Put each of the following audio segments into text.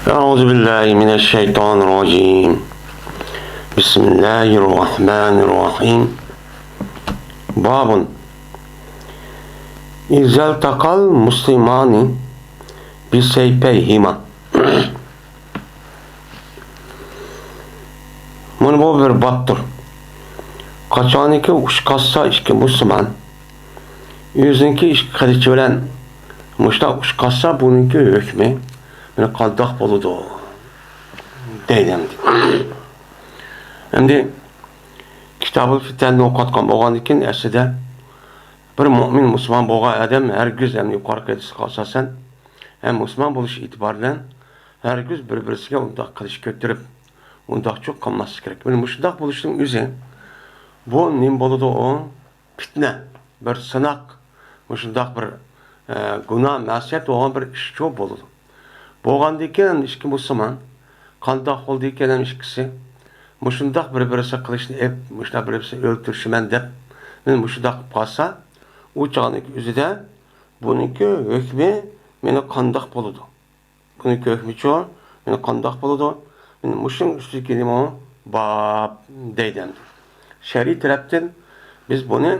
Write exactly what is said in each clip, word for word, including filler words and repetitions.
أعوذ بالله من الشيطان الرجيم. بسم الله الرحمن الرحيم. باب إذا التقى المسلمان بسيفيهما. مانا بۇ بىر بابتۇر. قاچانكى ئۇچقاشسا ئىككى مۇسۇلمان ئۆزىنىڭكى ئىككى قىلىچى بىلەن مۇشۇنداق ئۇچقاشسا، بۇنىڭكى ھۆكمى مانا قانداق بولىدۇ دەيدۇ. ئەمدى، ئەمدى كىتابۇل فىتەننى ئوقۇۋاتقان بولغاندىكىن، ئەسلىدە بىر مۆمىن مۇسۇلمان بولغان ئادەم ھەرگىز، ھەم يۇقىرىقى ھەدىسكە ئاساسەن، ھەم مۇسۇلمان بولۇش ئېتىبارى بىلەن ھەرگىز بىر-بىرسىگە ئۇنداق قىلىچ كۆتۈرۈپ، ئۇنداقچۇ قىلماسلىق كېرەك. مانا مۇشۇنداق بولۇشنىڭ ئۆزى، بۇ نېمە بولىدۇ ئۇ؟ پىتنە، بىر سىناق، مۇشۇنداق بىر، ئە، گۇناھ، مەسىيەت بولغان بىر ئىشچۇ بولىدۇ. بولغاندىكىن ئىككى مۇسۇلمان قانداق بولدىكىن ھەم ئىككىسى مۇشۇنداق بىر-بىرسى قىلىچنى ئېلىپ، مۇشۇنداق بىر-بىرسىنى ئۆلتۈرۈشىمەن دەپ، مانا مۇشۇنداق قىلىپ قالسا، ئۇ چاغنىڭ ئۆزىدە بۇنىڭكى ھۆكمى مانا قانداق بولىدۇ؟ بۇنىڭكى ھۆكمىچۇ؟ مانا قانداق بولىدۇ؟ مانا مۇشۇنىڭ ئۈستىدىكى نېمە؟ باب دەيدۇ ئەمدى. شەرئىي تەرەپتىن بىز بۇنى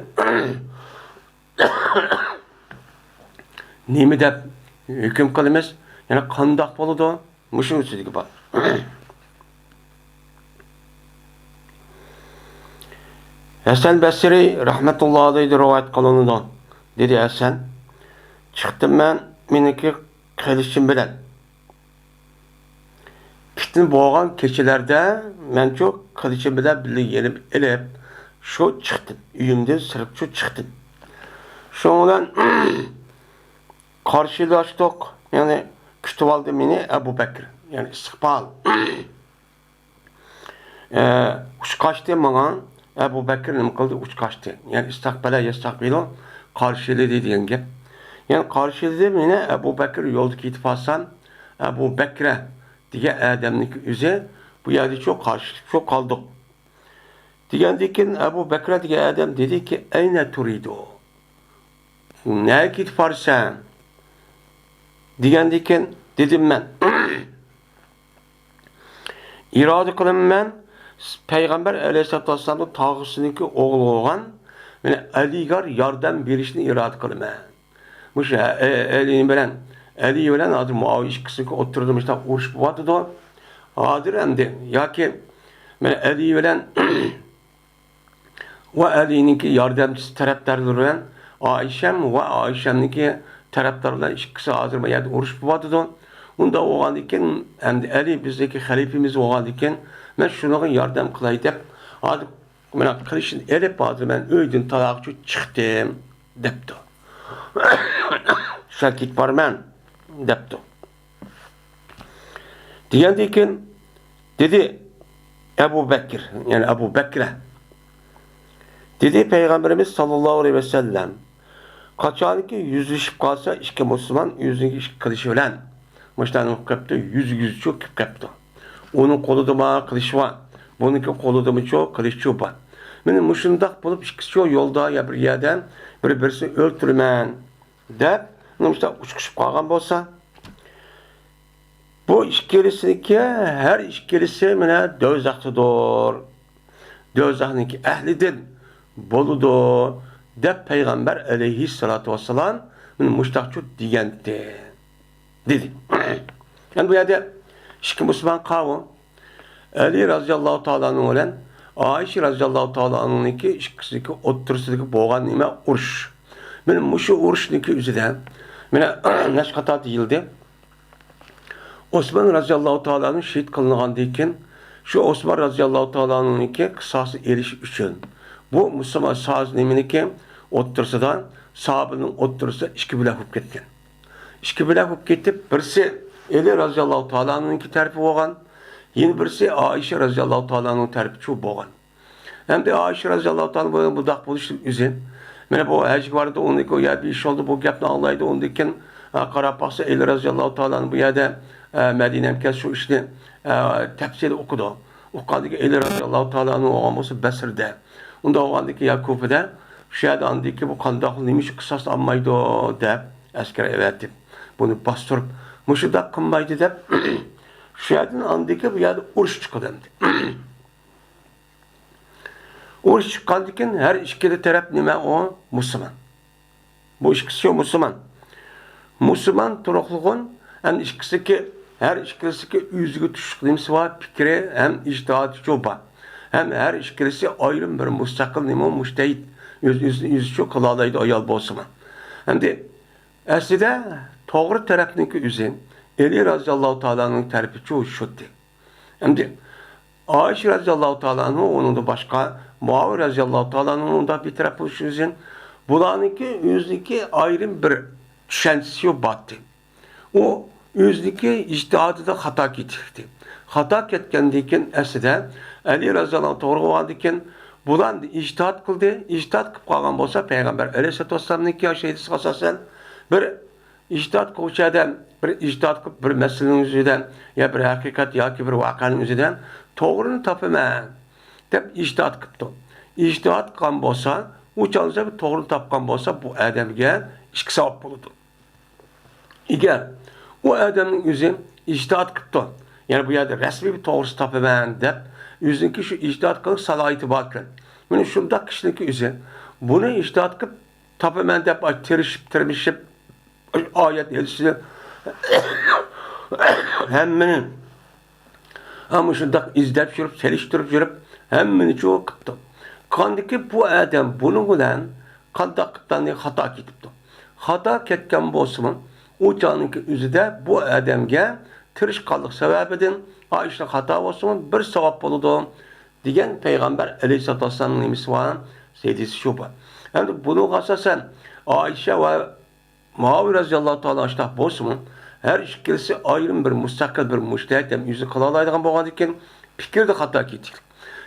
نېمە دەپ ھۆكۈم قىلىمىز؟ يەنى قانداق بولىدۇ؟ مۇشۇ ئۈستىدىكى بار. ھەسەن بەسرى رەھمەتۇللا ئەلەيھىدىن رىۋايەت قىلىنىدۇ. دېدى ھەسەن، چىقتىم مەن مېنىڭكى قىلىچىم بىلەن. پىتنە بولغان كېچىلەردە مەنچۇ قىلىچىم بىلەن بىللە يېنىمغا ئېلىپ، شۇ چىقتىم. ئۆيۈمدىن سىرتقىچۇ چىقتىم. شۇنىڭ بىلەن قارشىلاشتۇق، يەنى كۈتۈۋالدى مېنى ئەبۇ بەكرى، يەنى ئىستىقبال. ئە، ئۇچقاچتى ماڭا، ئەبۇ بەكرى نېمە قىلدى؟ ئۇچقاچتى. يەنى ئىستەقبەلە يەستەقبىلۇ، قارشىلىدى دېگەن گەپ. يەنى قارشىلىدى مېنى ئەبۇ بەكرى، يولدا كېتىپ قالسام، ئەبۇ بەكرە دېگەن ئادەمنىڭكى ئۆزى بۇ يەردىچۇ قارشىلىقچۇ قالدۇق. دېگەندىكىن ئەبۇ بەكرە دېگەن ئادەم دېدىكى، ئەينە تۇرىدۇ؟ نەگە كېتىپ بارىسەن؟ دېگەندىكىن دېدىم مەن، ئىرادە قىلىمەن، پەيغەمبەر ئەلەيھىسسالاتۇ ۋەسسالامنىڭ تاغىسىنىڭكى ئوغلى بولغان مانا ئەلىگە ياردەم بېرىشنى ئىرادە قىلىمەن. مۇشۇ ئە-، ئە-، ئەلى بىلەن، ئەلى بىلەن ھازىر مۇئاۋىيە ئىككىسىنىڭكى ئوتتۇرىدا مۇشۇنداق ئۇرۇش بولۇۋاتىدۇ. ھازىر ئەمدى ياكى مانا ئەلى بىلەن ۋە ئەلىنىڭكى ياردەمچىسى تەرەپدارلىرى بىلەن ئائىشەم ۋە ئائىشەمنىڭكى تەرەپدارلار ئىككىسى ھازىر بۇ يەردە ئۇرۇش بولۇۋاتىدۇ. ئۇنداق بولغاندىكىن، ئەمدى ئەلى بىزنىڭكى خەلىپىمىز بولغاندىكىن، مەن شۇنىڭغا ياردەم قىلاي دەپ، ھازىر مانا قىلىچنى ئېلىپ، ھازىر مەن ئۆيدىن تالاغىچۇ چىقتىم، دەپتۇ. شۇ كېتىپ بارىمەن، دەپتۇ. دېگەندىن كېيىن دېدى ئەبۇ بەكىر، يەنى ئەبۇ بەكرە. دېدى پەيغەمبىرىمىز ساللاللاھۇ ئەلەيھى ۋەسەللەم، قاچانكى يۈزلىشىپ قالسا ئىككى مۇسۇلمان ئۆزىنىڭ ئىككى قىلىچى بىلەن، مۇشۇنداق قىلىپ قېپتۇ، يۈز يۈزچۇ كېلىپ قېپتۇ. ئۇنىڭ قولىدىمۇ قىلىچ بار، بۇنىڭكى قولىدىمۇچۇ قىلىچچۇ بار. مانا مۇشۇنداق بولۇپ ئىككىسىچۇ يولدا يا بىر يەردە بىر-بىرسىنى ئۆلتۈرىمەن دەپ، مۇشۇنداق ئۇچقۇشۇپ قالغان بولسا، بۇ ئىككىلىسىنىڭكى، ھەر ئىككىلىسى مانا دوزاختىدۇر. دوزاخنىڭكى ئەھلىدىن بولىدۇ، دەپ پەيغەمبەر ئەلەيھىسسالاتۇ ۋەسسالام مانا مۇشۇنداقچۇ دېگەنتى، دېدى. يەنى بۇ يەردە ئىككى مۇسۇلمان قاۋۇ، ئەلى رازىياللاھۇ تائالا ئەنھۇ بىلەن ئائىشە رازىياللاھۇ تائالا ئەنھۇنىڭكى ئىككىسىنىڭكى ئوتتۇرىسىدىكى بولغان نېمە؟ ئۇرۇش. مانا مۇشۇ ئۇرۇشنىڭكى ئۆزىدە مانا نەچچە قاتار دېيىلدى. ئوسمان رازىياللاھۇ تائالا ئەنھۇ شېھىت قىلىنغاندىن كېيىن، شۇ ئوسمان رازىياللاھۇ تائالا ئەنھۇنىڭكى قىساسىنى ئېلىش ئۈچۈن، بۇ مۇسۇلمان ساز نېمىنىڭكى ئوتتۇرىسىدا، ساھابىنىڭ ئوتتۇرىسىدا ئىككى بۆلەك بولۇپ كەتكەن. ئىككى بۆلەك بولۇپ كېتىپ، بىرسى ئەلى رازىياللاھۇ تائالا ئەنھۇنىڭكى تەرىپى بولغان، يەنە بىرسى ئائىشە رازىياللاھۇ تائالا ئەنھۇ تەرىپىچۇ بولغان. ئەمدى ئائىشە رازىياللاھۇ تائالا بۇنداق بولۇشنىڭ ئۆزى، مانا بۇ ھەجگە باردى، ئۇنىڭدىن كېيىن يا بىر ئىش بولدى، بۇ گەپنى ئاڭلايدۇ، ئۇندىن كېيىن، ئە، قاراپ باقسا، ئەلى رازىياللاھۇ تائالا ئەنھۇ بۇ يەردە، ئە، مەدىنەمكەن شۇ ئىشنى، ئە، تەپسىلىي ئوقۇدى. ئوقۇغاندىن كېيىن ئەلى رازىياللاھۇ تائالا ئەنھۇ بولغان بولسا بەسرىدە، ئۇنداق بولغاندىن كېيىن يا كۇفىدە، شۇ يەردە ئاندىن كېيىن بۇ قانداق، نېمە ئۈچۈن قىساس ئالمايدۇ دەپ ئەسكەر ئەۋەتىپ، بۇنى باستۇرۇپ، مۇشۇنداق قىلمايدۇ دەپ، شۇ يەردىن ئاندىن كېيىن بۇ يەردە ئۇرۇش چىقىدۇ ئەمدى. ئۇرۇش چىققاندىن كېيىن ھەر ئىككىلا تەرەپ نېمە ئۇ؟ مۇسۇلمان. بۇ ئىككىسى مۇسۇلمان. مۇسۇلمان تۇرۇقلۇغۇن ھەم ئىككىسىدىكى، ھەر ئىككىلىسىدىكى ئۆزىگە تۇشلۇق نېمىسى بار، پىكرى ھەم ئىجتىھادىچۇ بار. ھەم ھەر ئىككىلىسى ئايرىم بىر مۇستەقىل نېمە مۇجتەھىد، ئۆز-، ئۆزىنى ئۆزىچۇ قىلالايدۇ ئايال بولسىمۇ. ئەمدى ئەسلىدە توغرا تەرەپنىڭكى ئۆزى ئەلى رازىياللاھۇ تائالانىڭ تەرىپىچۇ شۇتى. ئەمدى ئائىشە رازىياللاھۇ تائالا ئەنھۇ، ئۇنىڭدىن باشقا مۇئاۋىيە رازىياللاھۇ تائالا ئەنھۇ ئۇندا بىر تەرەپ بولۇشى ئۈچۈن، بۇلارنىڭكى ئۆزىنىڭكى ئايرىم بىر چۈشەنچىسى بارتى. ئۇ ئۆزىنىڭكى ئىجتىھادىدا خاتا كېتىپتى. خاتا كەتكەندىن كېيىن ئەسلىدە ئەلى رازىياللاھۇ توغرا بولغاندىن كېيىن، بۇلار ئىجتىھاد قىلدى. ئىجتىھاد قىلىپ قالغان بولسا، پەيغەمبەر ئەلەيھىسسالاتۇ ۋەسسالامنىڭكى ھەدىسىگە ئاساسەن بىر ئىجتىھاد قىلغۇچى ئادەم بىر ئىجتىھاد قىلىپ، بىر مەسىلىنىڭ ئۆزىدە يا بىر ھەقىقەت ياكى بىر ۋەقەنىڭ ئۆزىدە توغرىنى تاپىمەن دەپ ئىجتىھاد قىپتۇ. ئىجتىھاد قىلغان بولسا، ئۇ چاغدا بىر توغرىنى تاپقان بولسا، بۇ ئادەمگە ئىككى ساۋاب بولىدۇ. ئەگەر ئۇ ئادەمنىڭ ئۆزى ئىجتىھاد قىپتۇ، يەنى بۇ يەردە رەسمىي بىر توغرىسى تاپىمەن دەپ، ئۆزىنىڭكى شۇ ئىجتىھاد قىلىش سالاھىيىتى باركەن. مانا شۇنداق كىشىنىڭكى ئۆزى بۇنى ئىجتىھاد قىلىپ تاپىمەن دەپ، تىرىشىپ، تىرمىشىپ، ئايەت ھەدىسنى ھەممىنى، ھە، مۇشۇنداق ئىزدەپ يۈرۈپ، سېلىشتۇرۇپ يۈرۈپ، ھەممىنى چۇ قىپتۇ. قاندىكى بۇ ئادەم بۇنىڭ بىلەن قانداق قىپتاننى خاتا كېتىپتۇ. خاتا كەتكەن بولسىمۇ، ئۇ چاغنىڭكى ئۆزىدە بۇ ئادەمگە تىرىشقانلىق سەۋەبىدىن، ئا ئىشنى خاتا بولسىمۇ، بىر ساۋاب بولىدۇ، دېگەن پەيغەمبەر ئەلەيھىسسالاتۇ ۋەسسالامنىڭ نېمىسى بار؟ ھەدىسى شۇ بار. ئەمدى بۇنىڭغا ئاساسەن، ئائىشە ۋە مۇئاۋىيە رەزىياللاھۇ تائالا ئاشۇنداق بولسىمۇ، ھەر ئىككىلىسى ئايرىم بىر مۇستەقىل بىر مۇجتەھىد ھەم ئۆزى قىلالايدىغان بولغاندىكىن، پىكىردە خاتا كېتىشلىك.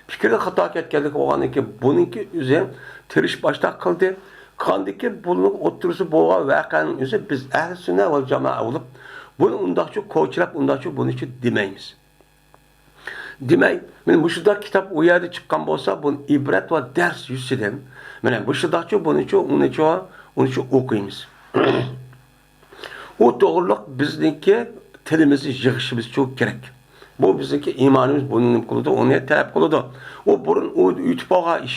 پىكىردە خاتا كەتكەنلىك بولغاندىكىن، بۇنىڭكى ئۆزى تىرىشىپ ئاشۇنداق قىلدى. قاندىكىن بۇنىڭ ئوتتۇرىسى بولغان ۋەقەنىڭ ئۆزى بىز ئەھلى سۈننە ۋەل جامائە بولۇپ، بۇنى ئۇنداقچۇ كوچىلاپ، ئۇنداقچۇ بۇنىچۇ دېمەيمىز. دېمەك، مانا مۇشۇنداق كىتاب ئۇ يەردە چىققان بولسا، بۇنى ئىبرەت ۋە دەرس يۈزىسىدىن، مانا مۇشۇنداقچۇ، بۇنىچۇ، ئۇنىچۇ، ئۇنىچۇ ئوقۇيمىز. ئۇ توغرۇلۇق بىزنىڭكى تىلىمىزنى يىغىشىمىزچۇ كېرەك. بۇ بىزنىڭكى ئىمانىمىز بۇنى نېمە قىلىدۇ، ئۇنى تەلەپ قىلىدۇ. ئۇ بۇرۇن ئۇ ئېيتىپ بولغان ئىش.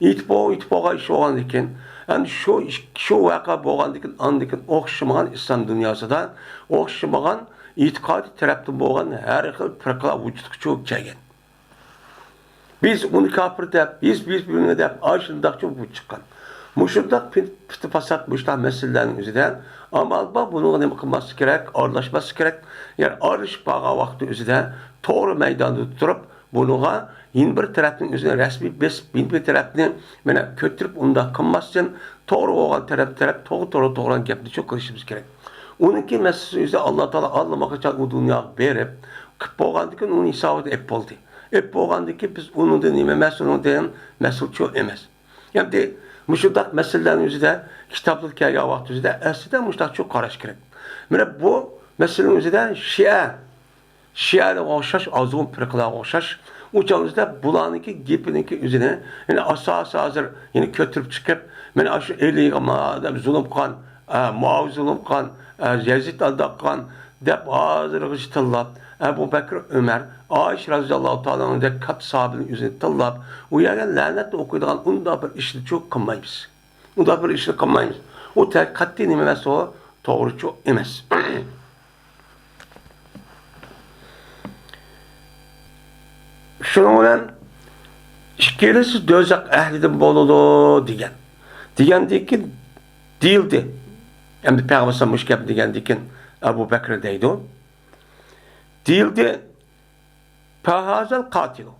ئېيتىپ بول-، ئېيتىپ بولغان ئىش بولغاندىن كېيىن، ئەمدى شۇ ئىش، شۇ ۋەقە بولغاندىن كېيىن، ئاندىن كېيىن ئوخشىمىغان ئىسلام دۇنياسىدا ئوخشىمىغان ئېتىقادىي تەرەپتىن بولغان ھەر خىل پىرقىلار ۋۇجۇدقا چۈشۈپ كەلگەن. بىز ئۇنى كاپىر دەپ، بىز، بىز بۇنى دەپ، ئاشۇنداقچۇ بۇ چىققان. مۇشۇنداق پىت-، پىتى-پاسات، مۇشۇنداق مەسىلىلەرنىڭ ئۆزىدە ئامال بار، بۇنىڭغا نېمە قىلماسلىق كېرەك؟ ئارىلاشماسلىق كېرەك. يەنى ئارىلىشىپ قالغان ۋاقىتتا ئۆزىدە توغرا مەيداندا تۇرۇپ، بۇنىڭغا يەنە بىر تەرەپنىڭ ئۆزىنى رەسمىي بېسىپ، يەنە بىر تەرەپنى مانا كۆتۈرۈپ ئۇنداق قىلماستىن، توغرا بولغان تەرەپ، تەرەپ توغرا، توغرا، توغرا دېگەن گەپنى شۇ قىلىشىمىز كېرەك. ئۇنىڭكى مەسىلىسى ئۆزى ئاللا تائالا ئاللىماقاچان ئۇ دۇنياغا بېرىپ، قىلىپ بولغاندىن كېيىن ئۇنىڭ ھېسابىدا ئېپ بولدى. ئېپ بولغاندىن كېيىن بىز ئۇنىڭدىن نېمە ئەمەس، ئۇنىڭدىن مەسئۇلچۇ ئەمەس. ئەمدى مۇشۇنداق مەسىلىلەرنىڭ ئۆزىدە، كىتابلار كەلگەن ۋاقىت ئۆزىدە ئەسلىدە مۇشۇنداقچۇ قاراش كېرەك. مانا بۇ مەسىلىنىڭ ئۆزىدە شىئە، شىئەلەرگە ئوخشاش، ئازغۇن پىرقىلارغا ئوخشاش، ئۇ چاغدا بۇلارنىڭكى گېپىنىڭكى ئۆزىنى، يەنى ئاساسى ھازىر يەنە كۆتۈرۈپ چىقىپ، مانا ئاشۇ ئەلىگە دەپ زۇلۇم قىلغان، ئە، مۇئاۋىيە زۇلۇم قىلغان، ئە، يەزىد ئانداق قىلغان دەپ ھازىرغىچە تىللاپ، ئەبۇ بەكرى، ئۆمەر، ئائىشە رازىياللاھۇ تائالا ئەنھۇدەك كاتتا ساھابىنىڭ ئۆزىنى تىللاپ، ئۇ يەرگە لەنەت ئوقۇيدىغان ئۇنداق بىر ئىشنىچۇ قىلمايمىز. ئۇنداق بىر ئىشنى قىلمايمىز. ئۇ تە-، قەتئىي نېمە ئەمەس ئۇ، توغرىچۇ ئەمەس. شۇنىڭ بىلەن ئىككىلىسى دوزاخ ئەھلىدىن بولىدۇ دېگەن. دېگەندىن كېيىن دېيىلدى. ئەمدى پەيغەمبەر مۇشۇ گەپنى دېگەندىن كېيىن ئەبۇ بەكرى دەيدۇ. دېيىلدى، فەھازەل قاتىلۇ.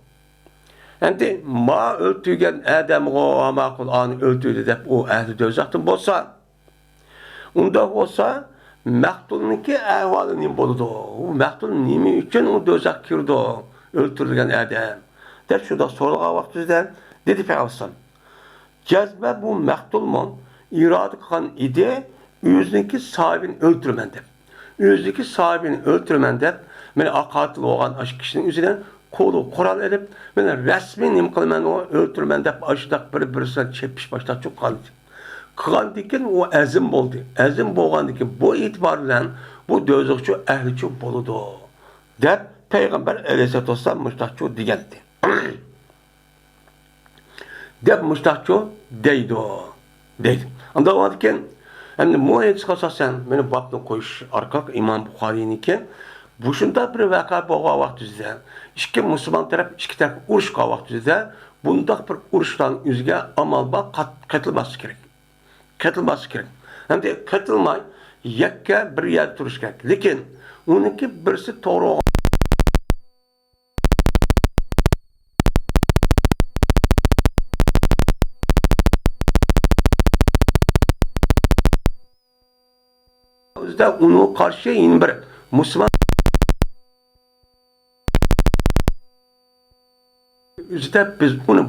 ئەمدى ما ئۆلتۈرگەن ئادەمغۇ، ماقۇل ئانى ئۆلتۈردى دەپ ئۇ ئەھلى دوزاختىن بولسا، ئۇنداق بولسا، مەقتۇلنىڭكى ئەھۋالى نېمە بولىدۇ؟ ئۇ مەقتۇل نېمە ئۈچۈن ئۇ دوزاخقا كىرىدۇ؟ ئۆلتۈرۈلگەن ئادەم. دەپ شۇنداق سورىغان ۋاقتىدا دېدى پەيغەمبەر ئەلەيھىسسالام، جەزمەن بۇ مەقتۇلمۇ ئىرادە قىلغان ئىدى، ئۆزىنىڭكى ساھىبىنى ئۆلتۈرىمەن دەپ. ئۆزىنىڭكى ساھىبىنى ئۆلتۈرىمەن دەپ، مانا قاتىل بولغان ئاشۇ كىشىنىڭ ئۆزىدىن قولىغا قورال ئېلىپ، مانا رەسمىي نېمە قىلىمەن، ئۇ ئۆلتۈرىمەن دەپ ئاشۇنداق بىر-بىرسى بىلەن چېپىشىپ باشلاپ چىققان. قىلغاندىن كېيىن ئۇ ئەزىم بولدى. ئەزىم بولغاندىن كېيىن بۇ ئېتىبار بىلەن بۇ دوزاخچۇ ئەھلىچۇ بولىدۇ. دەپ پەيغەمبەر ئەلەيھىسسالاتۇ ۋەسسالام مۇشتاقچۇ دېگەنتى. دەپ مۇشتاقچۇ دەيدۇ، دەيدۇ. ئانداق بولغاندىكىن، ئەمدى بۇ ھەدىسكە ئاساسەن، مانا بابنى قويۇش ئارقىلىق ئىمام بۇخارىينىڭكى بۇ شۇنداق بىر ۋەقە بولغان ۋاقتىمىزدا، ئىككى مۇسۇلمان تەرەپ ئىككى تەرەپكە ئۇرۇشقان ۋاقتىمىزدا، بۇنداق بىر ئۇرۇشلارنىڭ ئۆزىگە ئامال بار، قات-، قېتىلماسلىق كېرەك. قېتىلماسلىق كېرەك. ئەمدى قېتىلماي، يەككە بىر يەردە تۇرۇش كېرەك. لېكىن ئۇنىڭكى بىرسى توغرا بولغان ئۆزىدە ئۇنىڭغا قارشى يەنە بىر مۇسۇلمان ئۆزىدە بىز ئۇنى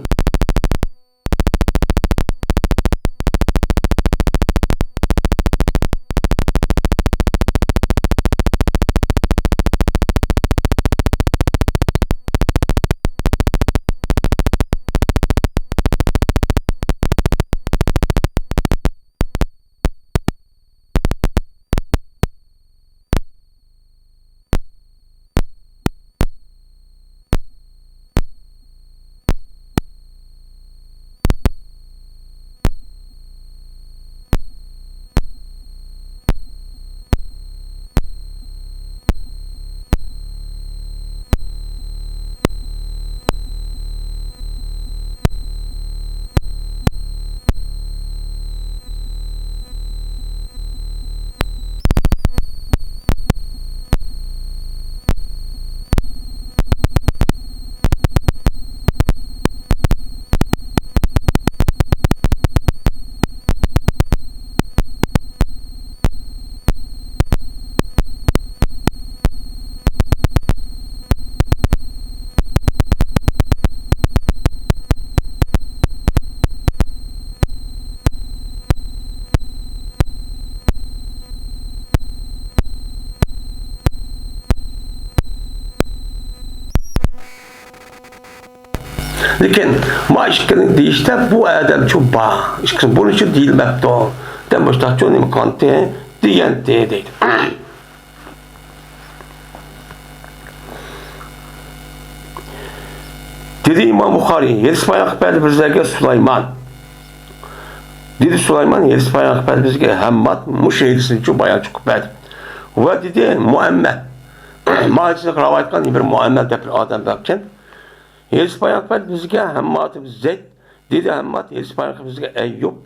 لېكىن ما ئىككىنى دېيىشتە بۇ ئادەمچۇ بار، ئىككىسى بۇنىچۇ دېيىلمەپتۇ، دەپ مۇشتاقچۇ نېمە قىلغانتى دېگەنتى دەيدۇ. دېدى ئىمام بۇخارىي، ھېدىس بايان قىلىپ بەردى بىزلەرگە سۇلايمان. دېدى سۇلايمان، ھېدىس بايان قىلىپ بەردى بىزگە ھەمماد، مۇشۇ ھېدىسنىچۇ بايان قىلىپ بەردى. ۋە دېدى مۇئەممەل، ما ھېدىسنى رىۋايەت قىلغان بىر مۇئەممەل دەپ بىر ئادەم باركەن. ھېدىس بايان قىلىپ بەردى بىزگە ھەمماد ئىبن زەيد، دېدى ھەمماد، ھېدىس بايان قىلىپ بىزگە ئەييۇب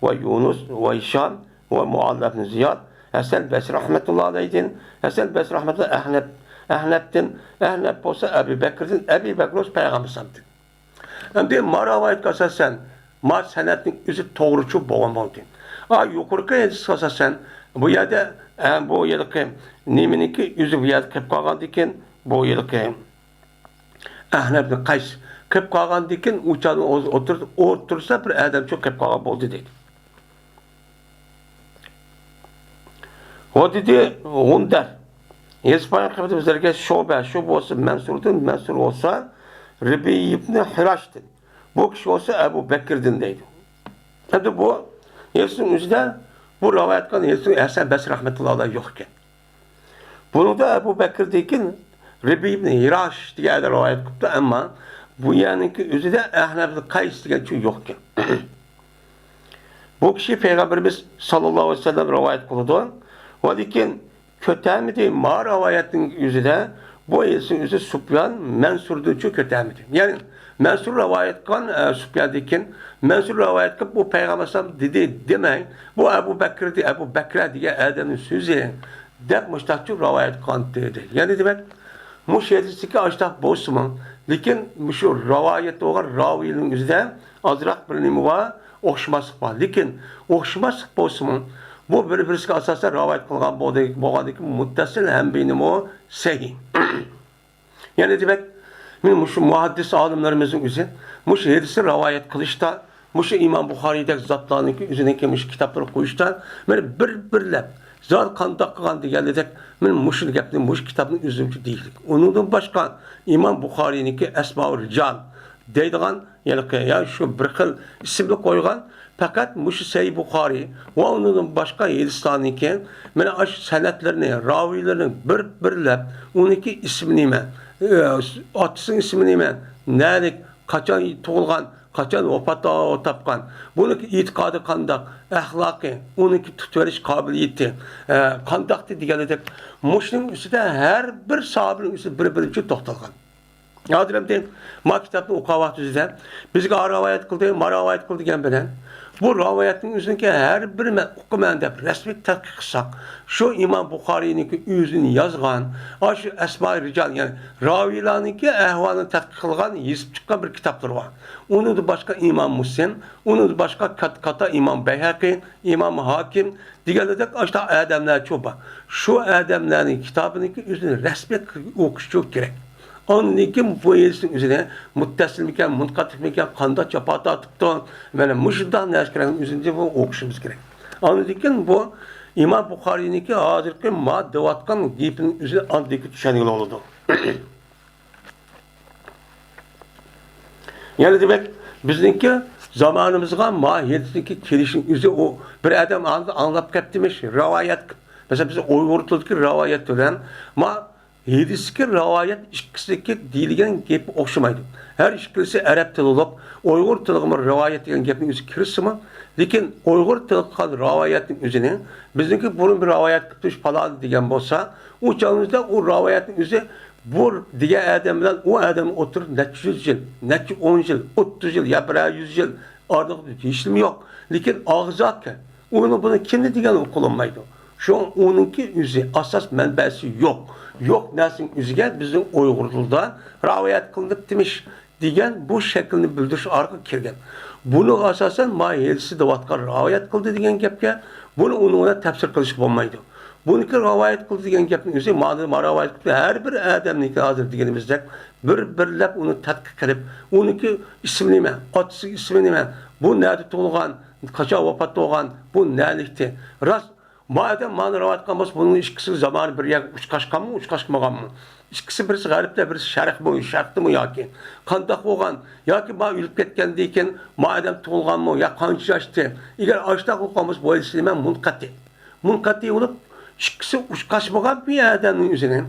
ۋە يۇنۇس ۋە ھىشام ۋە مۇئەللە ئىبن زىياد، ھەسەن بەسرى رەھمەتۇللا ئەلەيھىدىن، ھەسەن بەسرى رەھمەتۇللا ئەھنەپ، ئەھنەپتىن، ئەھنەپ بولسا ئەبۇ بەكىردىن، ئەبۇ بەكىر بولسا پەيغەمبەر ئەلەيھىسسالامدىن. ئەمدى ما رىۋايەتكە ئاساسەن، ما سەنەدنىڭ ئۆزى توغرىچۇ بولغان بولدى. ئا، يۇقىرىقى ھەدىسكە ئاساسەن، بۇ يەردە، ئە، بۇ ھېلىقى نېمىنىڭكى ئۆزى بۇ يەردە قېلىپ قالغاندىكىن، بۇ ھېلىقى ئەھنەبنى قەيس قېلىپ قالغاندىكىن، ئۇ چاغدا ئوتتۇرىسى، ئوتتۇرىسىدا بىر ئادەمچۇ قېلىپ قالغان بولدى دەيدۇ. ۋە دېدى غۇندەر، ھېدىس بايان قىلىپ بەردى بىزلەرگە شۇبە، شۇ بولسا مەنسۇردىن، مەنسۇر بولسا رىبىي ئىبنى ھىراشتىن، بۇ كىشى بولسا ئەبۇ بەكىردىن دەيدۇ. ئەمدى بۇ ھېدىسنىڭ ئۆزىدە بۇ رىۋايەت قىلغان ھېدىسنىڭ ھەسەن بەسرى رەھمەتۇللا ئەلەيھى يوق ئىكەن. بۇنىڭدا ئەبۇ بەكىردىن كېيىن رىبىي ئىبنى ھىراش دېگەن ئادەم رىۋايەت قىپتۇ، ئەمما بۇ يەرنىڭكى ئۆزىدە ئەھنەبنى قەيس دېگەن چۈ يوق ئىكەن. بۇ كىشى پەيغەمبىرىمىز ساللاللاھۇ ئەلەيھى ۋەسەللەم رىۋايەت قىلىدۇ. ۋە لېكىن كۆتەرمىدى. ما رىۋايەتنىڭ ئۆزىدە بۇ ھەدىسنىڭ ئۆزى سۇپيان مەنسۇردىنچۇ كۆتەرمىدى. يەنى مەنسۇر رىۋايەت قىلغان، ئە، سۇپياندىن كېيىن مەنسۇر رىۋايەت قىلىپ، بۇ پەيغەمبەر ئەلەيھىسسالام دېدى دېمەي، بۇ ئەبۇ بەكرىدى، ئەبۇ بەكرە دېگەن ئادەمنىڭ سۆزى دەپ مۇشتاقچۇ رىۋايەت قىلغانتى دەيدۇ. يەنى دېمەك، مۇشۇ ھەدىستىكى ئاشتاق بولسىمۇ، لېكىن مۇشۇ رىۋايەت بولغان راۋىينىڭ ئۆزىدە ئازراق بىر نېمە بار، ئوخشىماسلىق بار. لېكىن ئوخشىماسلىق بولسىمۇ، بۇ بىر-بىرسىگە ئاساسەن رىۋايەت قىلغان بولدى-، بولغاندىكىن مۇتتەسىل ھەمبىنىمۇ سەھىھ. يەنى دېمەك، مانا مۇشۇ مۇھەددىس ئالىملىرىمىزنىڭ ئۆزى مۇشۇ ھەدىسنى رىۋايەت قىلىشتا، مۇشۇ ئىمام بۇخارىيدەك زاتلارنىڭكى ئۆزىنىڭكى مۇشۇ كىتابلىرى قويۇشتا، مانا بىر-بىرلەپ زادى قانداق قىلغان دېگەندەك، مانا مۇشۇ گەپنى مۇشۇ كىتابنىڭ ئۆزىدىچۇ دېيىشلىك. ئۇنىڭدىن باشقا ئىمام بۇخارىينىڭكى ئەسمائۇر رىجال دەيدىغان ھېلىقى، يا شۇ بىر خىل ئىسىمنى قويغان، پەقەت مۇشۇ سەھىھ بۇخارىي ۋە ئۇنىڭدىن باشقا ھەدىسلەرنىڭكى مانا ئاشۇ سەنەدلىرىنى، راۋىيلىرىنى بىر-بىرلەپ، ئۇنىڭكى ئىسمى نېمە، ئى، ئاتىسىنىڭ ئىسمى نېمە، نەلىك، قاچان تۇغۇلغان، قاچان ۋاپات تاپقان، بۇنىڭكى ئېتىقادى قانداق، ئەخلاقى، ئۇنىڭكى تۇتۇۋېلىش قابىلىيىتى، ئە، قانداقتى دېگەنلىدەك، مۇشۇنىڭ ئۈستىدە ھەر بىر ساھابىنىڭ ئۈستىدە بىر-بىرى ئۈچۈن توختالغان. ھازىر ئەمدى ما كىتابنى ئوقۇۋاتىمىز دە، بىزگە ئا رىۋايەت قىلدى، ما رىۋايەت قىلدى دېگەن بىلەن، بۇ رىۋايەتنىڭ ئۆزىنىڭكى ھەر بىرى مەن ئوقۇيمەن دەپ رەسمىي تەتقىق قىلساق، شۇ ئىمام بۇخارىينىڭكى ئۆزىنى يازغان، ئاشۇ ئەسمائى رىجال، يەنى راۋىيلارنىڭكى ئەھۋالىنى تەتقىق قىلغان، يېزىپ چىققان بىر كىتابلىرى بار. ئۇنىڭدىن باشقا ئىمام مۇسلىم، ئۇنىڭدىن باشقا كات-، كاتا ئىمام بەيھەقى، ئىمام ھاكىم دېگەنلىدەك ئاشۇنداق ئادەملەرچۇ بار. شۇ ئادەملەرنىڭ كىتابىنىڭكى ئۆزىنى رەسمىي ئوقۇشچۇ كېرەك. ئاندىن كېيىن بۇ ھەدىسنىڭ ئۆزىنى مۇتتەسىلمىكەن، مۇنقەتىئمىكەن، قانداق جاپا تارتىپتۇ، مانا مۇشۇنداق نەرسىلەرنىڭ ئۆزىنى بۇ ئوقۇشىمىز كېرەك. ئاندىن كېيىن بۇ ئىمام بۇخارىينىڭكى ھازىرقى ما دەۋاتقان گېپىنىڭ ئۆزىنى ئاندىن كېيىن چۈشەنگىلى بولىدۇ. يەنە دېمەك، بىزنىڭكى زامانىمىزغا ما ھەدىسنىڭكى كېلىشىنىڭ ئۆزى ئۇ بىر ئادەم ئاڭ-، ئاڭلاپ كەپتىمىش، رىۋايەت، مەسىلەن، بىز ئۇيغۇر تىلىدىكى رىۋايەت بىلەن ما ھەدىستىكى رىۋايەت ئىككىسىدىكى دېيىلگەن گەپ ئوخشىمايدۇ. ھەر ئىككىلىسى ئەرەب تىلى بولۇپ، ئۇيغۇر تىلىغىمۇ رىۋايەت دېگەن گەپنىڭ ئۆزى كىرسىمۇ، لېكىن ئۇيغۇر تىلىغا قالغان رىۋايەتنىڭ ئۆزىنى بىزنىڭكى بۇرۇن بىر رىۋايەت قىلىپتۇ پالان دېگەن بولسا، ئۇ چاغىمىزدا ئۇ رىۋايەتنىڭ ئۆزى بۇ دېگەن ئادەم بىلەن ئۇ ئادەمنىڭ ئوتتۇرىسىدا نەچچە يۈز يىل، نەچچە ئون يىل، ئوتتۇز يىل يا بىرەر يۈز يىل ئارىلىقتا ھېچنېمە يوق. لېكىن ئاغزاكى ئۇنى بۇنى كىمنى دېگەننى ئۇقۇلمايدۇ. شۇڭا ئۇنىڭكى ئۆزى ئاساس مەنبەسى يوق. يوق نەرسىنىڭ ئۆزىگە بىزنىڭ ئۇيغۇر تىلىدا رىۋايەت قىلىنىپتىمىش دېگەن بۇ شەكىلنى بىلدۈرۈش ئارقىلىق كىرگەن. بۇنىڭغا ئاساسەن ما ھەدىستە دەۋاتقان رىۋايەت قىلدى دېگەن گەپكە بۇنى ئۇنىڭ بىلەن تەپسىر قىلىشقا بولمايدۇ. بۇنىڭكى رىۋايەت قىلدى دېگەن گەپنىڭ ئۆزى، مانا، ما رىۋايەت قىلدى، ھەر بىر ئادەمنىڭكى ھازىر دېگىنىمىزدەك بىر بىرلەپ ئۇنى تەتقىق قىلىپ، ئۇنىڭكى ئىسمى نېمە، ئاتىسىنىڭ ئىسمى نېمە، بۇ نەدە تۇغۇلغان، قاچان ۋاپات بولغان، بۇ نەلىكتى، راست، ما ئادەم مانا رىۋايەت قىلغان بولسا، بۇنىڭ ئىككىسى زامانى بىر يەرگە ئۇچقاشقانمۇ، ئۇچقاشمىغانمۇ؟ ئىككىسى بىرسى غەربتە، بىرسى شەرقمۇ، شەرقتىمۇ ياكى قانداق بولغان؟ ياكى ما ئۆلۈپ كەتكەندىن كېيىن ما ئادەم تۇغۇلغانمۇ؟ يا قانچە ياشتى؟ ئەگەر ئاشۇنداق بولغان بولسا، بۇ ھەدىس نېمە؟ مۇنقەتى. مۇنقەتى بولۇپ، ئىككىسى ئۇچقاشمىغان بىر ئادەمنىڭ ئۆزىنى،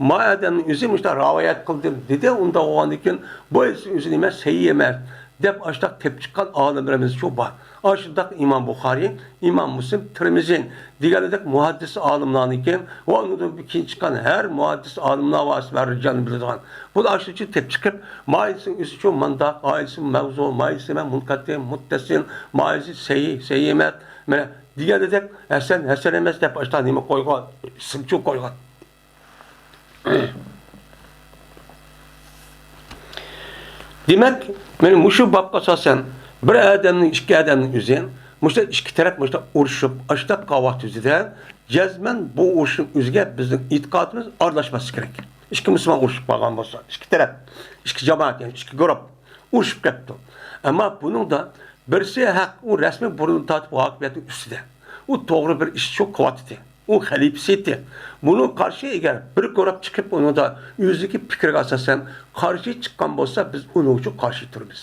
ما ئادەمنىڭ ئۆزى مۇشۇنداق رىۋايەت قىلدىم دېدى، ئۇنداق بولغاندىن كېيىن بۇ ھەدىسنىڭ ئۆزى نېمە؟ سەھىھ ئەمەس دەپ ئاشۇنداق تېپىپ چىققان ئالىملىرىمىزچۇ بار. ئاشۇنداق ئىمام بۇخارىي، ئىمام مۇسلىم، تىرمىزى دېگەندەك مۇھەددىس ئالىملارنىڭكى ۋە ئۇنىڭدىن كېيىن چىققان ھەر مۇھەددىس ئالىملار ۋە رىجالنى بىلىدىغان. بۇلار ئاشۇنچە تېپىپ چىقىپ، ما ھەدىسنىڭ ئۆزىچۇ مانداق، ما ھەدىسى مەۋزۇ، ما ھەدىسى مۇنقەتى، مۇتتەسىل، ما ھەدىسى سەھىھ، سەھىھ ئەمەس، مانا دېگەندەك ھەسەن، ھەسەن ئەمەس دەپ ئاشۇنداق نېمە قويغان، ئىسىمچۇ قويغان. دېمەك، مانا مۇشۇ بابقا ئاساسەن بىر ئادەمنىڭ، ئىككى ئادەمنىڭ ئۆزى مۇشۇنداق ئىككى تەرەپ مۇشۇنداق ئۇرۇشۇپ، ئاشۇنداق قاۋاق تۈزىدە، جەزمەن بۇ ئۇرۇشنىڭ ئۆزىگە بىزنىڭ ئېتىقادىمىز ئارىلاشماسلىقى كېرەك. ئىككى مۇسۇلمان ئۇرۇشۇپ قالغان بولسا، ئىككى تەرەپ، ئىككى جامائەت، يەنى ئىككى گۇرۇپ ئۇرۇشۇپ كەپتۇ. ئەمما بۇنىڭدا بىرسى ھەق، ئۇ رەسمىي بۇرۇندىن تارتىپ ھاكىمىيەتنىڭ ئۈستىدە. ئۇ توغرا بىر ئىش شۇ قىلىۋاتىدۇ. ئۇ خەلىپىسى ئىدى. بۇنىڭغا قارشى ئەگەر بىر گۇرۇپ چىقىپ، ئۇنىڭدا ئۆزىنىڭكى پىكرىگە ئاساسەن قارشى چىققان بولسا، بىز ئۇنىڭ ئۈچۈن قارشى تۇرىمىز.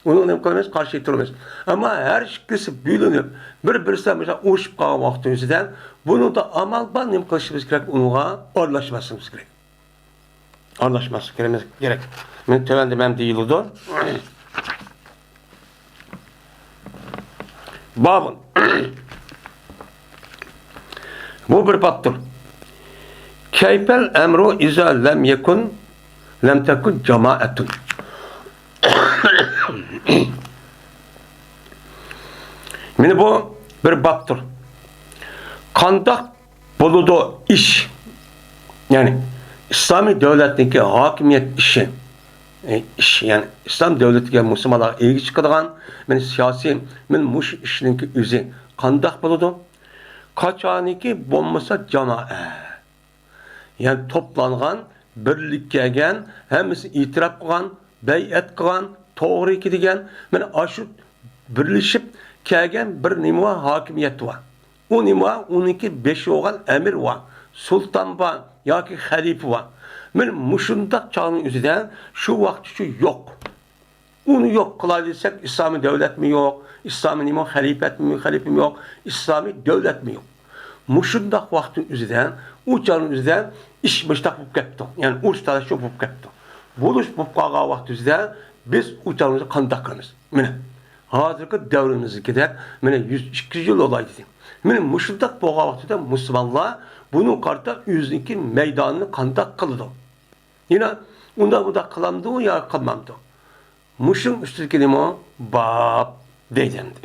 ئۇنىڭ نېمە قىلىمىز؟ قارشى تۇرىمىز. ئەمما ھەر ئىككىسى بۆلۈنۈپ، بىر-بىرسى بىلەن مۇشۇنداق ئۇرۇشۇپ قالغان ۋاقتىمىزدا، بۇنىڭدا ئامال بار، نېمە قىلىشىمىز كېرەك؟ ئۇنىڭغا ئارىلاشماسلىقىمىز كېرەك. ئارىلاشماسلىق كېرەك. مانا تۆۋەندە مەن دېيىلىدۇ. بابۇن. بۇ بىر بابتۇر. كەيفەل ئەمرۇ ئىزا لەم يەكۇن، لەم تەكۇن جامائەتۇن. مانا بۇ بىر بابتۇر. قانداق بولىدۇ ئىش، يەنى ئىسلامىي دۆلەتنىڭكى ھاكىمىيەت ئىشى، ئى، ئىش، يەنى ئىسلام دۆلىتىگە مۇسۇلمانلار ئىگە چىقىدىغان، مانا سىياسىي، مانا مۇشۇ ئىشنىڭكى ئۆزى قانداق بولىدۇ؟ قاچانكى بولمىسا جامائەت، يەنى توپلانغان، بىرلىككە كەلگەن، ھەممىسى ئېتىراپ قىلغان، بەيئەت قىلغان، توغرىكى دېگەن، مانا ئاشۇ بىرلىشىپ كەلگەن بىر نېمە بار، ھاكىمىيەت بار. ئۇ نېمە بار؟ ئۇنىڭكى بېشى بولغان ئەمىر بار، سۇلتان بار ياكى خەلىپە بار. مانا مۇشۇنداق چاغنىڭ ئۆزىدە شۇ ۋاقىتقىچە يوق. ئۇنى يوق قىلاي دېسەك، ئىسلامىي دۆلەتمۇ يوق، ئىسلامىي نېمە، خەلىپەتمۇ، خەلىپىمۇ يوق، ئىسلامىي دۆلەتمۇ يوق. مۇشۇنداق ۋاقىتنىڭ ئۆزىدە، ئۇ چاغنىڭ ئۆزىدە ئىش مۇشۇنداق بولۇپ كەپتۇ. يەنى ئۇرۇش تالاشچۇ بولۇپ كەپتۇ. بولۇش بولۇپ قالغان ۋاقىت ئۆزىدە بىز ئۇ چاغنىڭ ئۆزىدە قانداق قىلىمىز؟ مانا، ھازىرقى دەۋرىمىزدىكىدەك، مانا، يۈز، ئىككى يۈز يىل بولاي دېدى. مانا مۇشۇنداق بولغان ۋاقىت ئۆزىدە مۇسۇلمانلار بۇنىڭغا قارىتا ئۆزىنىڭكى مەيدانىنى قانداق قىلىدۇ؟ يەنە ئۇنداق مۇنداق قىلامدۇ يا قىلمامدۇ؟ مۇشۇنىڭ ئۈستىدىكى نېمە؟ باب دەيدۇ ئەمدى.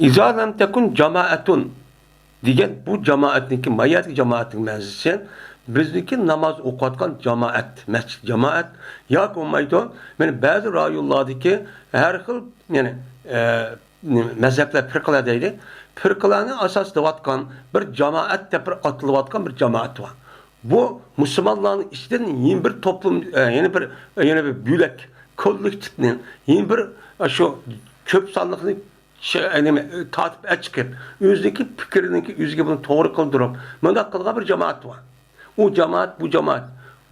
ئىزا لەم تەكۇن جامائەتۇن دېگەن بۇ جامائەتنىڭكى، ما يەردىكى جامائەتنىڭ مەنىسى بىزنىڭكى ناماز ئوقۇۋاتقان جامائەت، مەسچىت جامائەت ياكى بولمايدۇ. مانا بەزى رايونلاردىكى ھەر خىل، يەنى، ئە، نېمە، مەزھەپلەر، پىرقىلەر دەيلى. پىرقىلەرنى ئاساس قىلىۋاتقان بىر جامائەت دەپ بىر ئاتىلىۋاتقان بىر جامائەت بار. بۇ مۇسۇلمانلارنىڭ ئىچىدىن يەنە بىر توپلۇم، ئە، يەنە بىر، يەنە بىر بۆلەك، كوللېكتىپنى، يەنە بىر، ئە، شۇ كۆپ سانلىقنى شە-، نېمە، تارتىپ ئەچىقىپ، ئۆزىنىڭكى پىكرىنىڭكى ئۆزىگە بۇنى توغرا قىلدۇرۇپ، مۇنداق قىلغان بىر جامائەت بار. ئۇ جامائەت، بۇ جامائەت.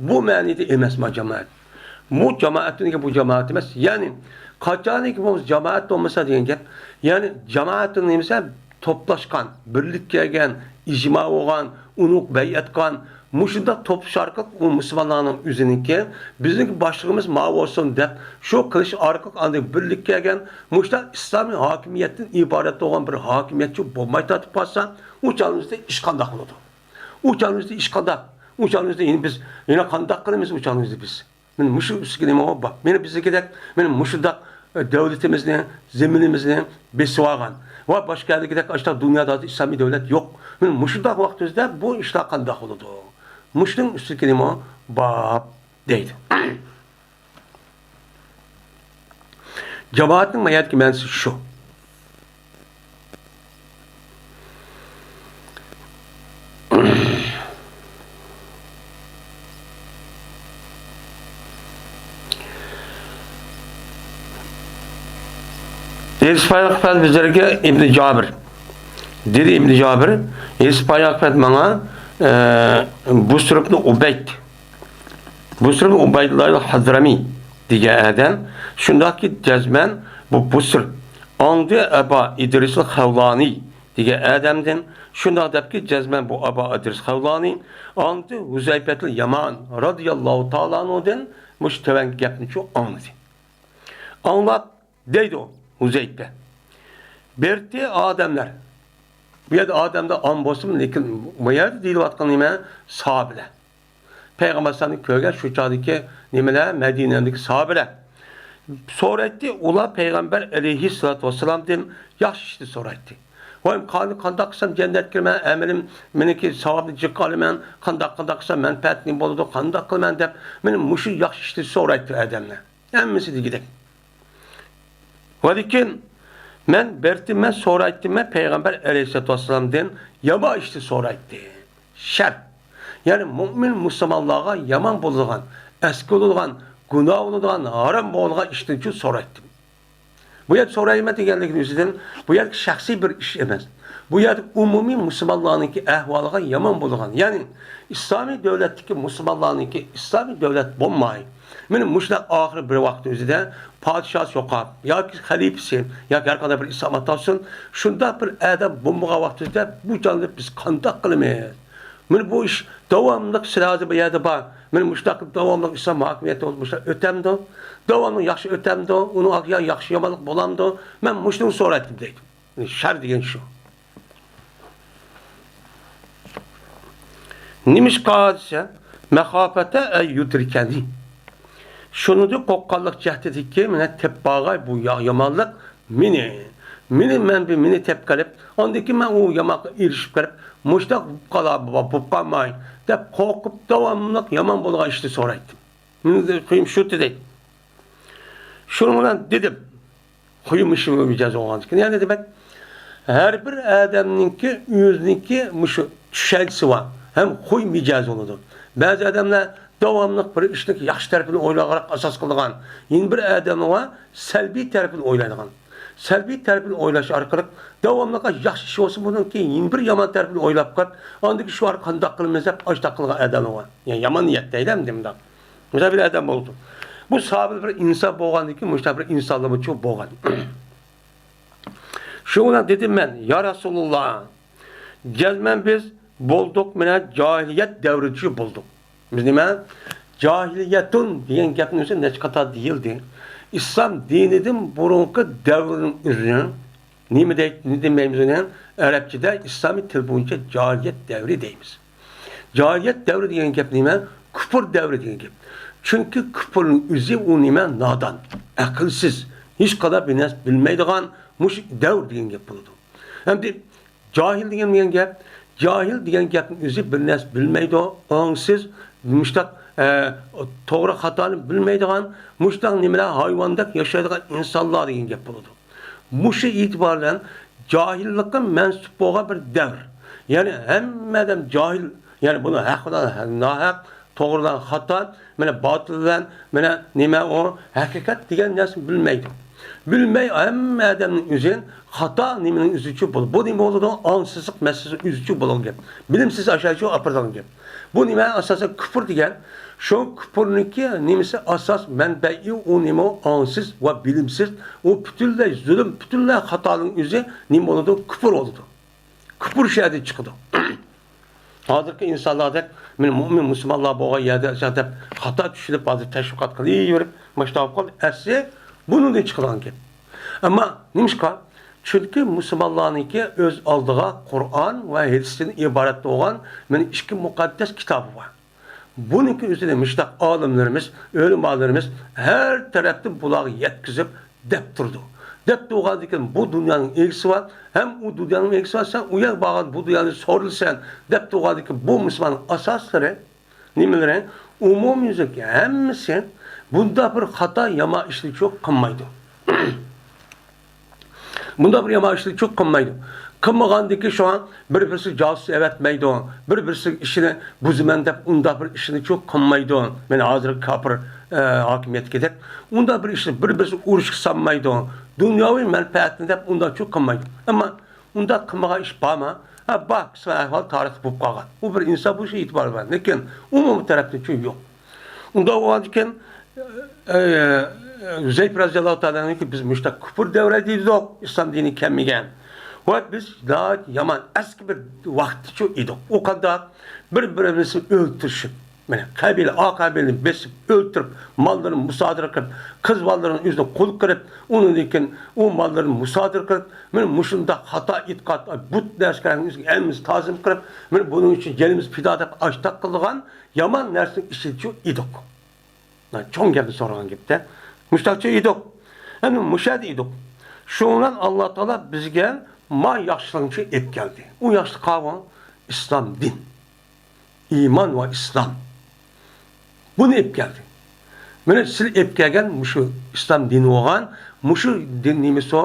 بۇ مەنىدە ئەمەس ما جامائەت. بۇ جامائەتنىڭكى بۇ جامائەت ئەمەس. يەنى، قاچانكى بولمىسا جامائەت بولمىسا دېگەن گەپ. يەنى، جامائەتنىڭ نېمىسى؟ توپلاشقان، بىرلىككە كەلگەن، ئىجما بولغان، ئۇنىڭغا بەيئەت قىلغان، مۇشۇنداق توپلىشىش ئارقىلىق ئۇ مۇسۇلمانلارنىڭ ئۆزىنىڭكى، بىزنىڭكى باشلىقىمىز ماۋۇ بولسۇن دەپ، شۇ قىلىش ئارقىلىق ئاندىن بىرلىككە كەلگەن، مۇشۇنداق ئىسلامىي ھاكىمىيەتتىن ئىبارەت بولغان بىر ھاكىمىيەتچى بولماي تارتىپ قالسا، ئۇ چاغنىڭ ئۆزىدە ئىش قانداق بولىدۇ؟ ئۇ چاغنىڭ ئۆزىدە ئىش قانداق؟ ئۇ چاغنىڭ ئۆزىدە يەنە بىز، يەنە قانداق قىلىمىز ئۇ چاغنىڭ ئۆزىدە بىز؟ مانا مۇشۇ ئۈستىگە نېمە بار؟ مانا بىزدىكىدەك، مانا مۇشۇنداق، ئە، دۆلىتىمىزنى، زېمىنىمىزنى بېسىۋالغان ۋە باشقا يەردىكىدەك ئاشۇنداق دۇنيادا ھازىر ئىسلامىي دۆلەت يوق. مانا مۇشۇنداق ۋاقتىمىزدا بۇ ئىشلار قانداق بولىدۇ؟ مۇشۇنىڭ ئۈستىدىكى نېمە بار دەيدۇ. جامائەتنىڭ ما يەردىكى مەنىسى شۇ. ھەدىس بايان قىلىپ بىزلەرگە ئىبنى جابىر. دېدى ئىبنى جابىر، ھەدىس بايان قىلىپ ماڭا، ئە، بۇسر ئىبنى ئۇبەيد. بۇسر ئىبنى ئۇبەيدۇللا ھەزرەمى دېگەن ئادەم، شۇنداقكى جەزمەن بۇ بۇسر. ئاڭدى ئەبا ئىدرىسىل خەۋلانى دېگەن ئادەمدىن، شۇنداق دەپكى جەزمەن بۇ ئەبا ئىدرىس خەۋلانى. ئاڭدى ھۇزەيپەتىل يامان رازىياللاھۇ تائالا ئەنھۇدىن مۇشۇ تۆۋەنكى گەپنى شۇ ئاڭلىدى. ئاڭلاپ، دەيدۇ ھۇزەيپە. بەرتى ئادەملەر. بۇ يەردە ئادەمدە ئام بولسىمۇ، لېكىن بۇ يەردە دېيىلىۋاتقان نېمە؟ ساھابىلەر. پەيغەمبەر ئەلەيھىسسالامنى كۆرگەن شۇ چاغدىكى نېمىلەر؟ مەدىنەدىكى ساھابىلەر. سورايتتى، ئۇلار پەيغەمبەر ئەلەيھىسسالاتۇ ۋەسسالامدىن ياخشى ئىشنى سورايتتى. ۋاي، قانى قانداق قىلسام جەننەتكە كىرىمەن، ئەمىلىم مېنىڭكى ساۋابنى جىققا ئالىمەن، قانداق، قانداق قىلسام مەنپەئەتلىك بولىدۇ، قانداق قىلىمەن دەپ، مېنى مۇشۇ ياخشى ئىشنى سورايتتى ئادەملەر. ھەممىسى دېگۈدەك. ۋە لېكىن مەن بەرتىم، مەن سورايتتىم، مەن پەيغەمبەر ئەلەيھىسسالاتۇ ۋەسسالامدىن يامان ئىشنى سورايتتى. شەر. يەنى مۇئمىن مۇسۇلمانلارغا يامان بولىدىغان، ئەسكى بولىدىغان، گۇناھ بولىدىغان، ھارام بولىدىغان ئىشنىچۇ سورايتتىم. بۇ يەردە سورايمەن دېگەنلىكىنىڭ ئۆزىدىن، بۇ يەردە شەخسىي بىر ئىش ئەمەس. بۇ يەردە ئومۇمىي مۇسۇلمانلارنىڭكى ئەھۋالىغا يامان بولىدىغان، يەنى ئىسلامىي دۆلەتتىكى مۇسۇلمانلارنىڭكى ئىسلامىي دۆلەت بولماي، مانا مۇشۇنداق ئاخىرى بىر ۋاقىت ئۆزىدە پادىشاھى يوقاپ ياكى خەلىپىسى ياكى ھەر قانداق بىر ئىسلام ئاتالسۇن، شۇنداق بىر ئادەم بولمىغان ۋاقتىدا بۇ جاندا بىز قانداق قىلىمىز؟ مانا بۇ ئىش داۋاملىق سىلەر ھازىر بۇ يەردە بار. مانا مۇشۇنداق داۋاملىق ئىسلام ھاكىمىيەتتە بولسا مۇشۇنداق ئۆتەمدۇ؟ داۋاملىق ياخشى ئۆتەمدۇ؟ ئۇنىڭ يا-، ياخشى يامانلىق بولامدۇ؟ مەن مۇشۇنى سورايتتىم دەيدۇ. شەر دېگەن شۇ. نېمىشقا دېسە، مەخافەتە ئەن يۇدرىكەنى. شۇنىڭدىن قورققانلىق جەھىتىدىكى مېنى تېپىپ بارغاي بۇ يا-، يامانلىق مېنى. مېنى، مەن بىر مېنى تېپىپ قېلىپ، ئاندىن كېيىن مەن ئۇ يامانلىققا ئېرىشىپ قېلىپ، مۇشۇنداق بولۇپ قالا-، بولۇپ قالماي دەپ قورقۇپ، داۋاملىق يامان بولغان ئىشنى سورايتتىم. مېنىڭ قۇيۇم شۇ دېدى. شۇنىڭ بىلەن دېدىم، خۇي مۇشۇ مىجەز بولغاندىكىن، يەنى دېمەك، ھەر بىر ئادەمنىڭكى ئۆزىنىڭكى مۇشۇ چۈشەنچىسى بار ھەم خۇي مىجەز بولىدۇ. بەزى ئادەملەر داۋاملىق بىر ئىشنىڭ ياخشى تەرىپىنى ئويلىغانراق ئاساس قىلىدىغان، يەنە بىر ئادەم بار سەلبىي تەرىپىنى ئويلايدىغان. سەلبىي تەرىپىنى ئويلاش ئارقىلىق داۋاملىق ياخشى ئىش بولسا بۇنىڭكى يەنە بىر يامان تەرىپىنى ئويلاپ قېلىپ، ئاندىن كېيىن شۇ ئارقىلىق قانداق قىلىمىز دەپ ئاشتاق قىلغان ئادەم بار. يەنى يامان نىيەت دەيلى ئەمدى مۇنداق. مۇشۇنداق بىر ئادەم بولىدۇ. بۇ سابىر بىر ئىنسان بولغاندىن كېيىن مۇشۇنداق بىر ئىنسانلارمۇچۇ بولغان. شۇنىڭ بىلەن دېدىم مەن، يا رەسۇلۇللا، جەزمەن بىز بولدۇق، مانا جاھىلىيەت دەۋرىچۇ بولدۇق. بىز نېمە؟ جاھىلىيەتۇن دېگەن گەپنىڭ ئۆزى نەچچە قاتار دېيىلدى. ئىسلام دىنىدىن بۇرۇنقى دەۋرنىڭ ئۆزى نېمە دەي-، نېمە دېمەيمىز ئۇنى؟ ئەرەبچىدە ئىسلامىي تىل بويىچە جاھىلىيەت دەۋرى دەيمىز. جاھىلىيەت دەۋرى دېگەن گەپ نېمە؟ كۇپۇر دەۋرى دېگەن گەپ. چۈنكى كۇپۇرنىڭ ئۆزى ئۇ نېمە؟ نادان، ئەقىلسىز، ھېچقانداق بىر نەرسە بىلمەيدىغان مۇشۇ دەۋر دېگەن گەپ بولىدۇ. ئەمدى جاھىل دېگەن، دېگەن گەپ، جاھىل دېگەن گەپنىڭ ئۆزى بىر نەرسە بىلمەيدۇ، ئاڭسىز، مۇشتاق، ئە، توغرا خاتانى بىلمەيدىغان، مۇشتاق نېمىلەر ھايۋاندەك ياشايدىغان ئىنسانلار دېگەن گەپ بولىدۇ. مۇشۇ ئېتىبار بىلەن جاھىللىققا مەنسۇپ بولغان بىر دەۋر. يەنى ھەممە ئادەم جاھىل، يەنى بۇنى ھەق بىلەن ناھەق، توغرا بىلەن خاتا، مانا باتىل بىلەن، مانا نېمە ئۇ ھەقىقەت دېگەن نەرسىنى بىلمەيدۇ. بىلمەي ھەممە ئادەمنىڭ ئۆزى خاتا نېمىنىڭ ئۆزىچۇ بولىدۇ. بۇ نېمە بولىدۇ؟ ئاڭسىزلىق مەسىلىسى ئۆزىچۇ بولغان گەپ. بىلىمسىز ئاشۇ ئاپىرىدىغان گەپ. بۇ نېمە؟ ئاساسەن كۇپۇر دېگەن. شۇ كۇپۇرنىڭكى نېمىسى ئاساس مەنبەئى ئۇ نېمە؟ ئۇ ئاڭسىز ۋە بىلىمسىز. ئۇ پۈتۈنلەي زۇلۇم، پۈتۈنلەي خاتانىڭ ئۆزى نېمە بولىدۇ؟ كۇپۇر بولىدۇ. كۇپۇر شۇ يەردىن چىقىدۇ. ھازىرقى ئىنسانلاردەك، مانا مۇئمىن مۇسۇلمانلار بولغان يەردە ئاشۇنداق دەپ خاتا چۈشىنىپ، ھازىر تەشۋىقات قىلىۋېرىپ، مۇشۇنداق قىلىپ، ئەسلى بۇنىڭدىن چىقىدىغان گەپ. ئەمما نېمىشقا؟ چۈنكى مۇسۇلمانلارنىڭكى ئۆز ئالدىغا قۇرئان ۋە ھەدىستىن ئىبارەت بولغان مانا ئىككى مۇقەددەس كىتابى بار. بۇنىڭكى ئۆزىنى مۇشۇنداق ئالىملىرىمىز، ئۆلىمالىرىمىز ھەر تەرەپتىن بۇلارغا يەتكۈزۈپ دەپ تۇرىدۇ. دەپ تۇرغاندىكىن بۇ دۇنيانىڭ ئىگىسى بار، ھەم ئۇ دۇنيانىڭ ئىگىسى بار، سەن ئۇ يەرگە بارغان بۇ دۇنيانى سورىلىسەن دەپ تۇرغاندىكىن بۇ مۇسۇلماننىڭ ئاساسلىرى، نېمىلىرى، ئومۇميۈزلۈك ھەممىسى بۇنداق بىر خاتا يامان ئىشنى چوق قىلمايدۇ. بۇنداق بىر يامان ئىشنى چوق قىلمايدۇ. قىلمىغاندىكى شۇڭا بىر-بىرسىگە جاسۇس ئەۋەتمەيدۇ، بىر-بىرسىگە ئىشىنى بۇزىمەن دەپ ئۇنداق بىر ئىشنى چوق قىلمايدۇ. مانا ھازىرقى كاپىر، ئە، ھاكىمىيەتتىكىدەك ئۇنداق بىر ئىشنى بىر-بىرسىگە ئۇرۇشقا سالمايدۇ. دۇنياۋى مەنپەئەتنى دەپ ئۇنداق چوق قىلمايدۇ. ئەمما ئۇنداق قىلمىغان ئىش بارمۇ؟ ھە، بار، قىسمەن ئەھۋال تارىختا بولۇپ قالغان. ئۇ بىر ئىنسان بولۇشى ئېتىبارى بار. لېكىن ئومۇمىي تەرەپتىن چوق يوق. ئۇنداق بولغاندىكىن، ئە، ھۈزەيپە رەزىياللاھۇ تائالا ئەنھۇكى بىز مۇشۇنداق كۇپۇر دەۋرى دېدۇق، ئىسلام دىنى كەلمىگەن. ۋە بىز ناھايىتى يامان ئەسكى بىر ۋاقىتتىچۇ ئىدۇق. ئۇ قانداق؟ بىر-بىرىمىزنى ئۆلتۈرۈشۈپ، مانا قەبىلە، ئا قەبىلىنى بېسىپ ئۆلتۈرۈپ، ماللىرىنى مۇسادىرە قىلىپ، قىز بالىلىرىنى ئۆزىنىڭ قۇلى قىلىپ، ئۇنىڭدىن كېيىن ئۇ ماللىرىنى مۇسادىرە قىلىپ، مانا مۇشۇنداق خاتا ئېتىقاد، بۇت نەرسىلەرنى ئۆزىگە ھەممىمىز تازىم قىلىپ، مانا بۇنىڭ ئۈچۈن جېنىمىز پىدا دەپ ئاشتاق قىلىدىغان يامان نەرسىنىڭ ئىچىدىچۇ ئىدۇق. چوڭ گەپنى سورىغان گەپتە. مۇشتاقچە ئىدۇق. ئەمدى مۇشەدە ئىدۇق. شۇنىڭ بىلەن ئاللا تائالا بىزگە ما ياخشىلىقنى ئېلىپ كەلدى. ئۇ ياخشىلىق قاۋۇ؟ ئىسلام دىن. ئىمان ۋە ئىسلام. بۇنى ئېلىپ كەلدى. مانا سىز ئېلىپ كەلگەن مۇشۇ ئىسلام دىنى بولغان، مۇشۇ دىن نېمىسى بۇ؟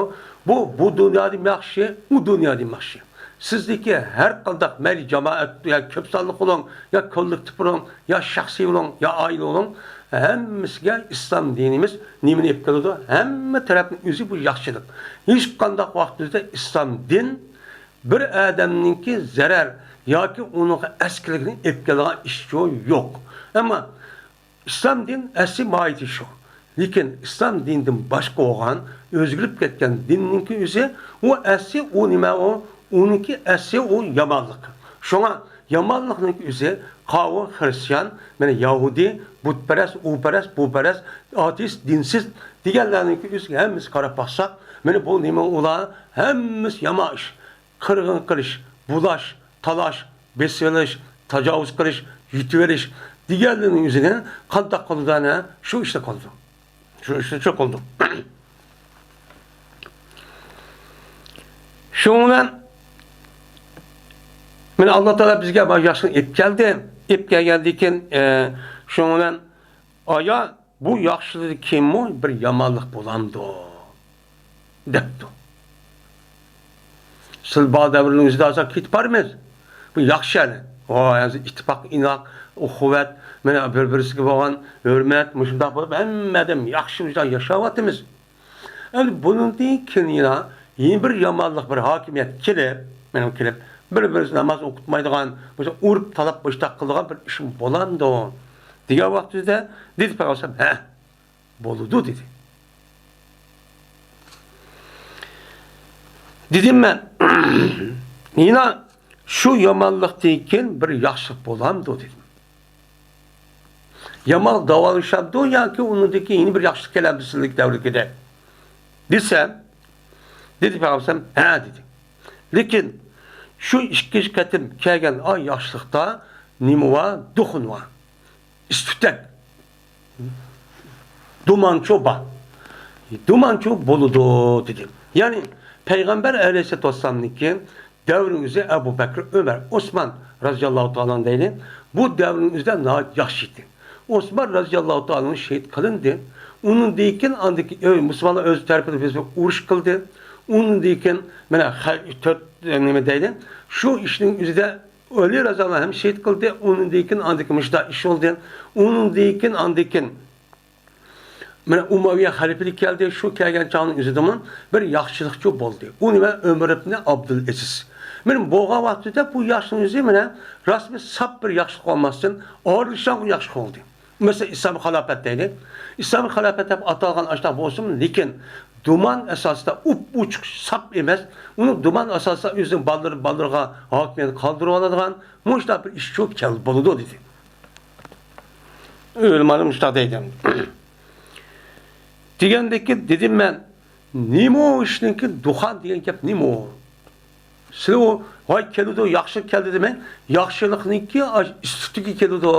بۇ، بۇ دۇنيادىمۇ ياخشى، ئۇ دۇنيادىمۇ ياخشى. سىزدىكى ھەر قانداق مەيلى جامائەت، يا كۆپ سانلىق بولۇڭ، يا كوللېكتىپ بولۇڭ، يا شەخسىي بولۇڭ، يا ئائىلە بولۇڭ، ھەممىسىگە ئىسلام دىنىمىز نېمىنى ئېلىپ كېلىدۇ؟ ھەممە تەرەپنىڭ ئۆزى بۇ ياخشىلىق. ھېچقانداق ۋاقتىمىزدا ئىسلام دىن بىر ئادەمنىڭكى زەرەر ياكى ئۇنىڭغا ئەسكىلىكنى ئېلىپ كېلىدىغان ئىش يوق. ئەمما ئىسلام دىن ئەسلى ماھىيىتى شۇ. لېكىن ئىسلام دىنىدىن باشقا بولغان، ئۆزگىرىپ كەتكەن دىننىڭكى ئۆزى، ئۇ ئەسلى ئۇ نېمە ئۇ؟ ئۇنىڭكى ئەسلى ئۇ يامانلىق. شۇڭا يامانلىقنىڭكى ئۆزى قاۋۇ، خرىستىيان، مانا يەھۇدىي، بۇتپەرەس، ئۇپەرەس، بۇپەرەس، ئاتېئىست، دىنسىز دېگەنلەرنىڭكى ئۆزىگە ھەممىسى قاراپ باقساق، مانا بۇ نېمە ئۇلار؟ ھەممىسى يامان ئىش. قىرغىن قىلىش، بۇلاش، تالاش، بېسىۋېلىش، تاجاۋۇز قىلىش، يۇتۇۋېلىش دېگەنلىرىنىڭ ئۆزىنى قانداق قىلىدۇ ئەنە؟ شۇ ئىشنى قىلىدۇ. شۇ ئىشنى شۇ قىلىدۇ. شۇنىڭ بىلەن مانا ئاللا تائالا بىزگە بۇ ياخشىلىقنى ئېلىپ كەلدى. ئېلىپ كەلگەندىن كېيىن، ئە، شۇنىڭ بىلەن ئايا بۇ ياخشىلىقتىن كېيىنمۇ بىر يامانلىق بولامدۇ؟ دەپتۇ. سىلبا دەۋرىنىڭ ئۆزىدە ھازىر كېتىپ بارىمىز. بۇ ياخشى ھەلى. ۋاي، ھازىر ئىتتىپاق، ئىناق، ئۇخۇۋەت، مانا بىر-بىرسىگە بولغان ھۆرمەت، مۇشۇنداق بولۇپ، ھەممە ئادەم ياخشى مۇشۇنداق ياشاۋاتىمىز. ئەمدى بۇنىڭدىن كېيىن يەنە، يەنە بىر يامانلىق، بىر ھاكىمىيەت كېلىپ، مانا كېلىپ، بىر-بىرسىگە ناماز ئوقۇتمايدىغان، مۇشۇ ئۇرۇپ، تالاپ، مۇشۇنداق قىلىدىغان بىر ئىشمۇ بولامدۇ؟ دېگەن ۋاقتىدا دېدى پەيغەمبەر، ھە، بولىدۇ دېدى. دېدىم مەن، يەنە شۇ يامانلىقتىن كېيىن بىر ياخشىلىق بولامدۇ دېدىم. يامانلىق داۋالىشامدۇ ياكى ئۇنىڭدىن كېيىن يەنە بىر ياخشىلىق كېلەمدۇ سىزنىڭ دەۋرىڭىزدە دېسەم، دېدى پەيغەمبەر ھە دېدى. لېكىن شۇ ئىككىنچى قېتىم كەلگەن ئا ياخشىلىقتا نېمە بار؟ دۇخان بار. ئىستۇتەك. دۇمانچۇ بار. دۇمانچۇ بولىدۇ دېدى. يەنى پەيغەمبەر ئەلەيھىسسالاتۇ ۋەسسالامنىڭكى دەۋرىنىڭ ئۆزى ئەبۇ بەكرى، ئۆمەر، ئوسمان رازىياللاھۇ تائالا ئەنھۇ دەيلى. بۇ دەۋرنىڭ ئۆزىدە ناھايىتى ياخشى ئىدى. ئوسمان رازىياللاھۇ تائالا ئەنھۇ شېھىت قىلىندى. ئۇنىڭدىن كېيىن ئاندىكى، ئۆي، مۇسۇلمانلار ئۆز تەرىپىدىن بىز ئۇرۇش قىلدى. ئۇنىڭدىن كېيىن مانا خە-، تۆت، نېمە دەيلى، شۇ ئىشنىڭ ئۆزىدە ئەلى رازىياللاھۇ ئەنھۇ ھەم شېھىت قىلدى. ئۇنىڭدىن كېيىن ئاندىكى مۇشۇنداق ئىش بولدى. ئۇنىڭدىن كېيىن، ئاندىن كېيىن مانا ئۇمەۋىيە خەلىپىلىك كەلدى. شۇ كەلگەن چاغنىڭ ئۆزىدىمۇ بىر ياخشىلىقچۇ بولدى. ئۇ نېمە؟ ئۆمەر ئىبنى ئابدۇلئەزىز. مانا بولغان ۋاقتىدا بۇ ياخشىنىڭ ئۆزى مانا راسمى ساپ بىر ياخشىلىق بولماستىن، ئارىلىشىدىغان ياخشىلىق بولدى. مەسىلەن، ئىسلامىي خىلاپەت دەيلى. ئىسلامىي خىلاپەت دەپ ئاتالغان ئاشۇنداق بولسىمۇ، لېكىن دۇمان ئاساسىدا ئۇپ-ئوچۇق ساپ ئەمەس، ئۇنىڭ دۇمان ئاساسىدا ئۆزىنىڭ بالىلىرى، بالىلىرىغا ھاكىمىيەت قالدۇرۇۋالىدىغان مۇشۇنداق بىر ئىشچۇ كەل-، بولىدۇ دېدى. ئۆلىمالار مۇشۇنداق دەيدۇ. دېگەندىكى دېدىم مەن، نېمە ئۇ ئىشنىڭكى دۇخان دېگەن گەپ نېمە ئۇ؟ سىلى ئۇ، ۋاي كېلىدۇ، ياخشىلىق كەلدى دېمەي، ياخشىلىقنىڭكى ئىستۇتىكى كېلىدۇ.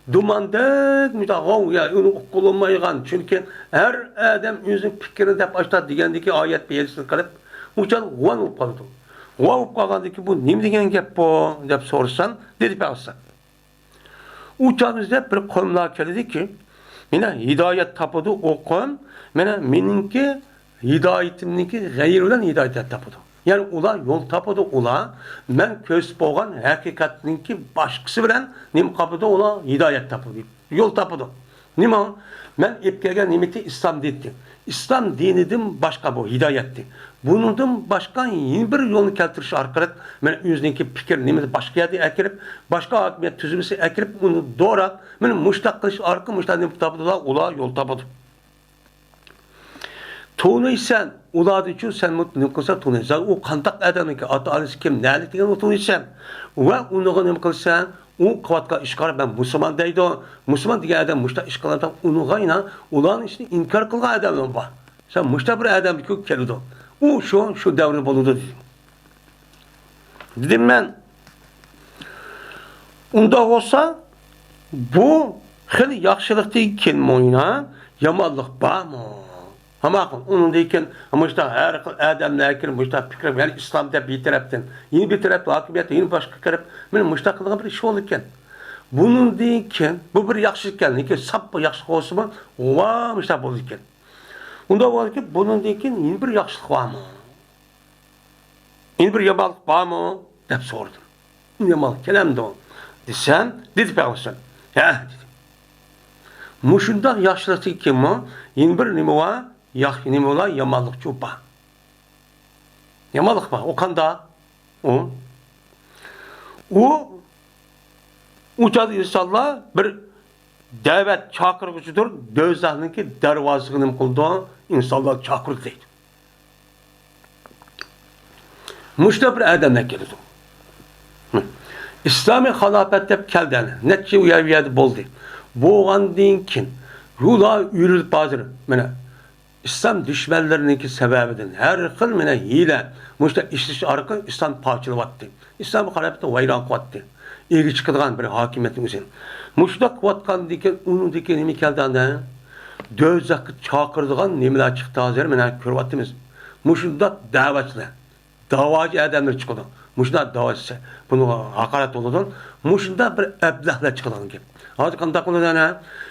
دۇماندەك مۇنداق غاۋ، يا ئۇنى ئۇققىلى بولمايدىغان. چۈنكى ھەر ئادەم ئۆزىنىڭ پىكرىنى دەپ ئاشتا دېگەندىكى ئايەت بەيەنسىز قىلىپ، ئۇچان غۇۋا بولۇپ قالىدۇ. غۇۋا بولۇپ قالغاندىكى بۇ نېمە دېگەن گەپ بۇ؟ دەپ سورىسام، دېدى پەيغەمبەر. ئۇ چاغىمىزدا بىر قوملار كېلىدىكى، مانا ھىدايەت تاپىدۇ ئۇ قوم، مانا مېنىڭكى ھىدايىتىمنىڭكى غەيرى بىلەن ھىدايەت تاپىدۇ. يەنى ئۇلار يول تاپىدۇ، ئۇلار مەن كۆرسىتىپ بولغان ھەقىقەتنىڭكى باشقىسى بىلەن نېمە قاپىدۇ، ئۇلار ھىدايەت تاپىدۇ، يول تاپىدۇ. نېمە؟ مەن ئېلىپ كەلگەن نېمىتى ئىسلام دىنىتى. ئىسلام دىنىدىن باشقا بۇ ھىدايەتتى. بۇنىڭدىن باشقا يەنە بىر يولنى كەلتۈرۈش ئارقىلىق، مەن ئۆزىنىڭكى پىكىر نېمىسى باشقا يەردە ئەكىرىپ، باشقا ھاكىمىيەت تۈزۈلمىسى ئەكىرىپ، ئۇنى دوراپ، مەن مۇشتاق قىلىش ئارقىلىق مۇشتاق نېمە تاپىدۇ، ئۇلار يول تاپىدۇ. تونۇيسەن، ئۇلاردىنچۇ سەنمۇ نېمە قىلسا تونۇيسەن. ئۇ قانداق ئادەمكەن، ئاتا-ئانىسى كىم، نەلىك دېگەننى تونۇيسەن. ۋە ئۇنىڭغا نېمە قىلسا، ئۇ قىلىۋاتقان ئىشقا قاراپ مەن مۇسۇلمان دەيدۇ. مۇسۇلمان دېگەن ئادەم مۇشۇنداق ئىش قىلىدۇ. ئۇنىڭغا يەنە ئۇلارنىڭ ئىشىنى ئىنكار قىلغان ئادەملەر بار. سەن مۇشۇنداق بىر ئادەمكى كېلىدۇ. ئۇ شۇ، شۇ دەۋردە بولىدۇ دېدى. دېدىم مەن، ئۇنداق بولسا، بۇ خېلى ياخشىلىقتىن كېيىنمۇ يەنە يامانلىق بارمۇ؟ ھاما ئۇنىڭدىن كېيىن مۇشۇنداق ھەر خىل ئادەملەر كىرىپ، مۇشۇنداق پىكىر، يەنى ئىسلام دەپ بىر تەرەپتىن، يەنە بىر تەرەپتە ھاكىمىيەت، يەنە باشقا كىرىپ، مانا مۇشۇنداق قىلغان بىر ئىش بولىدىكەن. بۇنىڭدىن كېيىن، بۇ بىر ياخشىلىق ئىكەن، لېكىن ساپ بىر ياخشىلىق بولسىمۇ، ۋا مۇشۇنداق بولىدىكەن. ئۇنداق بولىدىكەن، بۇنىڭدىن كېيىن يەنە بىر ياخشىلىق بارمۇ؟ يەنە بىر يامانلىق بارمۇ؟ دەپ سورىدىم. يامانلىق كېلەمدۇ؟ دېسەم، دېدى پەيغەمبەر، ھە، دېدى. مۇشۇنداق ياخشىلىقتىن كېيىنمۇ يەنە بىر نېمە بار؟ ياخ-، نېمە بار؟ يامانلىقچۇ بار. يامانلىق بار. ئۇ قانداق؟ ئۇ، ئۇ، ئۇ چاغدا ئىنسانلار بىر دەۋەت چاقىرغۇچىدۇر، دوزاخنىڭكى دەرۋازىسىغا نېمە قىلىدۇ؟ ئىنسانلار چاقىرىدۇ دەيدۇ. مۇشۇنداق بىر ئادەملەر كېلىدۇ. ئىسلامىي خىلاپەت دەپ كەلدى، نەچچە يىل ئۇ يەردە بولدى. بولغاندىن كېيىن، يوللار ئۆرۈلۈپ ھازىر، مانا، ئىسلام دۈشمەنلىرىنىڭكى سەۋەبىدىن ھەر خىل، مانا، ھىيلە، مۇشۇنداق ئىشلىشى ئارقىلىق ئىسلام پارچىلىۋاتتى. ئىسلام خىلاپىتىنى ۋەيران قىلىۋاتتى. ئىگە چىقىدىغان بىر ھاكىمىيەتنىڭ ئۆزى. مۇشۇنداق قىلىۋاتقاندىكىن، ئۇنىڭدىكى نېمە كەلدى ئاندىن؟ دوزاخقا چاقىرىدىغان نېمىلەر چىقتى ھازىر، مانا كۆرۈۋاتىمىز. مۇشۇنداق دەۋەتچىلەر، داۋاچى ئادەملەر چىقىدۇ. مۇشۇنداق داۋاچى، بۇنىڭغا ھاقارەت بولىدۇ. مۇشۇنداق بىر ئەبلەخلەر چىقىدىغان گەپ. ھازىر قانداق قىلىدۇ ئەنە؟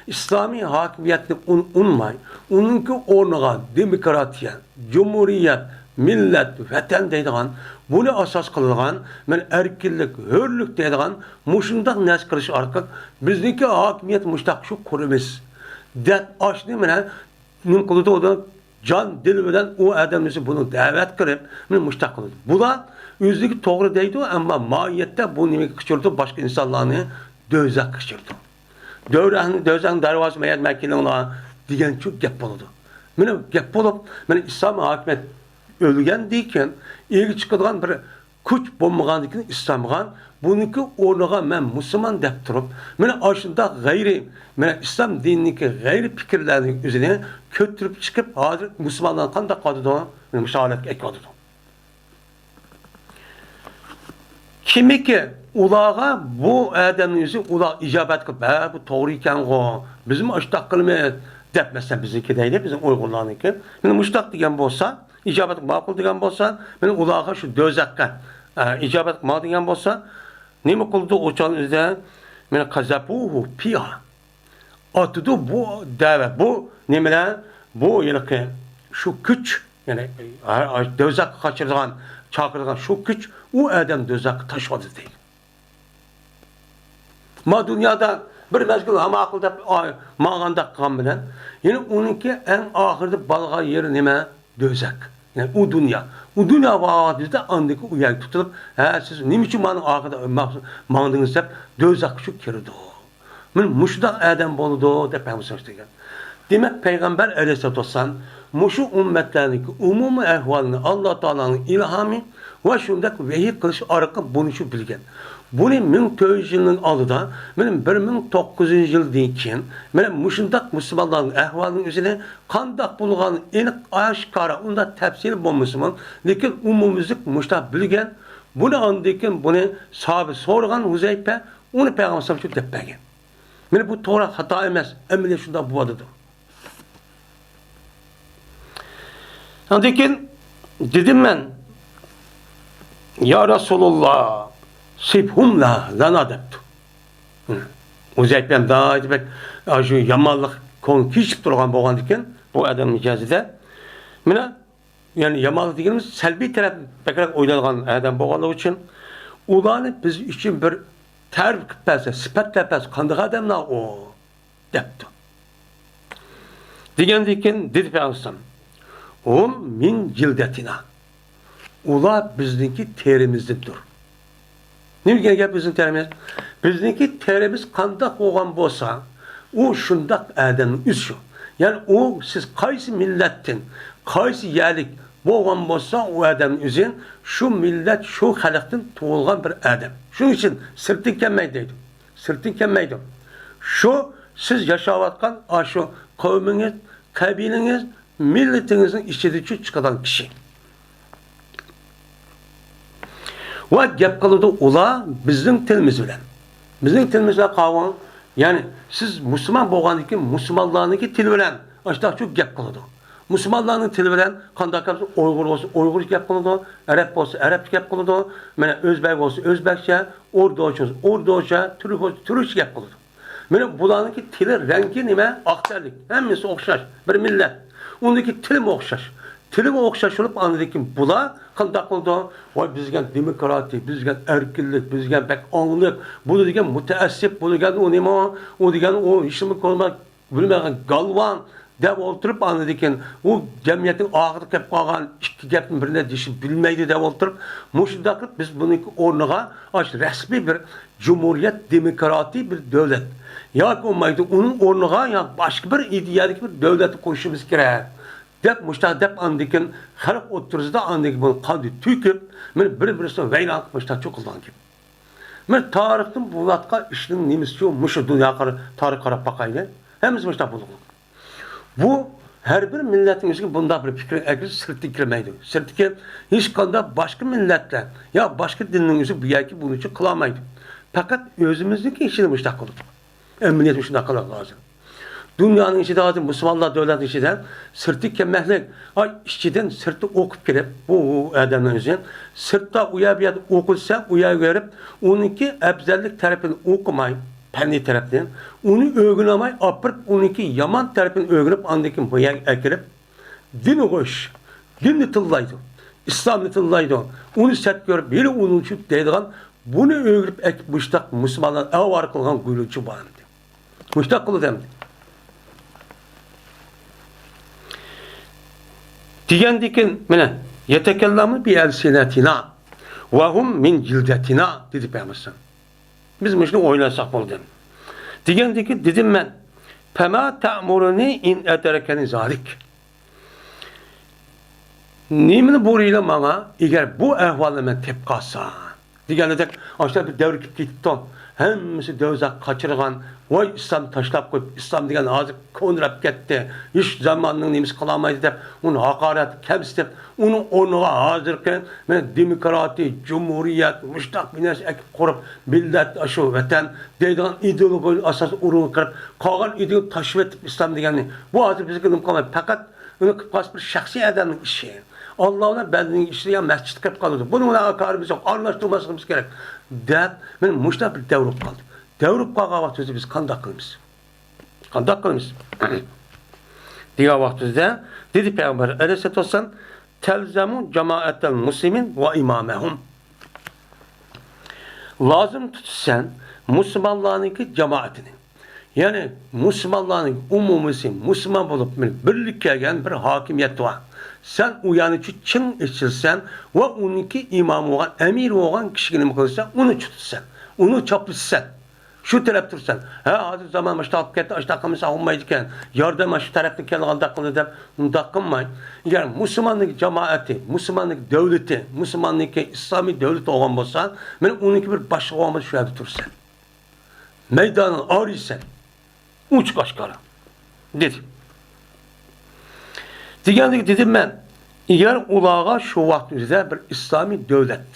ئىسلامىي ھاكىمىيەتنى ئۇن-، ئۇنىماي، ئۇنىڭكى ئورنىغا دېموكراتىيە، جۇمھۇرىيەت، مىللەت، ۋەتەن دەيدىغان، بۇنى ئاساس قىلىدىغان، مانا ئەركىنلىك، ھۆرلۈك دەيدىغان مۇشۇنداق نەرسە قىلىش ئارقىلىق بىزنىڭكى ھاكىمىيەت مۇشۇنداق شۇ قۇرىمىز دەپ ئاشنى مانا نېمە قىلىدۇ ئۇدا؟ جان دىل بىلەن ئۇ ئادەمنى بۇنى دەۋەت قىلىپ، مانا مۇشۇنداق قىلىدۇ. بۇلار ئۆزلىرىگە توغرا دەيدۇ، ئەمما ماھىيەتتە بۇ نېمىگە قىچۇرىدۇ؟ باشقا ئىنسانلارنى دوزاخقا قىچۇرىدۇ. دۆزەخنىڭ، دۆزەخنىڭ دەرۋازىسى مەيەت مەكىنىڭلار، دېگەنچۇ گەپ بولىدۇ. مانا گەپ بولۇپ، مانا ئىسلام ھاكىمىيەت ئۆلگەندىن كېيىن، ئىگە چىقىدىغان بىر كۈچ بولمىغاندىن كېيىن ئىسلامغا، بۇنىڭكى ئورنىغا مەن مۇسۇلمان دەپ تۇرۇپ، مانا ئاشۇنداق غەيرىي، مانا ئىسلام دىنىنىڭكى غەيرىي پىكىرلەرنىڭ ئۆزىنى كۆتۈرۈپ چىقىپ، ھازىر مۇسۇلمانلار قانداق قىلىدۇ؟ مانا مۇشۇ ھالەتكە ئەكىۋاتىدۇ. كىمكى ئۇلارغا بۇ ئادەمنىڭ ئۆزى ئۇلار ئىجابەت قىلىپ، ھە، بۇ توغرا ئىكەنغۇ، بىزمۇ ئاشۇنداق قىلىمىز دەپ، مەسىلەن، بىزنىڭكى دەيلى، بىزنىڭ ئۇيغۇرلارنىڭكى. مانا مۇشۇنداق دېگەن بولسا، ئىجابەت ماقۇل دېگەن بولسا، مانا ئۇلارغا شۇ دوزاخقا، ئە، ئىجابەت قىلماڭ دېگەن بولسا، نېمە قىلىدۇ ئۇ چاغنىڭ ئۆزىدە؟ مانا قەزەپۇھۇ فىھا. ئاتىدۇ بۇ دەۋە، بۇ نېمىلەر؟ بۇ ھېلىقى شۇ كۈچ، يەنى ھە، دوزاخقا قاچىرىدىغان، چاقىرىدىغان شۇ كۈچ ئۇ ئادەمنى دوزاخقا تاشلىۋاتىدۇ دەيدۇ. ما دۇنيادا بىر مەزگىل ھاماقىل دەپ، ئاي، ماڭغانداق قىلغان بىلەن، يەنى ئۇنىڭكى ئەڭ ئاخىرىدا بارغان يېرى نېمە؟ دوزاخ. يەنى ئۇ دۇنيا. ئۇ دۇنيا بارغان بىزدە ئاندىكى ئۇ يەرگە تۇتۇلۇپ، ھە، سىز نېمە ئۈچۈن مانا ئاخىرىدا ماڭدىڭىز دەپ، دوزاخقا شۇ كىرىدۇ. مانا مۇشۇنداق ئادەم بولىدۇ دەپ پەيغەمبەر دېگەن. دېمەك، پەيغەمبەر ئەلەيھىسسالاتۇ ۋەسسالام مۇشۇ ئۈممەتلەرنىڭكى ئومۇمىي ئەھۋالىنى ئاللا تائالانىڭ ئىلھامى ۋە شۇنداق ۋەھىي قىلىش ئارقىلىق بۇنى شۇ بىلگەن. بۇنى مىڭ تۆت يۈز يىلنىڭ ئالدىدا، مانا بىر مىڭ توققۇز يۈز يىلدىن كېيىن، مانا مۇشۇنداق مۇسۇلمانلارنىڭ ئەھۋالىنىڭ ئۆزىنى قانداق بولغانلىقى ئېنىق، ئاشكارا، ئۇنداق تەپسىلىي بولمىسىمۇ، لېكىن ئومۇميۈزلۈك مۇشۇنداق بىلگەن. بۇنى ئاندىن كېيىن بۇنى ساھابە سورىغان ھۇزەيپە، ئۇنى پەيغەمبەر ئەلەيھىسسالام شۇ دەپ بەرگەن. مانا بۇ توغرا خاتا ئەمەس، ئەمەلىيەت شۇنداق بولۇۋاتىدۇ. ئاندىن كېيىن دېدىم مەن، يا رەسۇلاللا، سىفھۇم لا-، لەنا دەپتۇ. ھۇزەيپە ھەم دائىم بەك، ئاشۇ يامانلىق كۆڭلى كېچىپ تۇرغان بولغاندىكىن، بۇ ئادەم مىجەزىدە، مانا، يەنى يامانلىق دېگىنىمىز سەلبىي تەرەپ بەكرەك ئويلايدىغان ئادەم بولغانلىقى ئۈچۈن، ئۇلارنى بىز ئۈچۈن بىر تەرىپ قىلىپ بەرسە، سۈپەتلەپ بەرسە، قانداق ئادەملەر ئۇ؟ دەپتۇ. دېگەندىن كېيىن دېدى پەيغەمبەر، ھۇم مىن جىلدەتىنا. ئۇلار بىزنىڭكى تېرىمىزدىندۇر. نېمە دېگەن گەپ بىزنىڭ تېرىمىز؟ بىزنىڭكى تېرىمىز قانداق بولغان بولسا، ئۇ شۇنداق ئادەمنىڭ ئۆزى شۇ. يەنى ئۇ سىز قايسى مىللەتتىن، قايسى يەرلىك بولغان بولسا، ئۇ ئادەمنىڭ ئۆزى شۇ مىللەت، شۇ خەلقتىن تۇغۇلغان بىر ئادەم. شۇنىڭ ئۈچۈن سىرتتىن كەلمەيدۇ دەيدۇ. سىرتتىن كەلمەيدۇ. شۇ سىز ياشاۋاتقان ئاشۇ قەۋمىڭىز، قەبىلىڭىز، مىللىتىڭىزنىڭ ئىچىدىچۇ چىقىدىغان كىشى. ۋە گەپ قىلىدۇ ئۇلار بىزنىڭ تىلىمىز بىلەن. بىزنىڭ تىلىمىز بىلەن قاۋۇڭ، يەنى سىز مۇسۇلمان بولغاندىن كېيىن مۇسۇلمانلارنىڭكى تىلى بىلەن ئاشۇنداقچۇ گەپ قىلىدۇ. مۇسۇلمانلارنىڭ تىلى بىلەن قانداق گەپ، ئۇيغۇر بولسا ئۇيغۇرچە گەپ قىلىدۇ، ئەرەب بولسا ئەرەبچە گەپ قىلىدۇ، مانا ئۆزبەك بولسا ئۆزبەكچە، ئوردۇچە بولسا ئوردۇچە، تۈرك بولسا تۈركچە گەپ قىلىدۇ. مانا بۇلارنىڭكى تىلى، رەڭگى نېمە؟ ئاق تەنلىك. ھەممىسى ئوخشاش. بىر مىللەت. ئۇنىڭكى تىلىمۇ ئوخشاش. تىلىمۇ ئوخشاش بولۇپ، ئاندىن كېيىن بۇلار قانداق قىلىدۇ؟ ۋاي، بىز دېگەن دېموكراتىيە، بىز دېگەن ئەركىنلىك، بىز دېگەن بەك ئاڭلىق، بۇ دېگەن مۇتەئەسسىپ، بۇ دېگەن ئۇ نېمە، ئۇ دېگەن ئۇ ھېچنېمە كۆرمەي، بىلمەيدىغان گالۋاڭ دەپ ئولتۇرۇپ، ئاندىن كېيىن ئۇ جەمئىيەتنىڭ ئاخىرىدا كېلىپ قالغان ئىككى گەپنى بىرىنى دېيىشنى بىلمەيدۇ دەپ ئولتۇرۇپ، مۇشۇنداق قىلىپ بىز بۇنىڭكى ئورنىغا ئاشۇ رەسمىي بىر جۇمھۇرىيەت، دېموكراتىي بىر دۆلەت ياكى بولمايدۇ، ئۇنىڭ ئورنىغا يا باشقا بىر ئىدىيەدىكى بىر دۆلەتنى قۇرۇشىمىز كېرەك دەپ مۇشۇنداق دەپ، ئاندىن كېيىن خەلق ئوتتۇرىسىدا ئاندىن كېيىن بۇنى قاندىن تۆكۈپ، مانا بىر-بىرسىنى ۋەيران قىلىپ مۇشۇنداق چوقۇلغان گەپ. مانا تارىختىن بولۇۋاتقان ئىشنىڭ نېمىسىچۇ مۇشۇ دۇنياغا قارا-، تارىخقا قاراپ باقايلى. ھەممىسى مۇشۇنداق بولىدۇ. بۇ ھەر بىر مىللەتنىڭ ئۆزىگە بۇنداق بىر پىكىر ئەكىرىش سىرتتىن كىرمەيدۇ. سىرتتىكى ھېچقانداق باشقا مىللەتلەر يا باشقا دىننىڭ ئۆزى بۇ يەرگە بۇنىچە قىلالمايدۇ. پەقەت ئۆزىمىزنىڭكى ئىچىدە مۇشۇنداق قىلىدۇ. ئەمەلىيەت مۇشۇنداق قىلىدۇ ھازىر. دۇنيانىڭ ئىچىدە ھازىر مۇسۇلمانلار دۆلەتنىڭ ئىچىدە سىرتى كەلمەكلىك، ئاي، ئىچىدىن سىرتى ئوقۇپ كىرىپ، بۇ، بۇ ئادەمنىڭ ئۆزى سىرتتا ئۇ يەر بۇ يەردە ئوقۇلسا، ئۇ يەرگە بېرىپ، ئۇنىڭكى ئەۋزەللىك تەرىپىنى ئوقۇماي، پەننىي تەرەپتىن ئۇنى ئۆگىنەلمەي، ئاپىرىپ ئۇنىڭكى يامان تەرىپىنى ئۆگىنىپ، ئاندىن كېيىن بۇ يەرگە ئەكىرىپ، دىنغا ئوش، دىننى تىللايدۇ، ئىسلامنى تىللايدۇ، ئۇنى سەت كۆرۈپ، ھېلى ئۇنىڭ ئۈچۈن دەيدىغان، بۇنى ئۆگىنىپ ئەكىپ مۇشۇنداق مۇسۇلمانلارنى ئاۋارە قىلغان گۇيلۇچى بار ئەمدى. مۇشۇنداق قىلىدۇ ئەمدى. دېگەندىكىن، مانا، يەتەكەللەمۇ بىئەلسىنەتىنا ۋەھۇم مىن جىلدەتىنا، دېدى پەيغەمبەر. بىز مۇشۇنى ئويلىساق بولدى. دېگەندىكىن دېدىم مەن، فما تأمرني إن أدركني ذلك. نېمىنى بۇيرۇيلا ماڭا، ئەگەر بۇ ئەھۋالنى مەن تېپىپ قالسام؟ دېگەندەك، ئاشۇنداق بىر دەۋر كېلىپ كېتىپتۇ. ھەممىسى دۆزەخ قاچىرىغان، ۋاي ئىسلام تاشلاپ قويۇپ، ئىسلام دېگەن ھازىر كونىراپ كەتتى، ھېچ زاماننىڭ نېمىسى قىلالمايدۇ دەپ، ئۇنى ھاقارەت كەمسىتىپ، ئۇنىڭ ئورنىغا ھازىرقى مانا دېموكراتىيە، جۇمھۇرىيەت، مۇشۇنداق بىر نەرسە ئەكىپ قۇرۇپ، مىللەت، ئاشۇ ۋەتەن دەيدىغان ئىدېئولوگىيە ئاساسىدا ئۇرۇنغا كىرىپ، قالغان ئىدېئولوگىيەنى تاشلىۋېتىپ ئىسلام دېگەننى، بۇ ھازىر بىزگە نېمە قالمايدۇ؟ پەقەت ئۇنى قىلىپ قالسا بىر شەخسىي ئادەمنىڭ ئىشى. ئاللا بىلەن بەندىنىڭ ئىشى دېگەن مەسچىتتە قېلىپ قالىدۇ. بۇنىڭ بىلەن ھاكارىمىز يوق، ئارىلاشتۇرماسلىقىمىز كېرەك، دەپ، مانا مۇشۇنداق بىر دەۋر بولۇپ قالدى. دەۋر بولۇپ قالغان ۋاقتىمىزدا بىز قانداق قىلىمىز؟ قانداق قىلىمىز؟ دېگەن ۋاقتىمىزدا دېدى پەيغەمبەر ئەلەيھىسسالاتۇ ۋەسسالام، تەلزەمۇ جامائەتەل مۇسلىمىن ۋە ئىمامەھۇم. لازىم تۇتىسەن مۇسۇلمانلارنىڭكى جامائىتىنى. يەنى مۇسۇلمانلارنىڭ ئومۇمىيسى مۇسۇلمان بولۇپ، بىرلىككە كەلگەن بىر ھاكىمىيەت بار. سەن ئۇ يەرنى چىڭ ئېچىلسەن ۋە ئۇنىڭكى ئىمامى بولغان، ئەمىرى بولغان كىشىگە نېمە قىلىسەن؟ ئۇنى تۇتىسەن، ئۇنى چاپلىسىسەن. شۇ تەرەپ تۇرىسەن. ھە، ھازىر زامان مۇشۇنداق بولۇپ كەتتى، ئاشۇنداق قىلمىسا بولمايدىكەن. ياردەم مۇشۇ تەرەپتىن كەلگەندەك قىلدى دەپ، ئۇنداق قىلماي. ئەگەر مۇسۇلماننىڭ جامائىتى، مۇسۇلماننىڭ دۆلىتى، مۇسۇلماننىڭكى ئىسلامىي دۆلىتى بولغان بولسا، مانا ئۇنىڭكى بىر باشلىقى بولغان بولسا، شۇ يەردە تۇرىسەن. مەيداننى ئارىيسەن. ئوچۇق ئاشكارا. دېدى. دېگەندىكى دېدىم مەن، ئەگەر ئۇلارغا شۇ ۋاقىت ئۆزىدە بىر ئىسلامىي دۆلەت،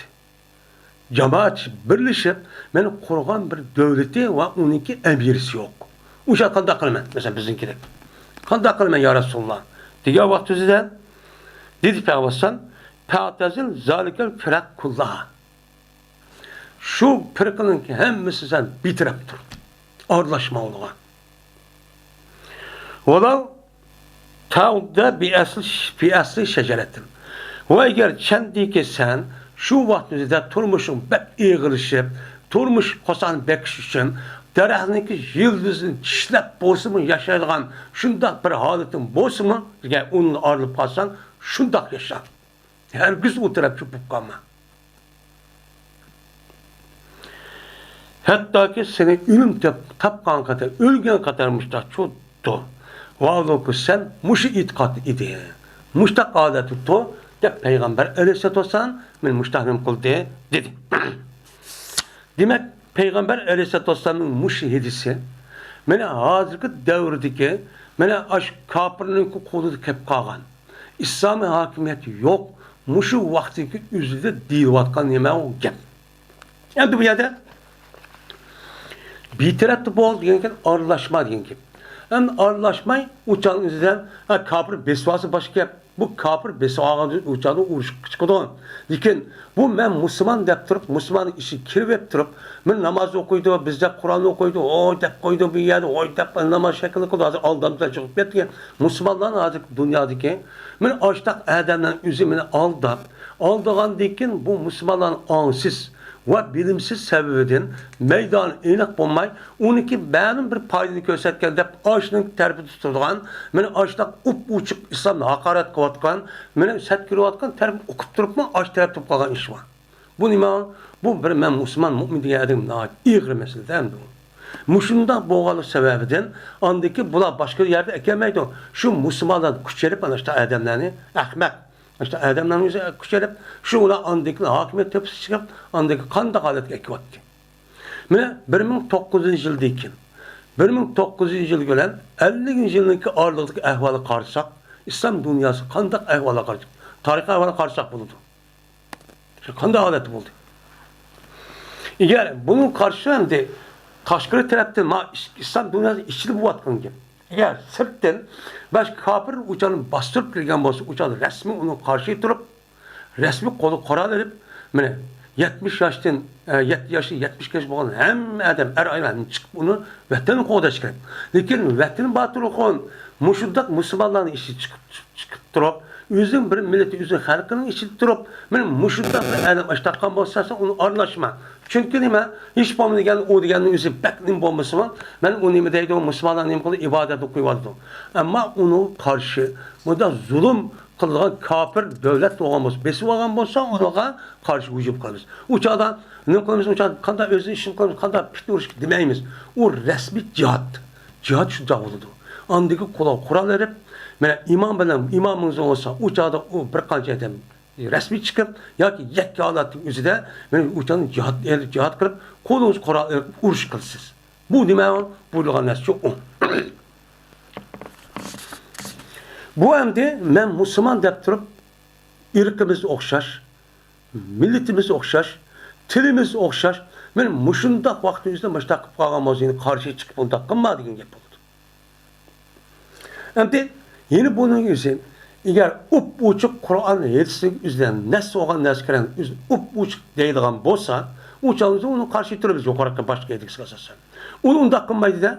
جامائەت بىرلىشىپ، مانا قۇرغان بىر دۆلىتى ۋە ئۇنىڭكى ئەمىرىسى يوق. ئۇ ئىشنى قانداق قىلىمەن؟ مەسىلەن، بىزنىڭكىدەك. قانداق قىلىمەن، يا رەسۇلاللا؟ دېگەن ۋاقتىمىزدا دېدى پەيغەمبەر ئەلەيھىسسالام، «فەئتەزىل زالىكەل فىرەق كۇللاھا.» شۇ پىرقىنىڭ ھەممىسى سەن بىتەرەپ تۇر. ئارىلاشما ئۇنىڭغا. ۋەلەۋ تەئۇددە بىئەسلى، بىئەسلى شەجەرەتىن. ۋە ئەگەر چەندىكى سەن شۇ ۋاقىتتا تۇرمۇشۇڭ بەك ئېغىرلىشىپ، تۇرمۇش قورساقنى بېقىش ئۈچۈن دەرەخنىڭكى يىلتىزىنى چىشلەپ بولسىمۇ ياشايدىغان شۇنداق بىر ھالىتىڭ بولسىمۇ، ئەگەر ئۇنىڭدىن ئايرىلىپ قالساڭ، شۇنداق ياشا. ھەرگىز ئۇ تەرەپچە بولۇپ قالما. ھەتتاكى سېنى ئۆلۈم تاپ-، تاپقان قەدەر، ئۆلگەن قەدەر مۇشتاق چۇ تۇر. ۋاھالۇكى سەن مۇشۇ ئېتىقادتا ئىدىڭ. مۇشتاق ھالەتتە تۇر، دەپ پەيغەمبەر ئەلەيھىسسالاتۇ ۋەسسالام مېنى مۇشتاق نېمە قىلدى، دېدى. دېمەك، پەيغەمبەر ئەلەيھىسسالاتۇ ۋەسسالامنىڭ مۇشۇ ھەدىسى، مانا ھازىرقى دەۋردىكى، مانا ئاشۇ كاپىرنىڭ قولىدا كەپ قالغان، ئىسلامىي ھاكىمىيەت يوق، مۇشۇ ۋاقىتتىكى ئۆزىدە دېيىلىۋاتقان نېمە ئۇ گەپ. ئەمدى بۇ يەردە بىتەرەپتە بول دېگەن گەپ، ئارىلاشما دېگەن گەپ. ئەمدى ئارىلاشماي ئۇ چاغنىڭ ئۆزىدە، ھە، كاپىر بېسىۋالسا باشقا گەپ. بۇ كاپىر بېسىۋالغان ئۇ چاغدا ئۇرۇشقا چىقىدۇ. لېكىن بۇ مەن مۇسۇلمان دەپ تۇرۇپ، مۇسۇلماننىڭ ئىچىگە كىرىۋېلىپ تۇرۇپ، مانا ناماز ئوقۇيدۇ، بىزدەك قۇرئان ئوقۇيدۇ، ھوي دەپ قويىدۇ بۇ يەردە، ھوي دەپ ناماز شەكلىنى قىلىدۇ. ھازىر ئالدامچىلار چىقىپ كەتكەن. مۇسۇلمانلارنىڭ ھازىرقى دۇنيادىكى، مانا ئاشۇنداق ئادەملەرنىڭ ئۆزى مېنى ئالداپ، ئالدىغاندىن كېيىن بۇ مۇسۇلمانلارنىڭ ئاڭسىز ۋە بىلىمسىز سەۋەبىدىن مەيدانى ئېنىق بولماي، ئۇنىڭكى مەلۇم بىر پايدىنى كۆرسەتكەن دەپ، ئاشۇنىڭ تەرىپىدە تۇرىدىغان، مانا ئاشۇنداق ئوپئوچۇق ئىسلامنى ھاقارەت قىلىۋاتقان، مانا سەت كۆرۈۋاتقان تەرەپ ئوقۇپ تۇرۇپمۇ ئاشۇ تەرەپتە بولۇپ قالغان ئىش بار. بۇ نېمە؟ بۇ بىر مەن مۇسۇلمان، مۇئمىن دېگەن ئادەم ناھايىتى ئېغىر مەسىلىدە ئەمدى بۇ. مۇشۇنداق بولغانلىق سەۋەبىدىن ئاندىكى بۇلار باشقا يەردە ئەكەلمەيدۇ. شۇ مۇسۇلمانلار كۈچەپ ئاشۇنداق ئادەملەرنى، ئەخمەق، ئاشۇنداق ئادەملەرنى ئۆزى كۈچەپ، شۇ ئۇلار ئاندىكى ھاكىمىيەت تۆپىسىگە چىقىپ، ئاندىكى قانداق ھالەتكە ئەكىۋاتتى. مانا بىر مىڭ توققۇز يۈز يىلدىن كېيىن، بىر مىڭ توققۇز يۈز يىل بىلەن ئەللىكىنچى يىلنىڭكى ئارىلىقىدىكى ئەھۋالغا قارىساق، ئىسلام دۇنياسى قانداق ئەھۋالغا قارىساق، تارىخىي ئەھۋالغا قارىساق بولىدۇ. قانداق ھالەتتە بولدى؟ ئەگەر بۇنىڭغا قارشى ئەمدى تاشقىرى تەرەپتىن ما ئىس-، ئىسلام دۇنياسى ئىچىدە بولۇۋاتقان گەپ. ئەگەر سىرتتىن باشقا كاپىر ئۇچارنى باستۇرۇپ كىرگەن بولسا، ئۇچار رەسمىي ئۇنىڭغا قارشى تۇرۇپ، رەسمىي قولىغا قورال ئېلىپ، مانا يەتمىش ياشتىن، ئە، يەتتە ياشتىن يەتمىشكىچە بولغان ھەممە ئادەم، ئەر-ئايال ھەممە چىقىپ ئۇنى ۋەتەننى قوغداش كېرەك. لېكىن ۋەتىنى بار تۇرغۇن مۇشۇنداق مۇسۇلمانلارنىڭ ئىچىدە چىقىپ، چىقىپ تۇرۇپ، ئۆزىنىڭ بىر مىللىتى، ئۆزىنىڭ خەلقىنىڭ ئىچىدە تۇرۇپ، مانا مۇشۇنداق بىر ئادەم ئاشتاققان بولسا، سەن ئۇنى ئارىلاشما. چۈنكى نېمە؟ ھېچ بولمىدى دېگەن، ئۇ دېگەننىڭ ئۆزى بەك نېمە بولمىسىمۇ، مانا ئۇ نېمە دەيدۇ، مۇسۇلمانلار نېمە قىلىدۇ، ئىبادەتنى قويۇۋالىدۇ. ئەمما ئۇنىڭغا قارشى مۇنداق زۇلۇم قىلىدىغان كاپىر دۆلەت بولغان بولسا، بېسىۋالغان بولسا، ئۇنىڭغا قارشى ھۇجۇم قىلىمىز. ئۇ چاغدا نېمە قىلىمىز؟ ئۇ چاغدا قانداق ئۆزىنى ئىشىنى قىلىمىز، قانداق پىت ئۇرۇش دېمەيمىز. ئۇ رەسمىي جىھاد. جىھاد شۇنداق بولىدۇ. ئاندىن كېيىن قولىغا قورال ئېلىپ، مانا ئىمام بىلەن، ئىمامىڭىز بولسا، ئۇ چاغدا ئۇ بىر قانچە ئادەم رەسمىي چىقىپ ياكى يەككە ھالەتنىڭ ئۆزىدە، مانا ئۇ چاغدا جىھاد، جىھاد قىلىپ، قولىڭىز قورال ئېلىپ ئۇرۇش قىلىسىز. بۇ نېمە؟ بۇيرۇلغان نەرسە شۇ. بۇ ئەمدى مەن مۇسۇلمان دەپ تۇرۇپ، ئىرقىمىز ئوخشاش، مىللىتىمىز ئوخشاش، تىلىمىز ئوخشاش. مانا مۇشۇنداق ۋاقىتنىڭ ئۆزىدە مۇشۇنداق قىلىپ قالغان بولسا، يەنە قارشى چىقىپ بۇنداق قىلما دېگەن گەپ بولىدۇ. ئەمدى يەنە بۇنىڭ ئۆزى، ئەگەر ئوپئوچۇق قۇرئان ھەدىسنىڭ ئۆزىدە نەس بولغان نەرسىگە ئۆزى ئوپئوچۇق دەيدىغان بولسا، ئۇ چاغدا ئۇنىڭ قارشى تۇرىمىز يۇقىرىقى باشقا ھەدىسكە ئاساسەن. ئۇ ئۇنداق قىلمايدۇ-دە.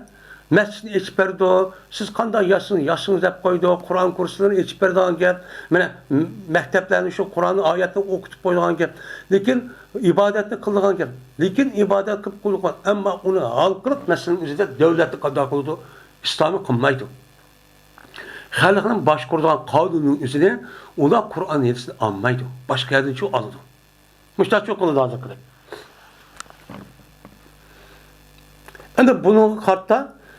مەسچىتنى ئېچىپ بەردۇق، سىز قانداق ياشىسىڭىز، ياشىسىڭىز دەپ قويدۇق، قۇرئان كۇرسلىرىنى ئېچىپ بەردىغان گەپ. مانا، م-، مەكتەپلەرنى شۇ قۇرئان ئايەتنى ئوقۇتۇپ قويىدىغان گەپ. لېكىن ئىبادەتنى قىلىدىغان گەپ. لېكىن ئىبادەت قىلىپ قىلىدىغان، ئەمما ئۇنى ھالقىلىق مەسىلىنىڭ ئۆزىدە دۆلەتنى قانداق قىلىدۇ؟ ئىسلامى قىلمايدۇ. خەلقنى باشقۇرىدىغان قانۇننىڭ ئۆزىنى ئۇلار قۇرئان ھەدىستىن ئالمايدۇ. باشقا يەردىن شۇ ئالىدۇ. مۇشتاق چوقۇم دازا قىلىپ. ئەمدى بۇنىڭغا قارىتا،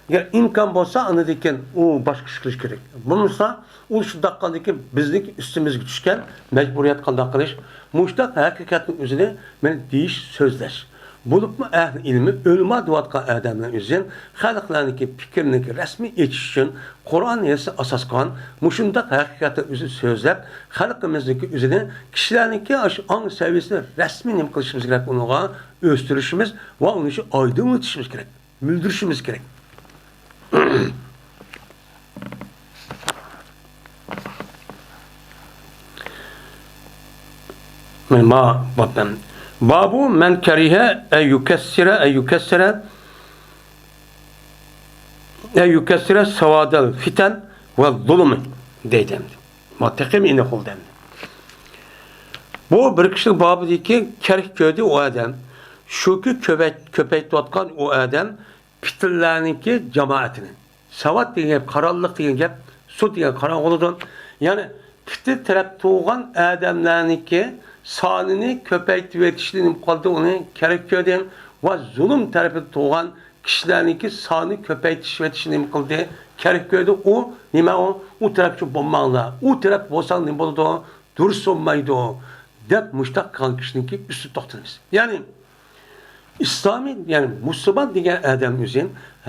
ئەگەر ئىمكان بولسا، ئاندىن كېيىن ئۇ باشقا ئىش قىلىش كېرەك. بولمىسا، ئۇ شۇنداق قىلغاندىن كېيىن بىزنىڭ ئۈستىمىزگە چۈشكەن مەجبۇرىيەت قانداق قىلىش؟ مۇشۇنداق ھەقىقەتنىڭ ئۆزىنى مەن دېيىش، سۆزلەش. بولۇپمۇ ئەھلى ئىلمى، ئۆلىما دەۋاتقان ئادەملەر ئۆزى خەلقلەرنىڭكى پىكرىنىڭكى رەسمىي ئېچىش ئۈچۈن قۇرئان ھەدىسنى ئاساس قىلغان مۇشۇنداق ھەقىقەتنى ئۆزى سۆزلەپ، خەلقىمىزنىڭكى ئۆزىنى، كىشىلەرنىڭكى ئاشۇ ئاڭ سەۋىيەسىنى رەسمىي نېمە قىلىشىمىز كېرەك، ئۇنىڭغا ئۆستۈرۈشىمىز ۋە ئۇنى شۇ ئايدىڭلىتىشىمىز كېرەك، بىلدۈرۈشىمىز كېرەك. مانا ما باب. بابۇ مەن كەرىھە ئەن يۇكەسسىرە، ئەن يۇكەسسىرە، ئەن يۇكەسسىرە ساۋادەل فىتەن ۋە زۇلۇمى دەيدۇ ئەمدى. ما تېخىمۇ ئېنىق بولدى ئەمدى. بۇ بىر كىشىنىڭ بابىدىكى كەرك كۆردى ئۇ ئادەم. شۇكى كۆپەيت-، كۆپەيتىۋاتقان ئۇ ئادەم پىتىنلەرنىڭكى جامائىتىنى. ساۋات دېگەن گەپ، قارانلىق دېگەن گەپ، سۇ دېگەن قاراڭغۇ بولىدۇ. يەنى پىتنە تەرەپ تۇرغان ئادەملەرنىڭكى سانىنى كۆپەيتىۋېتىشنى نېمە قىلدى، ئۇنى كەرك كۆردى. ۋە زۇلۇم تەرىپىدە تۇرغان كىشىلەرنىڭكى سانى كۆپەيتىشىۋېتىشنى نېمە قىلدى، كەرك كۆردى. ئۇ نېمە ئۇ؟ ئۇ تەرەپ شۇ بولماڭلار. ئۇ تەرەپ بولساڭ نېمە بولىدۇ؟ دۇرۇس بولمايدۇ، دەپ مۇشتاق قىلغان كىشىنىڭكى ئۈستىدە توختىلىمىز. يەنى ئىسلامىي، يەنى مۇسۇلمان دېگەن ئادەم ئۆزى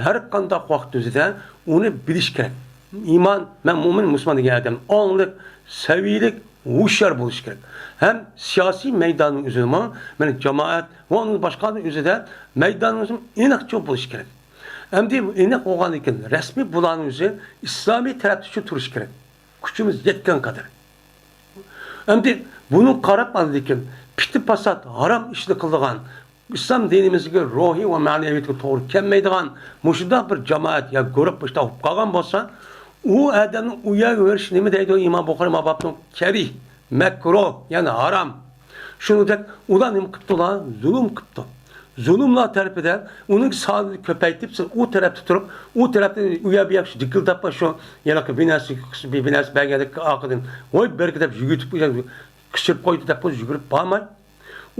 ھەر قانداق ۋاقىت ئۆزىدە ئۇنى بىلىش كېرەك. ئىمان، مەن مۇئمىن، مۇسۇلمان دېگەن ئادەم ئاڭلىق، سەۋىيەلىك، ھوشيار بولۇش كېرەك. ھەم سىياسىي مەيداننىڭ ئۆزىدىمۇ، مانا جامائەت ۋە ئۇنىڭ باشقا ئۆزىدە مەيداننىڭ ئۆزى ئېنىقچە بولۇش كېرەك. ئەمدى ئېنىق بولغاندىن كېيىن رەسمىي بۇلارنىڭ ئۆزى ئىسلامىي تەرەپتە شۇ تۇرۇش كېرەك. كۈچىمىز يەتكەن قەدەر. ئەمدى بۇنىڭغا قاراپ ئاندىن كېيىن پىتى پاسات، ھارام ئىشنى قىلىدىغان، ئىسلام دىنىمىزدىكى روھىي ۋە مەنىۋىيەتكە توغرا كەلمەيدىغان مۇشۇنداق بىر جامائەت يا گۇرۇپ مۇشۇنداق بولۇپ قالغان بولسا، ئۇ ئادەمنىڭ ئۇ يەرگە بېرىشى نېمە دەيدۇ ئىمام بۇخارىي مابابنىڭ؟ كەرىھ، مەكرۇھ، يەنى ھارام. شۇنىڭدەك ئۇلار نېمە قىپتۇلار؟ زۇلۇم قىپتۇ. زۇلۇملار تەرىپىدە ئۇنىڭ سانىنى كۆپەيتىپ، سىز ئۇ تەرەپتە تۇرۇپ، ئۇ تەرەپتىن ئۇ يەر بۇ يەر دىكىلداپ، شۇ ھېلىقى بىناسى، بىناسى بەرگەندەك ئارقىدىن، ۋاي بەرگى دەپ يۈگۈرتۈپ، قىچىرىپ قويدى دەپ يۈگۈرۈپ بارماي.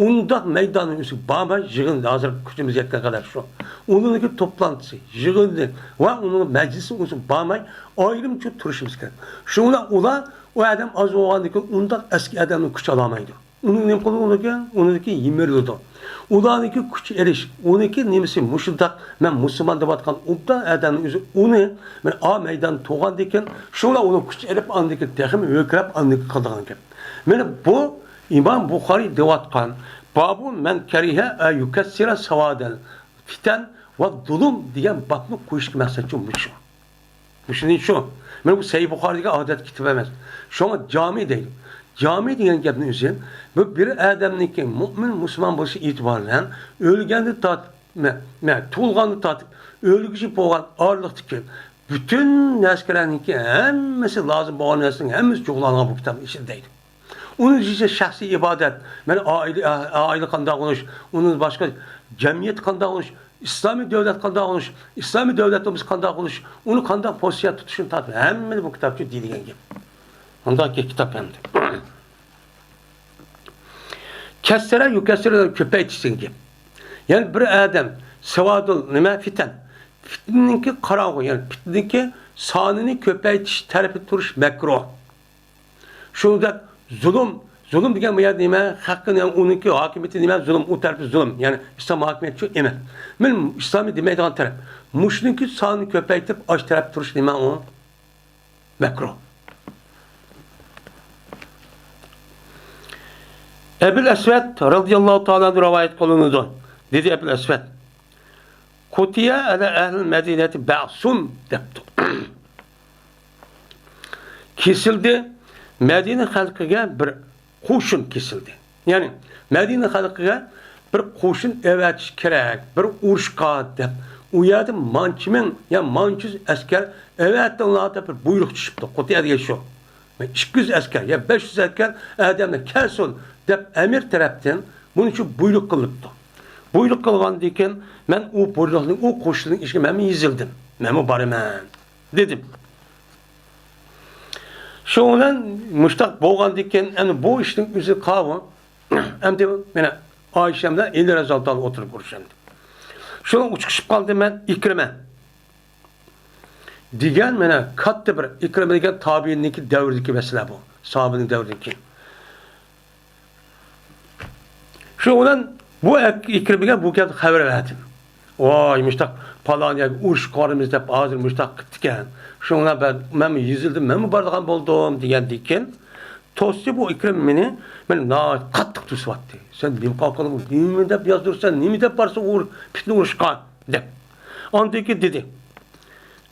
ئۇنداق مەيداننىڭ ئۆزىگە بارماي، يىغىن ھازىر كۈچىمىز يەتكەن قەدەر شۇ. ئۇنىڭدىكى توپلانتىسى، يىغىنى ۋە ئۇنىڭ مەجلىسىنىڭ ئۆزىگە بارماي، ئايرىمچە تۇرۇشىمىز كېرەك. شۇڭا ئۇلار، ئۇ ئادەم ئاز بولغاندىن كېيىن ئۇنداق ئەسكى ئادەمنىڭ كۈچى ئالالمايدۇ. ئۇنىڭ نېمە قىلىدىكەن؟ ئۇنىڭكى يىمىرىلىدۇ. ئۇلارنىڭكى كۈچ ئېلىش، ئۇنىڭكى نېمىسى مۇشۇنداق، مەن مۇسۇلمان دەۋاتقان ئوبدان ئادەمنىڭ ئۆزى ئۇنى، مەن ئا مەيدان تۇرغاندىن كېيىن، شۇلار ئۇنىڭ كۈچ ئېلىپ، ئاندىن كېيىن تېخىمۇ ھۆركىرەپ، ئاندىن كېيىن قىلىدىغان گەپ. مانا بۇ ئىمام بۇخارىي دەۋاتقان، بابۇ مەن كەرىھە ئە يۇكەسسىرە ساۋادەل فىتەن ۋە زۇلۇم دېگەن بابنى قويۇشتىكى مەقسەت شۇ، مۇشۇ. مۇشۇنى شۇ. مانا بۇ سەھىھ بۇخارىدىكى ئادەت كىتاب ئەمەس. شۇڭا جامى دەيدۇ. جامى دېگەن گەپنى ئۆزى، بۇ بىر ئادەمنىڭكى مۇئمىن، مۇسۇلمان بولۇشى ئېتىبارى بىلەن ئۆلگەندىن تارتىپ، مە-، مە-، تۇغۇلغاندىن تارتىپ ئۆلگۈچە بولغان ئارىلىقتىكى پۈتۈن نەرسىلەرنىڭكى ھەممىسى، لازىم بولغان نەرسىنىڭ ھەممىسى جۇغلانغان بۇ كىتابنىڭ ئىچىدە دەيدۇ. ئۇنىڭ ئىچىدە شەخسىي ئىبادەت، مەن ئائىلە، ئائىلە قانداق بولۇش، ئۇنىڭ باشقا جەمئىيەت قانداق بولۇش، ئىسلامىي دۆلەت قانداق بولۇش، ئىسلامىي دۆلەتىمىز قانداق بولۇش، ئۇنى قانداق پوزىتسىيە تۇتۇشنى تارتىپ ھەممىنى بۇ كىتابتا دېيىلگەن گەپ. مۇنداق كىتاب ئەمدى. كەسسەرە يۇكەسسىرە كۆپەيتىش دېگەن گەپ. يەنى بىر ئادەم ساۋادۇل نېمە؟ فىتەن. پىتنىنىڭكى قاراڭغۇ، يەنى پىتنىنىڭكى سانىنى كۆپەيتىش تەرىپىدە تۇرۇش مەكرۇھ. شۇنىڭدەك زۇلۇم، زۇلۇم دېگەن بۇ يەردە نېمە؟ خەقنى، ئۇنىڭكى ھاكىمىيىتى نېمە؟ زۇلۇم، ئۇ تەرىپى زۇلۇم. يەنى ئىسلام ھاكىمىيىتى شۇ ئەمەس. مەن ئىسلامىي دېمەيدىغان تەرەپ. مۇشۇنىڭكى سانىنى كۆپەيتىپ، ئاشۇ تەرەپتە تۇرۇش نېمە ئۇ؟ مەكرۇھ. ئەبۇل ئەسۋەد رەزىياللاھۇ تائالا ئەنھۇ رىۋايەت قىلىنىدۇ. دېدى ئەبۇل ئەسۋەد، «قۇتىيە ئەلە ئەھلىل مەدىنەتى بەئسۇن» دەپتۇ. كېسىلدى، مەدىنە خەلقىگە بىر قوشۇن كېسىلدى. يەنى مەدىنە خەلقىگە بىر قوشۇن ئەۋەتىش كېرەك، بىر ئۇرۇشقا دەپ، ئۇ يەردە مانچە مىڭ يا مانچە يۈز ئەسكەر ئەۋەتىڭلار دەپ بىر بۇيرۇق چۈشۈپتۇ. قۇتىيە دېگەن شۇ. مەن ئىككى يۈز ئەسكەر يا بەش يۈز ئەسكەر ئادەملەر كەلسۇن دەپ ئەمىر تەرەپتىن بۇنىڭ ئۈچۈن بۇيرۇق قىلىپتۇ. بۇيرۇق قىلغاندىن كېيىن مەن ئۇ بۇيرۇقنىڭ، ئۇ قوشۇننىڭ ئىچىگە مەنمۇ يېزىلدىم. مەنمۇ بارىمەن دېدىم. شۇنىڭ بىلەن مۇشتاق بولغاندىن كېيىن، ئەمدى بۇ ئىشنىڭ ئۆزى قاۋۇ. ئەمدى مانا ئائىشەم بىلەن ئەلى رەزىياللاھۇ تائالا ئولتۇرۇپ ئۇرۇشامدى. شۇنىڭ ئۇچۇقۇشۇپ قالدىم مەن ئىكرىمە دېگەن، مانا كاتتا بىر، ئىكرىمە دېگەن تابىئىننىڭكى دەۋرىدىكى مەسىلە بۇ. ساھابىنىڭ دەۋرىدىكى. شۇنىڭ بىلەن بۇ ئەك-، ئىكرىمىگە بۇ گەپنى خەۋەر بەردىم. ۋاي، مۇشتاق پالان يەرگە ئۇرۇشقا بارىمىز دەپ ھازىر مۇشتاق قىپتىكەن. شۇنىڭ بىلەن مەن، مەنمۇ يېزىلدىم، مەنمۇ بارىدىغان بولدۇم دېگەندىن كېيىن، توستى بۇ ئىكرىم مېنى، مېنى ناھايىتى قاتتىق توسۇۋاتتى. سەن نېمە قىلغان، نېمە دەپ يازدۇرىسەن، نېمە دەپ بارسا ئۇ پىتنە ئۇرۇشقا دەپ. ئاندىن كېيىن دېدى.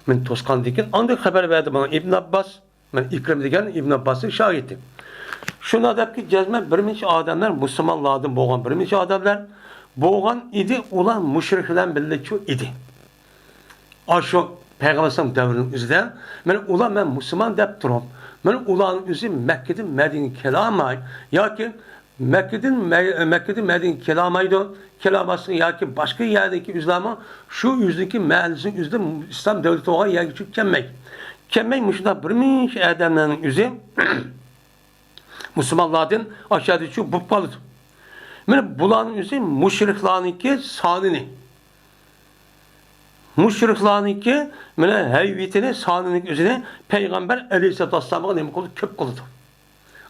مېنى توسقاندىن كېيىن ئاندىن خەۋەر بەردى ماڭا ئىبن ئابباس. مەن ئىكرىم دېگەن ئىبن ئابباسنىڭ شاگىرتى. شۇنداق دەپكى، جەزمەن بىر نەچچە ئادەملەر مۇسۇلمانلاردىن بولغان، بىر نەچچە ئادەملەر بولغان ئىدى، ئۇلار مۇشرىكلار بىلەن بىللە شۇ ئىدى. ئاشۇ پەيغەمبەر ئەلەيھىسسالام دەۋرىنىڭ ئۆزىدە، مانا ئۇلار مەن مۇسۇلمان دەپ تۇرۇپ، مانا ئۇلارنىڭ ئۆزى مەككىدىن مەدىنىگە كېلەلمەي ياكى مەككىدىن مە-، مەككىدىن مەدىنىگە كېلەلمەيدۇ. كېلەلمەسلىك ياكى باشقا يەردىكى ئۆزلەرمۇ شۇ ئۆزىنىڭكى مەھەللىسىنىڭ ئۆزىدە ئىسلام دۆلىتى بولغان يەرگىچە كەلمەيدۇ. كەلمەي مۇشۇنداق بىر مۇنچە ئادەملەرنىڭ ئۆزى مۇسۇلمانلاردىن ئاشۇ يەردىچۇ بولۇپ قالىدۇ. مانا بۇلارنىڭ ئۆزى مۇشرىكلارنىڭكى سانىنى، مۇشرىكلارنىڭكى مانا ھەيۋىتىنى، سانىنىڭ ئۆزىنى پەيغەمبەر ئەلەيھىسسالاتۇ ۋەسسالامغا نېمە قىلىدۇ؟ كۆپ قىلىدۇ.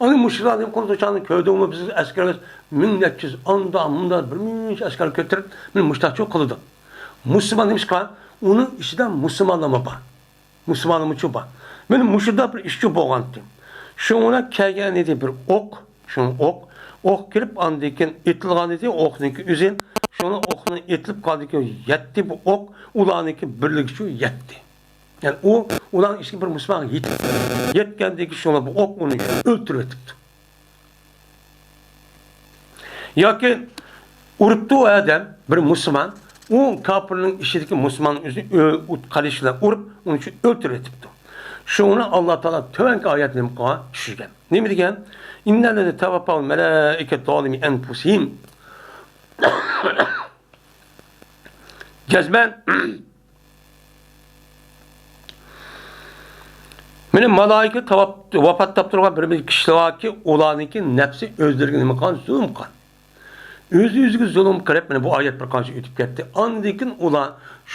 ئانا مۇشرىكلار نېمە قىلىدۇ؟ چاغنى كۆردۈڭمۇ؟ بىز ئەسكىرىمىز مىڭ نەچچە يۈز، ئاندا مۇندا بىر مۇنچە ئەسكەر كۆتۈرۈپ، مانا مۇشتاقچۇ قىلىدۇ. مۇسۇلمان نېمىشقا؟ ئۇنىڭ ئىچىدە مۇسۇلمانلارمۇ بار. مۇسۇلمانلىمۇچۇ بار. مانا مۇشۇنداق بىر ئىشچۇ بولغانتى. شۇڭا كەلگەن ئىدى بىر ئوق، شۇ ئوق، ئوق كىرىپ ئاندىن كېيىن ئېتىلغان ئىدى، ئوقنىڭكى ئۆزى. شۇڭا ئوقنى ئېتىلىپ قالدىكى يەتتى بۇ ئوق، ئۇلارنىڭكى بىرلىكىچۇ يەتتى. يەنى ئۇ، ئۇلارنىڭ ئىچىدىكى بىر مۇسۇلمانغا يېتىپ، يەتكەندىن كېيىن شۇڭا بۇ ئوق ئۇنى ئۆلتۈرۈۋېتىپتۇ. ياكى ئۇرۇپتۇ ئۇ ئادەم، بىر مۇسۇلمان، ئۇ كاپىرنىڭ ئىچىدىكى مۇسۇلمان ئۆزى ئۆ-، ئۇت-، قىلىچ بىلەن ئۇرۇپ، ئۇنى شۇ ئۆلتۈرۈۋېتىپتۇ. شۇڭا ئاللا تائالا تۆۋەنكى ئايەتنى نېمە قىلغان؟ چۈشۈرگەن. نېمە دېگەن؟ «إن الذين توفاهم الملائكة ظالمي أنفسهم». جەزمەن مانا مالائىكە تاۋاپ-، ۋاپات تاپتۇرغان بىر مىليون كىشىلەر باركى، ئۇلارنىڭكى نەپسى ئۆزلىرىگە نېمە قىلغان؟ زۇلۇم قىلغان. ئۆز-ئۆزىگە زۇلۇم قىلىپ، مانا بۇ ئايەت بىر قانچە ئۆتۈپ كەتتى. ئاندىن كېيىن ئۇلار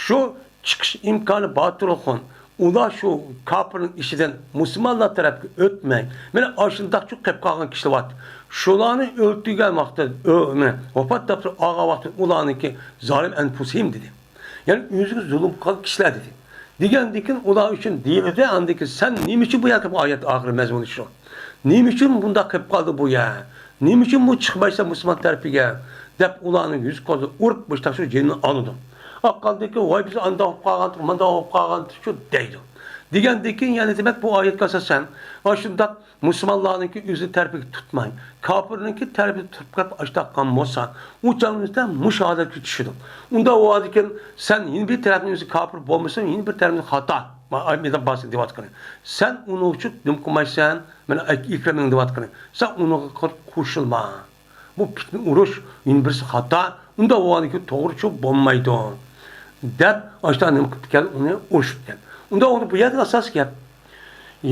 شۇ چىقىش ئىمكانى بار تۇرغان، ئۇلار شۇ كاپىرنىڭ ئىچىدىن مۇسۇلمانلار تەرەپكە ئۆتمەي، مانا ئاشۇنداقچۇ قېلىپ قالغان كىشىلەر بار. شۇلارنى ئۆلتۈرگەن ۋاقتىدا، ئۆ-، مانا ۋاپات تاپتۇرۇپ ئالغان ۋاقتىدا ئۇلارنىڭكى زالىم ئەنفۇسىھىم دېدى. يەنى ئۆزىگە زۇلۇم قىلغان كىشىلەر دېدى. دېگەندىن كېيىن ئۇلار ئۈچۈن دېيىلدى، ئاندىن كېيىن سەن نېمە ئۈچۈن بۇ يەرگە، ئايەت ئاخىرى مەزمۇنى شۇ. نېمە ئۈچۈن بۇنداق قىلىپ قالدى بۇ يەر؟ نېمە ئۈچۈن بۇ چىقمايسەن مۇسۇلمان تەرىپىگە؟ دەپ ئۇلارنىڭ يۈز قولىدا ئۇرۇپ، مۇشتاق شۇ جېنىنى ئالىدۇ. ئالغاندىن كېيىن، ۋاي بىز ئانداق بولۇپ قالغانتۇق، مانداق بولۇپ قالغانتۇق شۇ دەيدۇ. دېگەندىن كېيىن يەنە دېمەك بۇ ئايەتكە ئاساسەن، ئاشۇنداق مۇسۇلمانلارنىڭكى ئۆزى تەرىپىگە تۇتماي، كاپىرنىڭكى تەرىپىگە تۇتۇپ قېلىپ ئاشۇنداق قىلغان بولسا، ئۇ چاغنىڭدا مۇشۇ ھالەتكە چۈشىدۇ. ئۇنداق بولغاندىكىن سەن يەنە بىر تەرەپنىڭ ئۆزى كاپىر بولمىسا، يەنە بىر تەرەپنىڭ خاتا. مانا ئايەت بارسا دەۋاتقىنى. سەن ئۇنىڭ ئۈچۈن نېمە قىلمايسەن؟ مانا ئىكرامنىڭ دەۋاتقىنى. سەن ئۇنىڭغا قوشۇلما. بۇ پىتنە ئۇرۇش، يەنە بىرسى خاتا، ئۇنداق بولغاندىكىن توغرىچۇ بولمايدۇ. دەپ، ئاشۇنداق نېمە قىپتىكەن، ئۇنى ئۇرۇشۇپتىكەن. ئۇنداق بولغاندا بۇ يەردە ئاساسىي گەپ.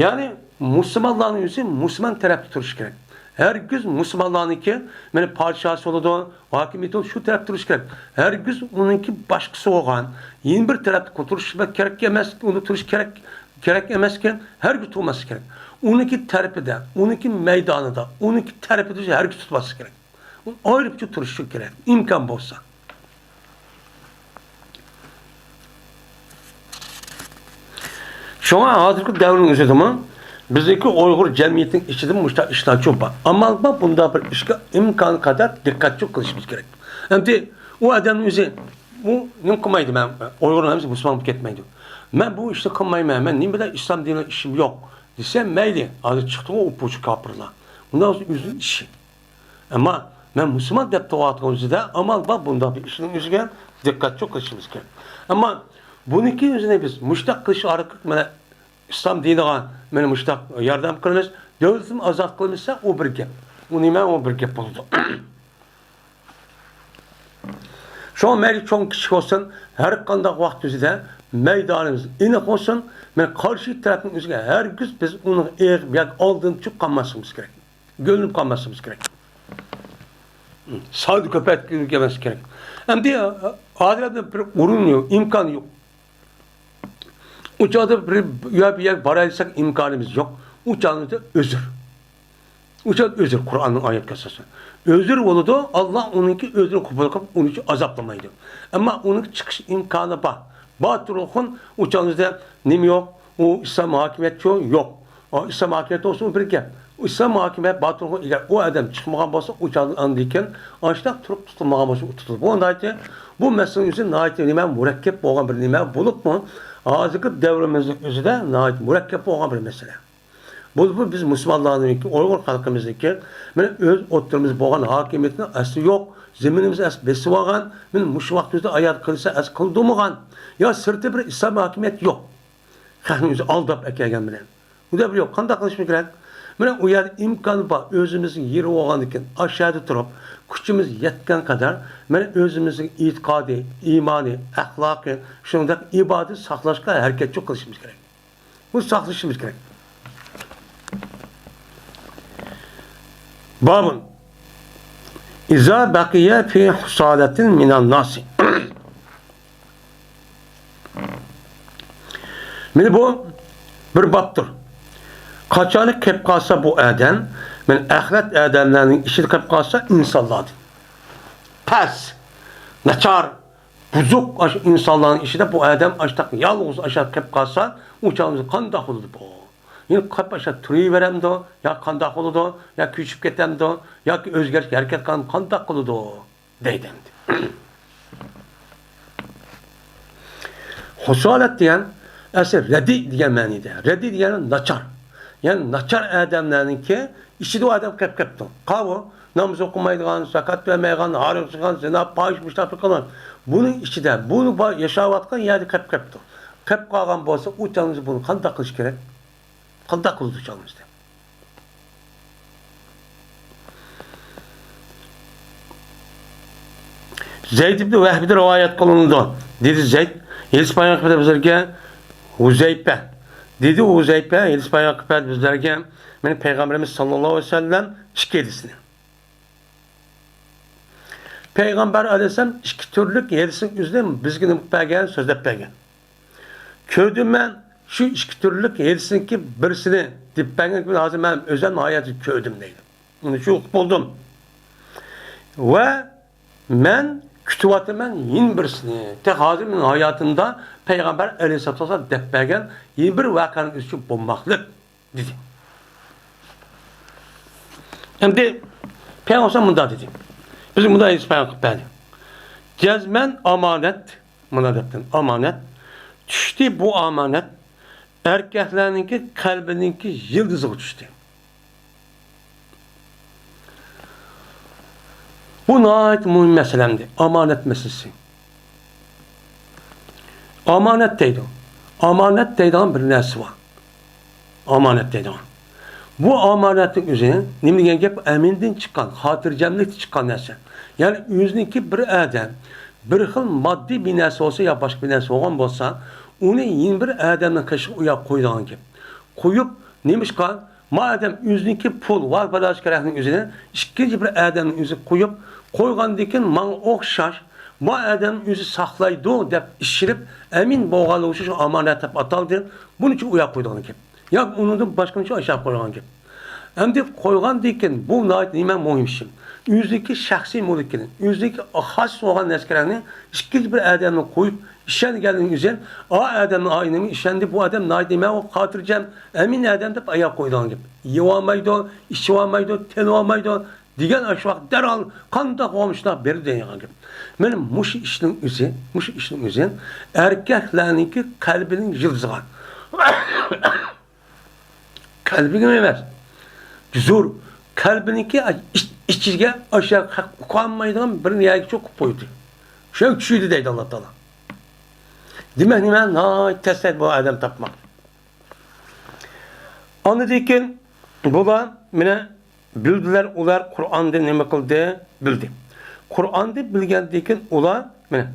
يەنى، مۇسۇلمانلارنىڭ ئۆزى مۇسۇلمان تەرەپتە تۇرۇشى كېرەك. ھەرگىز مۇسۇلمانلارنىڭكى، مانا، پادىشاھى بولىدۇ، ھاكىمىيىتى بولىدۇ، شۇ تەرەپتە تۇرۇش كېرەك. ھەرگىز ئۇنىڭكى باشقىسى بولغان، يەنە بىر تەرەپتە تۇرۇش كېرەك ئەمەس، ئۇنى تۇرۇش كېرەك، كېرەك ئەمەسكەن، ھەرگىز تۇرماسلىق كېرەك. ئۇنىڭكى تەرىپىدە، ئۇنىڭكى مەيدانىدا، ئۇنىڭكى تەرىپىدە ھەرگىز تۇرماسلىق كېرەك. ئۇنى ئايرىپچە تۇرۇشى كېرەك، ئىمكان بولسا. شۇڭا ھازىرقى دەۋرنىڭ ئۆزىدىمۇ بىزنىڭكى ئۇيغۇر جەمئىيىتىنىڭ ئىچىدىمۇ مۇشۇنداق ئىشلار چوڭ بار. ئامال بار، بۇنداق بىر ئىشقا ئىمكان قەدەر دىققەتچى قىلىشىمىز كېرەك. ئەمدى ئۇ ئادەمنىڭ ئۆزى، ئۇ نېمە قىلمايدۇ، مەن ئۇيغۇرنىڭ ھەممىسى مۇسۇلمان بولۇپ كەتمەيدۇ. مەن بۇ ئىشنى قىلمايمەن، مەن نېمە بىلەن ئىسلام دىنى ئىشىم يوق دېسە، مەيلى، ھازىر چىقتىغۇ ئوپپوچى كاپىرلار. ئۇنداق بولسا ئۆزىنىڭ ئىشى. ئەمما مەن مۇسۇلمان دەپ تۇرۇۋاتقان ئۆزىدە ئامال بار بۇنداق بىر ئىشنىڭ ئۆزىگە دىققەتچى قىلىشىمىز كېرەك. ئەمما بۇنىڭكى ئۆزىنى بىز مۇشتاق قىلىش ئارقىلىق مانا ئىسلام دىنىغا مانا مۇشتاق ياردەم قىلىمىز، دۆلىتىمۇ ئازاد قىلمىسا ئۇ بىر گەپ. ئۇ نېمە؟ ئۇ بىر گەپ بولىدۇ. شۇڭا مەيلى چوڭ كىچىك بولسۇن، ھەر قانداق ۋاقىت ئۆزىدە مەيدانىمىز ئېنىق بولسۇن، مانا قارشى تەرەپنىڭ ئۆزىگە ھەرگىز بىز ئۇنىڭ ئېغىپ ياكى ئالدىنى چۈشۈپ قالماسلىقىمىز كېرەك. گۆلىنىپ قالماسلىقىمىز كېرەك. ساننى كۆپەيتكۈزمەسلىك كېرەك. ئەمدى ھازىر بىر ئورۇن يوق، ئىمكان يوق. ئۇ چاغدا بىر يەر، بىر يەرگە بارايلىساق ئىمكانىمىز يوق. ئۇ چاغدا ئۆزۈر. ئۇ چاغدا ئۆزۈر، قۇرئاننىڭ ئايەتكە ئاساسەن. ئۆزۈر بولىدۇ، ئاللا ئۇنىڭكى ئۆزرىنى قوبۇل قىلىپ، ئۇنى ئازابلىمايدۇ. ئەمما ئۇنىڭ چىقىش ئىمكانى بار. باتۇرۇلخۇن ئۇ چاغدا نېمە يوق؟ ئۇ ئىسلام ھاكىمىيەتچۇ؟ يوق. ئۇ ئىسلام ھاكىمىيەت بولسا ئۇ بىر گەپ. ئۇ ئىسلام ھاكىمىيەت باتۇرغۇ ئەگەر ئۇ ئادەم چىقمىغان بولسا، ئۇ چاغدا ئاندىن كېيىن ئاشۇنداق تۇرۇپ تۇتۇلمىغان بولسا ئۇ تۇتۇلىدۇ. بۇ ناھايىتى، بۇ مەسىلىنىڭ ئۆزى ناھايىتى نېمە، مۇرەككەپ بولغان بىر نېمە بولۇپمۇ، ھازىرقى دەۋرىمىزنىڭ ئۆزىدە ناھايىتى مۇرەككەپ بولغان بىر مەسىلە. بۇ، بۇ بىز مۇسۇلمانلارنىڭكى، ئۇيغۇر خەلقىمىزنىڭكى، مانا ئۆز ئوتتۇرىمىزدا بولغان ھاكىمىيەتنىڭ ئەسلى يوق، زېمىنىمىز ئەسلى بېسىۋالغان، مانا مۇشۇ ۋاقىت ئۆزىدە ئايان قىلسا ئەسلى قىلدۇرمىغان، يا سىرتى بىر ئىسلام ھاكىمىيەت يوق. خەقنى ئۆزى ئالداپ ئەكەلگەن بىلەن. ئۇ دەپ يوق، قانداق قىلىشىمىز كېرەك؟ مانا ئۇ يەردە ئىمكان بار، ئۆزىمىزنىڭ يېرى بولغاندىن كېيىن، ئاشۇ يەردە تۇرۇپ، كۈچىمىز يەتكەن قەدەر، مانا ئۆزىمىزنىڭ ئېتىقادى، ئىمانى، ئەخلاقى، شۇنىڭدەك ئىبادىتى ساقلاشقا ھەرىكەتچۇ قىلىشىمىز كېرەك. بۇ ساقلىشىمىز كېرەك. بابۇن. ئىزا بەقىيە فى خۇسالەتىن مىنەن ناسى. مانا بۇ بىر بابتۇر. قاچانكى قېلىپ قالسا بۇ ئادەم، مانا ئاخىرەت ئادەملەرنىڭ ئىچىدە قېلىپ قالسا ئىنسانلاردىن. پەس، ناچار، بۇزۇق ئاشۇ ئىنسانلارنىڭ ئىچىدە بۇ ئادەم ئاشۇنداق يالغۇز ئاشۇنداق قېلىپ قالسا، ئۇ چاغدا قانداق بولىدۇ بۇ؟ يەنە قېلىپ ئاشۇنداق تۇرۇۋېرەمدۇ؟ يا قانداق بولىدۇ؟ يا كۆچۈپ كېتەمدۇ؟ ياكى ئۆزگەرتىشكە ھەرىكەت قىلغان قانداق قىلىدۇ؟ دەيدۇ ئەمدى. خۇسالەت دېگەن ئەسلى رەددىي دېگەن مەنىدە. رەددىي دېگەن ناچار. يەنى ناچار ئادەملەرنىڭكى ئىچىدە ئۇ ئادەم قېلىپ قېپتۇ. قاۋۇ، ناماز ئوقۇمايدىغان، زاكات بەرمەيدىغان، ھارام ئىچىدىغان، زىنا، پاھىشە، مۇشۇنداق قىلغان. بۇنىڭ ئىچىدە، بۇ با-، ياشاۋاتقان يەردە قېلىپ قېپتۇ. قېلىپ قالغان بولسا، ئۇ چاغدا بۇنى قانداق قىلىش كېرەك؟ قانداق قىلىدۇ چاغدا؟ زەيد ئىبنى ۋەھبىدىن رىۋايەت قىلىنىدۇ. دېدى زەيد، ھېدىس بايان قىلىپ بىزلەرگە ھۇزەيپە. دېدى ھۇزەيپە، ھېدىس بايان قىلىپ بىزلەرگە، مانا پەيغەمبىرىمىز ساللاللاھۇ ئەلەيھى ۋەسەللەم ئىككى ھېدىسنى. پەيغەمبەر ئەلەيھىسسالام ئىككى تۈرلۈك ھېدىسنىڭ ئۆزىنى بىزگە نېمە قىلىپ بەرگەن، سۆزلەپ بەرگەن. كۆردۈم مەن شۇ ئىككى تۈرلۈك ھېدىسنىڭكى بىرسىنى دېيىپ بەرگەن كۈنى ھازىر مەن ئۆزۈم ھاياتىمدا كۆردۈم دەيدۇ. ئۇنى شۇ ئۇقۇپ بولدۇم. ۋە مەن كۈتۈۋاتىمەن يەنە بىرسىنى. تېخى ھازىر مېنىڭ ھاياتىمدا پەيغەمبەر ئەلەيھىسسالاتۇ ۋەسسالام دەپ بەرگەن يەنە بىر ۋەقەنىڭ ئۆزى بولماقلىق. دېدى. ئەمدى پەيغەمبەر مۇنداق دېدى. بىزگە مۇنداق ھەدىس بايان قىلىپ بەردى. جەزمەن ئامانەت، مۇنداق دەپتۇ، ئامانەت چۈشتى، بۇ ئامانەت ئەركەكلەرنىڭكى قەلبىنىڭكى يىلتىزىغا چۈشتى. بۇ ناھايىتى مۇھىم مەسىلە ئەمدى، ئامانەت مەسىلىسى. ئامانەت دەيدۇ. ئامانەت دەيدىغان بىر نەرسە بار. ئامانەت دەيدىغان. بۇ ئامانەتنىڭ ئۆزى نېمە دېگەن گەپ؟ ئەمىندىن چىققان، خاتىرجەملىكتىن چىققان نەرسە. يەنى ئۆزىنىڭكى بىر ئادەم بىر خىل ماددىي بىر نەرسە بولسا يا باشقا بىر نەرسە بولغان بولسا، ئۇنى يەنە بىر ئادەمنىڭ قېشىغا ئۇياپ قويىدىغان گەپ. قويۇپ، نېمىشقا؟ ما ئادەم ئۆزىنىڭكى پۇل ۋە بالاچى كېرەكنىڭ ئۆزىنى ئىككىنچى بىر ئادەمنىڭ ئۆزىگە قويۇپ، قويغاندىن كېيىن ماڭا ئوخشاش، ما ئادەم ئۆزى ساقلايدۇ دەپ ئىشىنىپ، ئەمىن بولغانلىقى ئۈچۈن شۇ ئامانەت دەپ ئاتالدى. بۇنىچۇ ئۇياق قويىدىغان گەپ. ياكى ئۇنىڭدىن باشقىنىچۇ ئاشاق قويغان گەپ. ئەمدى قويغاندىن كېيىن بۇ ناھايىتى نېمە مۇھىم ئىش. ئۆزىنىڭكى شەخسىي مۈلكىنى، ئۆزىنىڭكى خاس بولغان نەرسە كېرەكنى ئىككىنچى بىر ئادەمنى قويۇپ، ئىشەنگەنلىكى ئۈچۈن، ئا ئادەمنىڭ ئائىلىمى ئىشەندى، بۇ ئادەم ناھايىتى نېمە، ئۇ خاتىرجەم، ئەمىن ئادەم دەپ ئاياغ قويىدىغان گەپ. يېۋالمايدۇ، ئىچىۋالمايدۇ، تېنىۋالمايدۇ دېگەن ئاشۇ ۋاقىت دەرھال قانداق بولغان شۇنداق بېرىدۇ دەيدىغان گەپ. مانا مۇشۇ ئىشنىڭ ئۆزى، مۇشۇ ئىشنىڭ ئۆزى ئەركەكلەرنىڭكى قەلبىنىڭ يىلتىزىغا. قەلبىگە ئەمەس. زور قەلبىنىڭكى ئىچ-، ئىچىگە ئاشۇ ئۇقالمايدىغان بىر يەرگە چوقۇپ قويدى. شۇ چۈشىدى دەيدۇ ئاللا تائالا. دېمەك، نېمە؟ ناھايىتى تەس بۇ ئادەم تاپماق. ئاندىن كېيىن بۇلار مانا بىلدىلەر، ئۇلار قۇرئاندا نېمە قىلدى؟ بىلدى. قۇرئاندا بىلگەندىن كېيىن ئۇلار مانا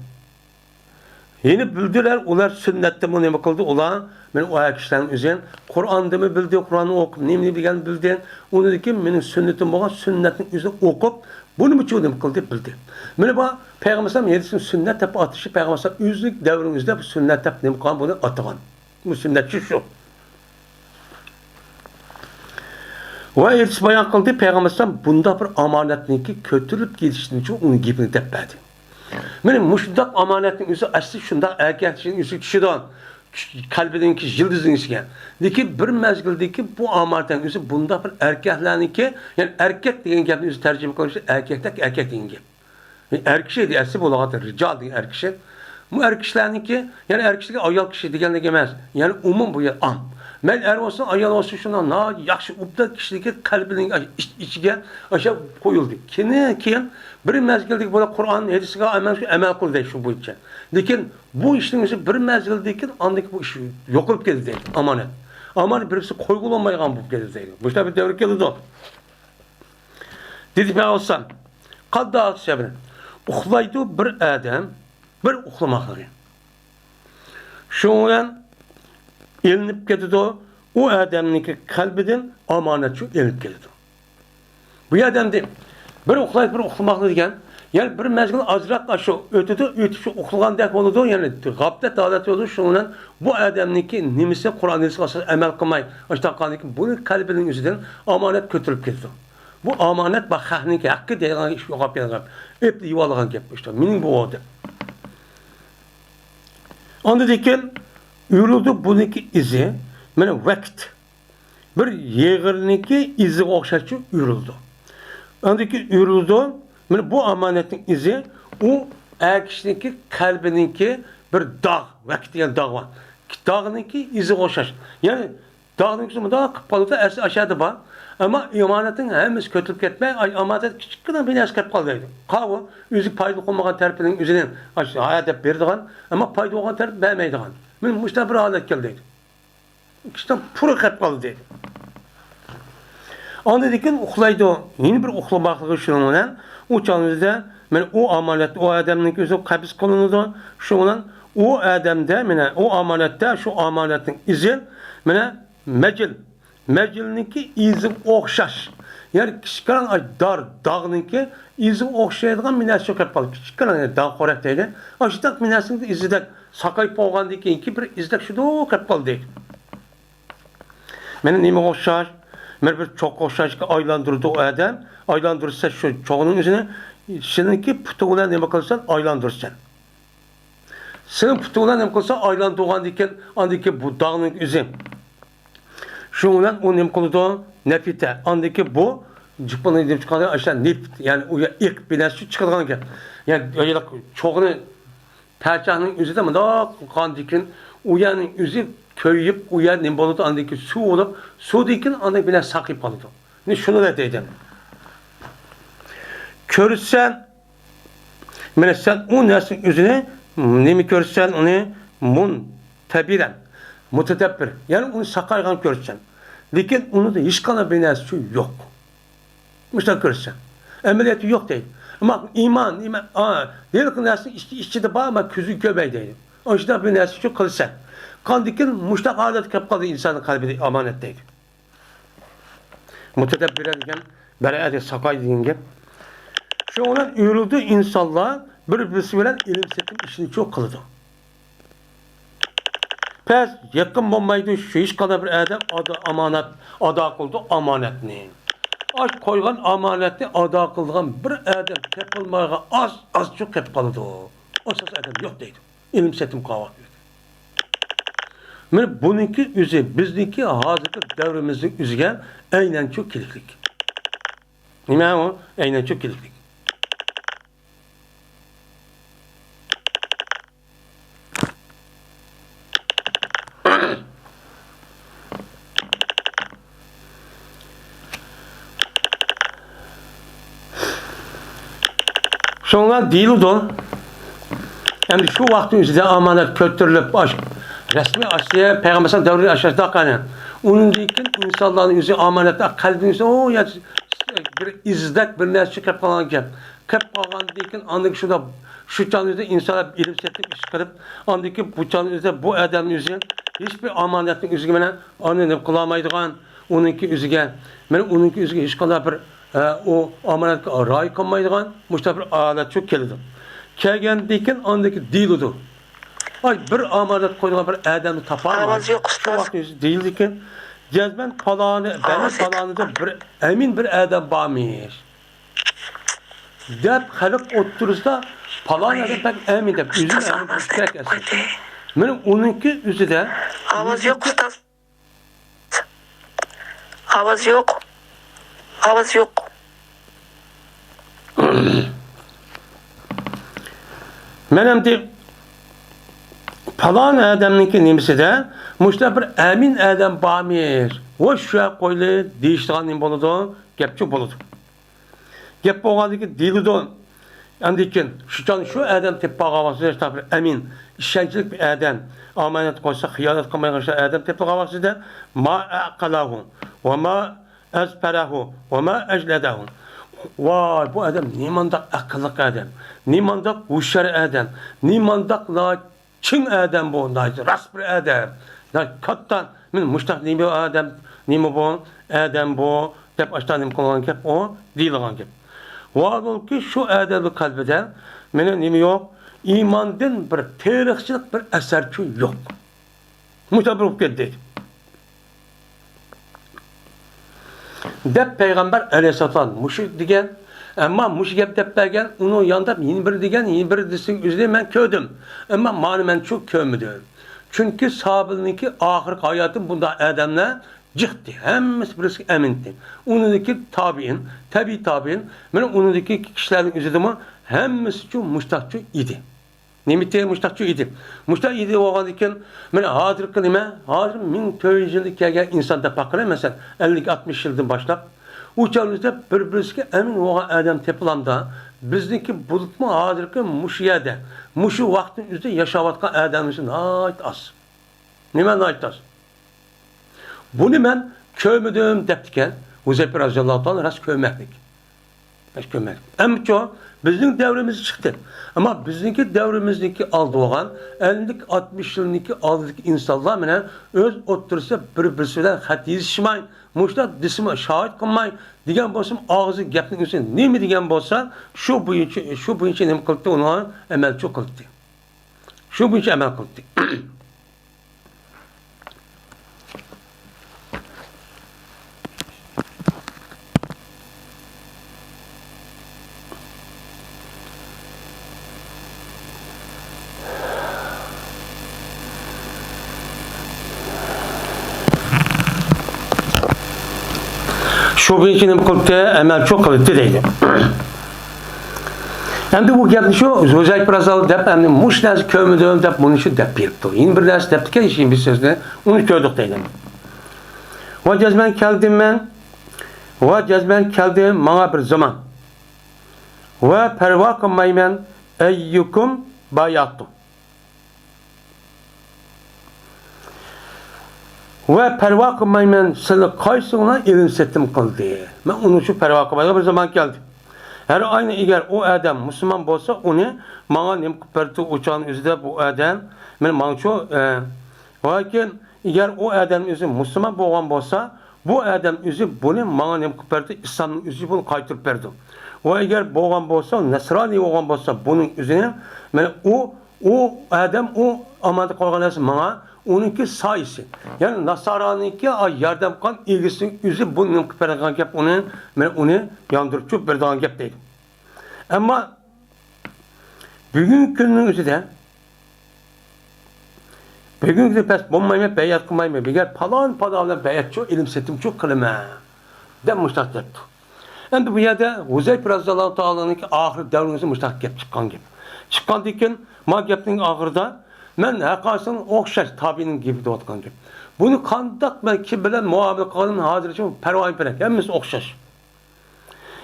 يەنە بىلدىلەر، ئۇلار سۈننەتتىمۇ نېمە قىلدى؟ ئۇلار، مانا ئۇ ئەر كىشىلەرنىڭ ئۆزى قۇرئاندىمۇ بىلدى، قۇرئاننى ئوقۇپ، نېمىنى بىلگەننى بىلدى. ئۇنىڭدىن كېيىن مېنىڭ سۈننىتىم بولغان سۈننەتنىڭ ئۆزىنى ئوقۇپ، بۇنىمۇچۇ نېمە قىلدى؟ بىلدى. مانا بۇ پەيغەمبەر ئەلەيھىسسالام ھەدىسىنى سۈننەت دەپ ئاتىشى، پەيغەمبەر ئەلەيھىسسالام ئۆزىنىڭ دەۋرىنىڭ ئۆزىدە بۇ سۈننەت دەپ نېمە قىلغان، بۇنى ئاتىغان. بۇ سۈننەتچى شۇ. ۋە ئەلەيھىسسالام بايان قىلدى، پەيغەمبەر ئەلەيھىسسالام بۇنداق بىر ئامانەتنىڭكى كۆتۈرۈلۈپ كېلىشىنىچۇ ئۇنىڭ گېپىنى دەپ بەردى. مانا مۇشۇنداق ئامانەتنىڭ ئۆزى ئەسلى شۇنداق ئەركەك كىشىنىڭ ئۆزىگە چۈشىدۇ. قەلبىدىكى يىلتىزنىڭ ئىچىگە. لېكىن بىر مەزگىلدىكى بۇ ئامانەتنىڭ ئۆزى بۇنداق بىر ئەركەكلەرنىڭكى، يەنى ئەركەك دېگەن گەپنى ئۆزى تەرجىمە قىلىشتا ئەركەكتەك ئەركەك دېگەن گەپ. ئەر كىشى دېگەن ئەسلى بولغان رىجال دېگەن ئەر كىشى. بۇ ئەر كىشىلەرنىڭكى، يەنى ئەر كىشى دېگەن ئايال كىشى دېگەنلىك ئەمەس. يەنى ئومۇم بۇ يەر ئام. مەيلى ئەر بولسۇن، ئايال بولسۇن، شۇنداق ناھايىتى ياخشى، ئوبدان كىشىلىكى قەلبىنىڭ ئىچ-، ئىچىگە ئاشۇ قويۇلدى. كېيىن، كېيىن بىر مەزگىلدىكى بۇلار قۇرئان ھەدىسىگە ئەمەل، ئەمەل قىلدى شۇ بويىچە. لېكىن بۇ ئىشنىڭ ئۆزى بىر مەزگىلدىن كېيىن ئاندىن كېيىن بۇ ئىش يوقىلىپ كېتىدۇ دەيدۇ. ئامانەت. ئامانەت بىرسى قويغىلى بولمايدىغان بولۇپ كېتىدۇ دەيدۇ. مۇشۇنداق بىر دەۋر كېلىدۇ. دېدى پەيغەمبەر، قانداق سەۋەبى؟ ئۇخلايدۇ بىر ئادەم، بىر ئۇخلىماقلىقى. شۇنىڭ بىلەن ئېلىنىپ كېتىدۇ، ئۇ ئادەمنىڭكى قەلبىدىن ئامانەت شۇ ئېلىنىپ كېتىدۇ. بۇ ئادەمدە بىر ئۇخلايدۇ، بىر ئۇخلىماقلىق دېگەن، يەنى بىر مەزگىل ئازراق شۇ ئۆتىدۇ، ئۆتۈپ شۇ ئۇخلىغاندەك بولىدۇ، يەنى غەپلەت ھالەتتە بولىدۇ. شۇنىڭ بىلەن بۇ ئادەمنىڭكى نېمىسى قۇرئان ھەدىسكە ئاساسەن ئەمەل قىلماي، ئاشۇنداق قالغاندىكىن بۇنىڭ قەلبىنىڭ ئۆزىدىن ئامانەت كۆتۈرۈلۈپ كېتىدۇ. بۇ ئامانەت بار خەقنىڭكى ھەققى دەيدىغان ئىش يوقاپ كەتكەن گەپ. ئېپلا يېۋالغان گەپ ئىشتا. مېنىڭ بۇ دەپ. ئاندىن كېيىن ئۆرۈلدى بۇنىڭكى ئىزى. مانا ۋەقىت. بىر يېغىرنىڭكى ئىزىغا ئوخشاشچۇ ئۆرۈلدى. ئاندىن كېيىن ئۆرۈلدى. مانا بۇ ئامانەتنىڭ ئىزى ئۇ ئەر كىشىنىڭكى قەلبىنىڭكى بىر داغ، ۋەقىت دېگەن داغ بار. داغنىڭكى ئىزىغا ئوخشاش. يەنى داغنىڭ ئۈستى مۇنداق قىلىپ قالىدۇ، ئەسلى ئاشۇ يەردە بار. ئەمما ئامانەتنىڭ ھەممىسى كۆتۈرۈلۈپ كەتمەي، ئامانەت كىچىككىنە بىر نەرسە قېلىپ قالدى دەيدۇ. قاۋۇ ئۆزى پايدا قىلمىغان تەرىپىنىڭ ئۆزىنى ئاشۇ ھايا دەپ بېرىدىغان، ئەمما پايدا بولغان تەرىپى بەرمەيدىغان. مانا مۇشۇنداق بىر ھالەت كەلدى دەيدۇ. كىشىدىن پۇرى قېلىپ قالدى دەيدۇ. ئاندىن كېيىن ئۇخلايدۇ. يەنە بىر ئۇخلىماقلىقى شۇنىڭ بىلەن ئۇ چاغدا مانا ئۇ ئامانەت ئۇ ئادەمنىڭكى ئۆزى قەبز قىلىنىدۇ. شۇنىڭ بىلەن ئۇ ئادەمدە مانا ئۇ ئامانەتتە شۇ ئامانەتنىڭ ئىزى مانا مەجىل. مەجىلنىڭكى ئىزىغا ئوخشاش. يەنى كىچىككىنە دار داغنىڭكى ئىزىغا ئوخشايدىغان بىر نەرسە چىقىپ قالدى. كىچىككىنە داغ خورەك دەيدۇ. ئاشۇنداق بىر نەرسىنىڭ ئىزىدەك ساقايىپ بولغاندىن كېيىنكى بىر ئىزدەك شۇنداق قېلىپ قالدى. مانا نېمىگە ئوخشاش؟ مانا بىر چوغقا ئوخشاش ئايلاندۇرىدۇ ئۇ ئادەم. ئايلاندۇرسا شۇ چوغنىڭ ئۆزىنى سېنىڭكى پۇتۇڭ بىلەن نېمە قىلساڭ ئايلاندۇرىسەن. سېنىڭ پۇتۇڭ بىلەن نېمە قىلسا ئايلاندۇرغاندىن كېيىن، ئاندىن كېيىن بۇ داغنىڭ ئۆزى. شۇنىڭ بىلەن ئۇ نېمە قىلىدۇ؟ نەپىتە. ئاندىن كېيىن بۇ جۇپىنى نېمە چىقىرىدۇ؟ ئاشۇ نېفىت. يەنى ئۇ يەر ئېقىپ بىر نەرسە چىقىدىغان گەپ. يەنى چوغنى پەچەكنىڭ ئۆزىدە مۇنداق قىلغاندىن كېيىن ئۇ يەرنىڭ ئۆزى كۆيۈپ، ئۇ يەر نېمە بولىدۇ؟ ئاندىن كېيىن سۇ بولۇپ، سۇدىن كېيىن ئاندىن بىر نەرسە ساقىيىپ قالىدۇ. مانا شۇنى دەيدۇ. كۆرسەن، مانا سەن ئۇ نەرسىنىڭ ئۆزىنى نېمە كۆرىسەن؟ ئۇنى مۇنتەبىرەن، مۇتەدەببىر، يەنى ئۇنى ساقايغان كۆرىسەن. لېكىن ئۇنىڭدا ھېچقانداق بىر نەرسە يوق. مۇشۇنداق كۆرىسەن. ئەمەلىيەتتە يوق دەيدۇ. ئەمما ئىمان، ئىمان، ئا، ھېلىقى نەرسىنىڭ ئىچ-، ئىچىدە بار، ئەمما كۆزۈڭ كۆرمەي دەيدۇ. ئاشۇنداق بىر نەرسە شۇ قىلىسەن. قاندىكىن مۇشۇنداق ھالەتكە كەپ قالدى ئىنساننىڭ قەلبىدە ئامانەت دەيدۇ. مۇتەدەببىرە دېگەن بەرەئەدە ساقاي دېگەن گەپ. شۇنىڭ بىلەن ئۆرۈلىدۇ ئىنسانلار بىر-بىرسى بىلەن ئېلىم-سېتىم ئىشىنى چۇ قىلىدۇ. پەس يېقىن بولمايدۇ، شۇ ھېچقانداق بىر ئادەم ئادا-، ئامانەت ئادا قىلىدۇ، ئامانەتنى. ئاش قويغان ئامانەتنى ئادا قىلىدىغان بىر ئادەم تېپىلمايدىغان ئاز-ئاز چۇ قېلىپ قالىدۇ. ئاساس ئادەم يوق دەيدۇ. ئېلىم-سېتىم قىلغان ۋاقىت. مانا بۇنىڭكى ئۆزى بىزنىڭكى ھازىرقى دەۋرىمىزنىڭ ئۆزىگە ئەينەن چۇ كېلىكلىك. نېمە ئۇ؟ ئەينەن چۇ كېلىكلىك. شۇڭا دېيىلىدۇ، ئەمدى شۇ ۋاقىتنىڭ ئۆزىدە ئامانەت كۆتۈرۈلۈپ، ئاش-، رەسمىي ئاشتى، پەيغەمبەر دەۋرى ئاشتى قانى. ئۇنىڭدىن كېيىن ئىنسانلارنىڭ ئۆزى ئامانەت قەلبىنىڭ ئۆزى، ئۇ يا بىر ئىزدەك بىر نەرسە چىقىپ قالغان گەپ. قىلىپ قالغاندىن كېيىن، ئاندىن كېيىن شۇنداق، شۇ چاغنىڭ ئۆزىدە ئىنسانلار ئېلىپ سېتىپ ئىش قىلىپ، ئاندىن كېيىن بۇ چاغنىڭ ئۆزىدە بۇ ئادەمنىڭ ئۆزى ھېچبىر ئامانەتنىڭ ئۆزىگە مانا ئاندىن نېمە قىلالمايدىغان، ئۇنىڭكى ئۆزىگە، مانا ئۇنىڭكى ئۆزىگە ھېچقانداق بىر، ئە، ئۇ ئامانەتكە رىئايە قىلمايدىغان مۇشۇنداق بىر ھالەت شۇ كېلىدۇ. كەلگەندىن كېيىن ئاندىن كېيىن دېيىلىدۇ. ئاي، بىر ئامانەت قويىدىغان بىر ئادەمنى تاپالماي. ئاۋاز يوق، شۇ ئۇستاز. ۋاقىت ئۆزى دېيىلىدىكەن، جەزمەن پالانى، بەلەن ئاۋاز يوق. پالانىدا بىر ئەمىن بىر ئادەم بارمىش. دەپ خەلق ئوتتۇرىسىدا پالان ئادەم بەك ئەمىن دەپ، ئۆزىنى ئەمىن بىلىش كېرەك ئەسلى. مانا ئۇنىڭكى ئۆزىدە ئاۋاز يوق، ئۇستاز. ئاۋاز يوق. ئاۋاز يوق. مەن ئەمدى پالان ئادەمنىڭكى نېمىسىدە مۇشۇنداق بىر ئەمىن ئادەم بارمىش، ۋوي شۇ قويلى دېيىشىدىغان نېمە بولىدۇ؟ گەپچۇ بولىدۇ. گەپ بولغاندىن كېيىن دېيىلىدۇ. ئاندىن كېيىن شۇ چاغ شۇ ئادەم تېپىپ قالغان ۋاقتىدا شۇنداق بىر ئەمىن، ئىشەنچلىك بىر ئادەم، ئامانەت قويسا خىيانەت قىلمايدىغان شۇ ئادەم تېپىپ قالغان ۋاقتىدا، ما ئەقەلەھۇ ۋە ما ئەزپەرەھۇ ۋە ما ئەجلەدەھۇ. ۋاي، بۇ ئادەم نېمانداق ئەقىللىق ئادەم، نېمانداق ھوشيار ئادەم، نېمانداق چىڭ ئادەم بۇ، ناھايىتى راست بىر ئادەم، ناھايىتى كاتتا، مەن مۇشتاق نېمە ئادەم، نېمە بۇ، ئادەم بۇ، دەپ ئاشتا نېمە قىلغان گەپ ئۇ، دېيىلغان گەپ. ۋاھالۇكى شۇ ئادەمنىڭ قەلبىدە مېنىڭ نېمە يوق، ئىماندىن بىر تېرىقچىلىق بىر ئەسەرچۇ يوق. مۇشۇنداق بولۇپ كەتتى. دەپ پەيغەمبەر ئەلەيھىسسالام مۇشۇ دېگەن، ئەمما مۇشۇ گەپ دەپ بەرگەن، ئۇنىڭ يانداپ يەنە بىرى دېگەن، يەنە بىرى دېسىنىڭ ئۆزىنى مەن كۆردۈم. ئەمما مانى مەن چۇ كۆرمىدىم. چۈنكى ساھابىلەرنىڭكى ئاخىرقى ھاياتى بۇنداق ئادەملەر جىقتى، ھەممىسى بىرسىگە ئەمىنتى. ئۇنىڭدىكى تابىئىن، تەبىئىي تابىئىن، مانا ئۇنىڭدىكى كىشىلەرنىڭ ئۆزىدىمۇ ھەممىسىچۇ مۇشتاقچۇ ئىدى. نېمىتى مۇشتاقچۇ ئىدى. مۇشتاق ئىدى بولغاندىكىن، مانا ھازىرقى نېمە؟ ھازىر مىڭ تۆت يۈز يىلدىن كەلگەن ئىنسان دەپ باققىلى، مەسىلەن، ئەللىك ئاتمىش يىلدىن باشلاپ، ئۇ چاغدا بىر-بىرسىگە ئەمىن بولغان ئادەم تېپىلامدا، بىزنىڭكى بولۇپمۇ ھازىرقى مۇشۇ يەردە، مۇشۇ ۋاقىتنىڭ ئۆزىدە ياشاۋاتقان ئادەمنىڭ ئىچىدە ناھايىتى ئاز. نېمە ناھايىتى ئاز؟ بۇنى مەن كۆرمىدىم دەپتىكەن ھۇزەيپە رەزىياللاھۇ تائالا، راست كۆرمەكلىك. راست كۆرمەكلىك. ئەمچۇ بىزنىڭ دەۋرىمىزدە چىقتى. ئەمما بىزنىڭكى دەۋرىمىزدىكى ئالدى بولغان، ئەللىك ئاتمىش يىلنىڭكى ئالدىدىكى ئىنسانلار مانا ئۆز ئوتتۇرىسىدا بىر-بىرسى بىلەن خەت يېزىشماي، مۇشۇنداق دېسىمۇ شاھىت قىلماي دېگەن بولسىمۇ، ئاغزى گەپنىڭ ئۆزى نېمە دېگەن بولسا، شۇ بويىچە، شۇ بويىچە نېمە قىلدى؟ ئۇنى ئەمەلچۇ قىلدى. شۇ بويىچە ئەمەل قىلدى. شۇ بويىچە نېمە قىلدى؟ ئەمەلچۇ قىلدى دەيدۇ. ئەمدى بۇ گەپنى شۇ ھۇزەيپە رازىياللاھۇ دەپ، ئەمدى مۇشۇ نەرسە كۆرمىدىم دەپ، بۇنى شۇ دەپ بېرىپتۇ. يەنە بىر نەرسە دەپتىكەن، شۇ بىر سۆزنى، ئۇنى كۆردۇق دەيدۇ. ۋە جەزمەن كەلدىم مەن، ۋە جەزمەن كەلدى ماڭا بىر زامان. ۋە پەرۋا قىلمايمەن، ئەييۇكۇم باياتۇ. ۋە پەرۋا قىلمايمەن، سىلى قايسىڭلار ئېلىم سېتىم قىلدى. مەن ئۇنىڭ ئۈچۈن پەرۋا قىلمايدىغان بىر زامان كەلدى. ھەر ئاينى ئەگەر ئۇ ئادەم مۇسۇلمان بولسا، ئۇنى ماڭا نېمە قىلىپ بەردى؟ ئۇ چاغنىڭ ئۆزىدە بۇ ئادەم، مەن ماڭچۇ، ئە، ۋەكىن ئەگەر ئۇ ئادەم ئۆزى مۇسۇلمان بولغان بولسا، بۇ ئادەم ئۆزى بۇنى ماڭا نېمە قىلىپ بەردى؟ ئىسلامنىڭ ئۆزى بۇنى قايتۇرۇپ بەردى. ئۇ ئەگەر بولغان بولسا، نەسرانىي بولغان بولسا، بۇنىڭ ئۆزىنى، مانا ئۇ، ئۇ ئادەم ئۇ ئامانەت قويغان نەرسە ماڭا، ئۇنىڭكى سايىسى. يەنى ناسارانىڭكى ياردەم قىلغان ئىگىسىنىڭ ئۆزى بۇنى نېمە قىلىپ بەرىدىغان گەپ، ئۇنى، مانا ئۇنى ياندۇرۇپ چۈشۈرۈپ بېرىدىغان گەپ دەيدۇ. ئەمما بۈگۈنكى كۈننىڭ ئۆزىدە، بۈگۈنكى كۈندە بەس بولمايمەن، بەيئەت قىلمايمەن، بىگەر پالان پالان بىلەن بەيئەتچۇ، ئېلىم سېتىمچۇ قىلىمەن، دەپ مۇشۇنداق دەپتۇ. ئەمدى بۇ يەردە ھۇزەيپە رەزىياللاھۇ تائالا ئانھۇنىڭكى ئاخىرى دەۋرىنىڭ مۇشۇنداق گەپ چىققان گەپ. چىققاندىن كېيىن، ما گەپنىڭ ئاخىرىدا، مەن ھەققاسىڭ ئوخشاش تابىئىنىڭ گېپى دەۋاتقان گەپ. بۇنى قانداق مەن كىم بىلەن مۇئامىلە قىلغىنىم ھازىرچە پەرۋايىم پەلەك، ھەممىسى ئوخشاش.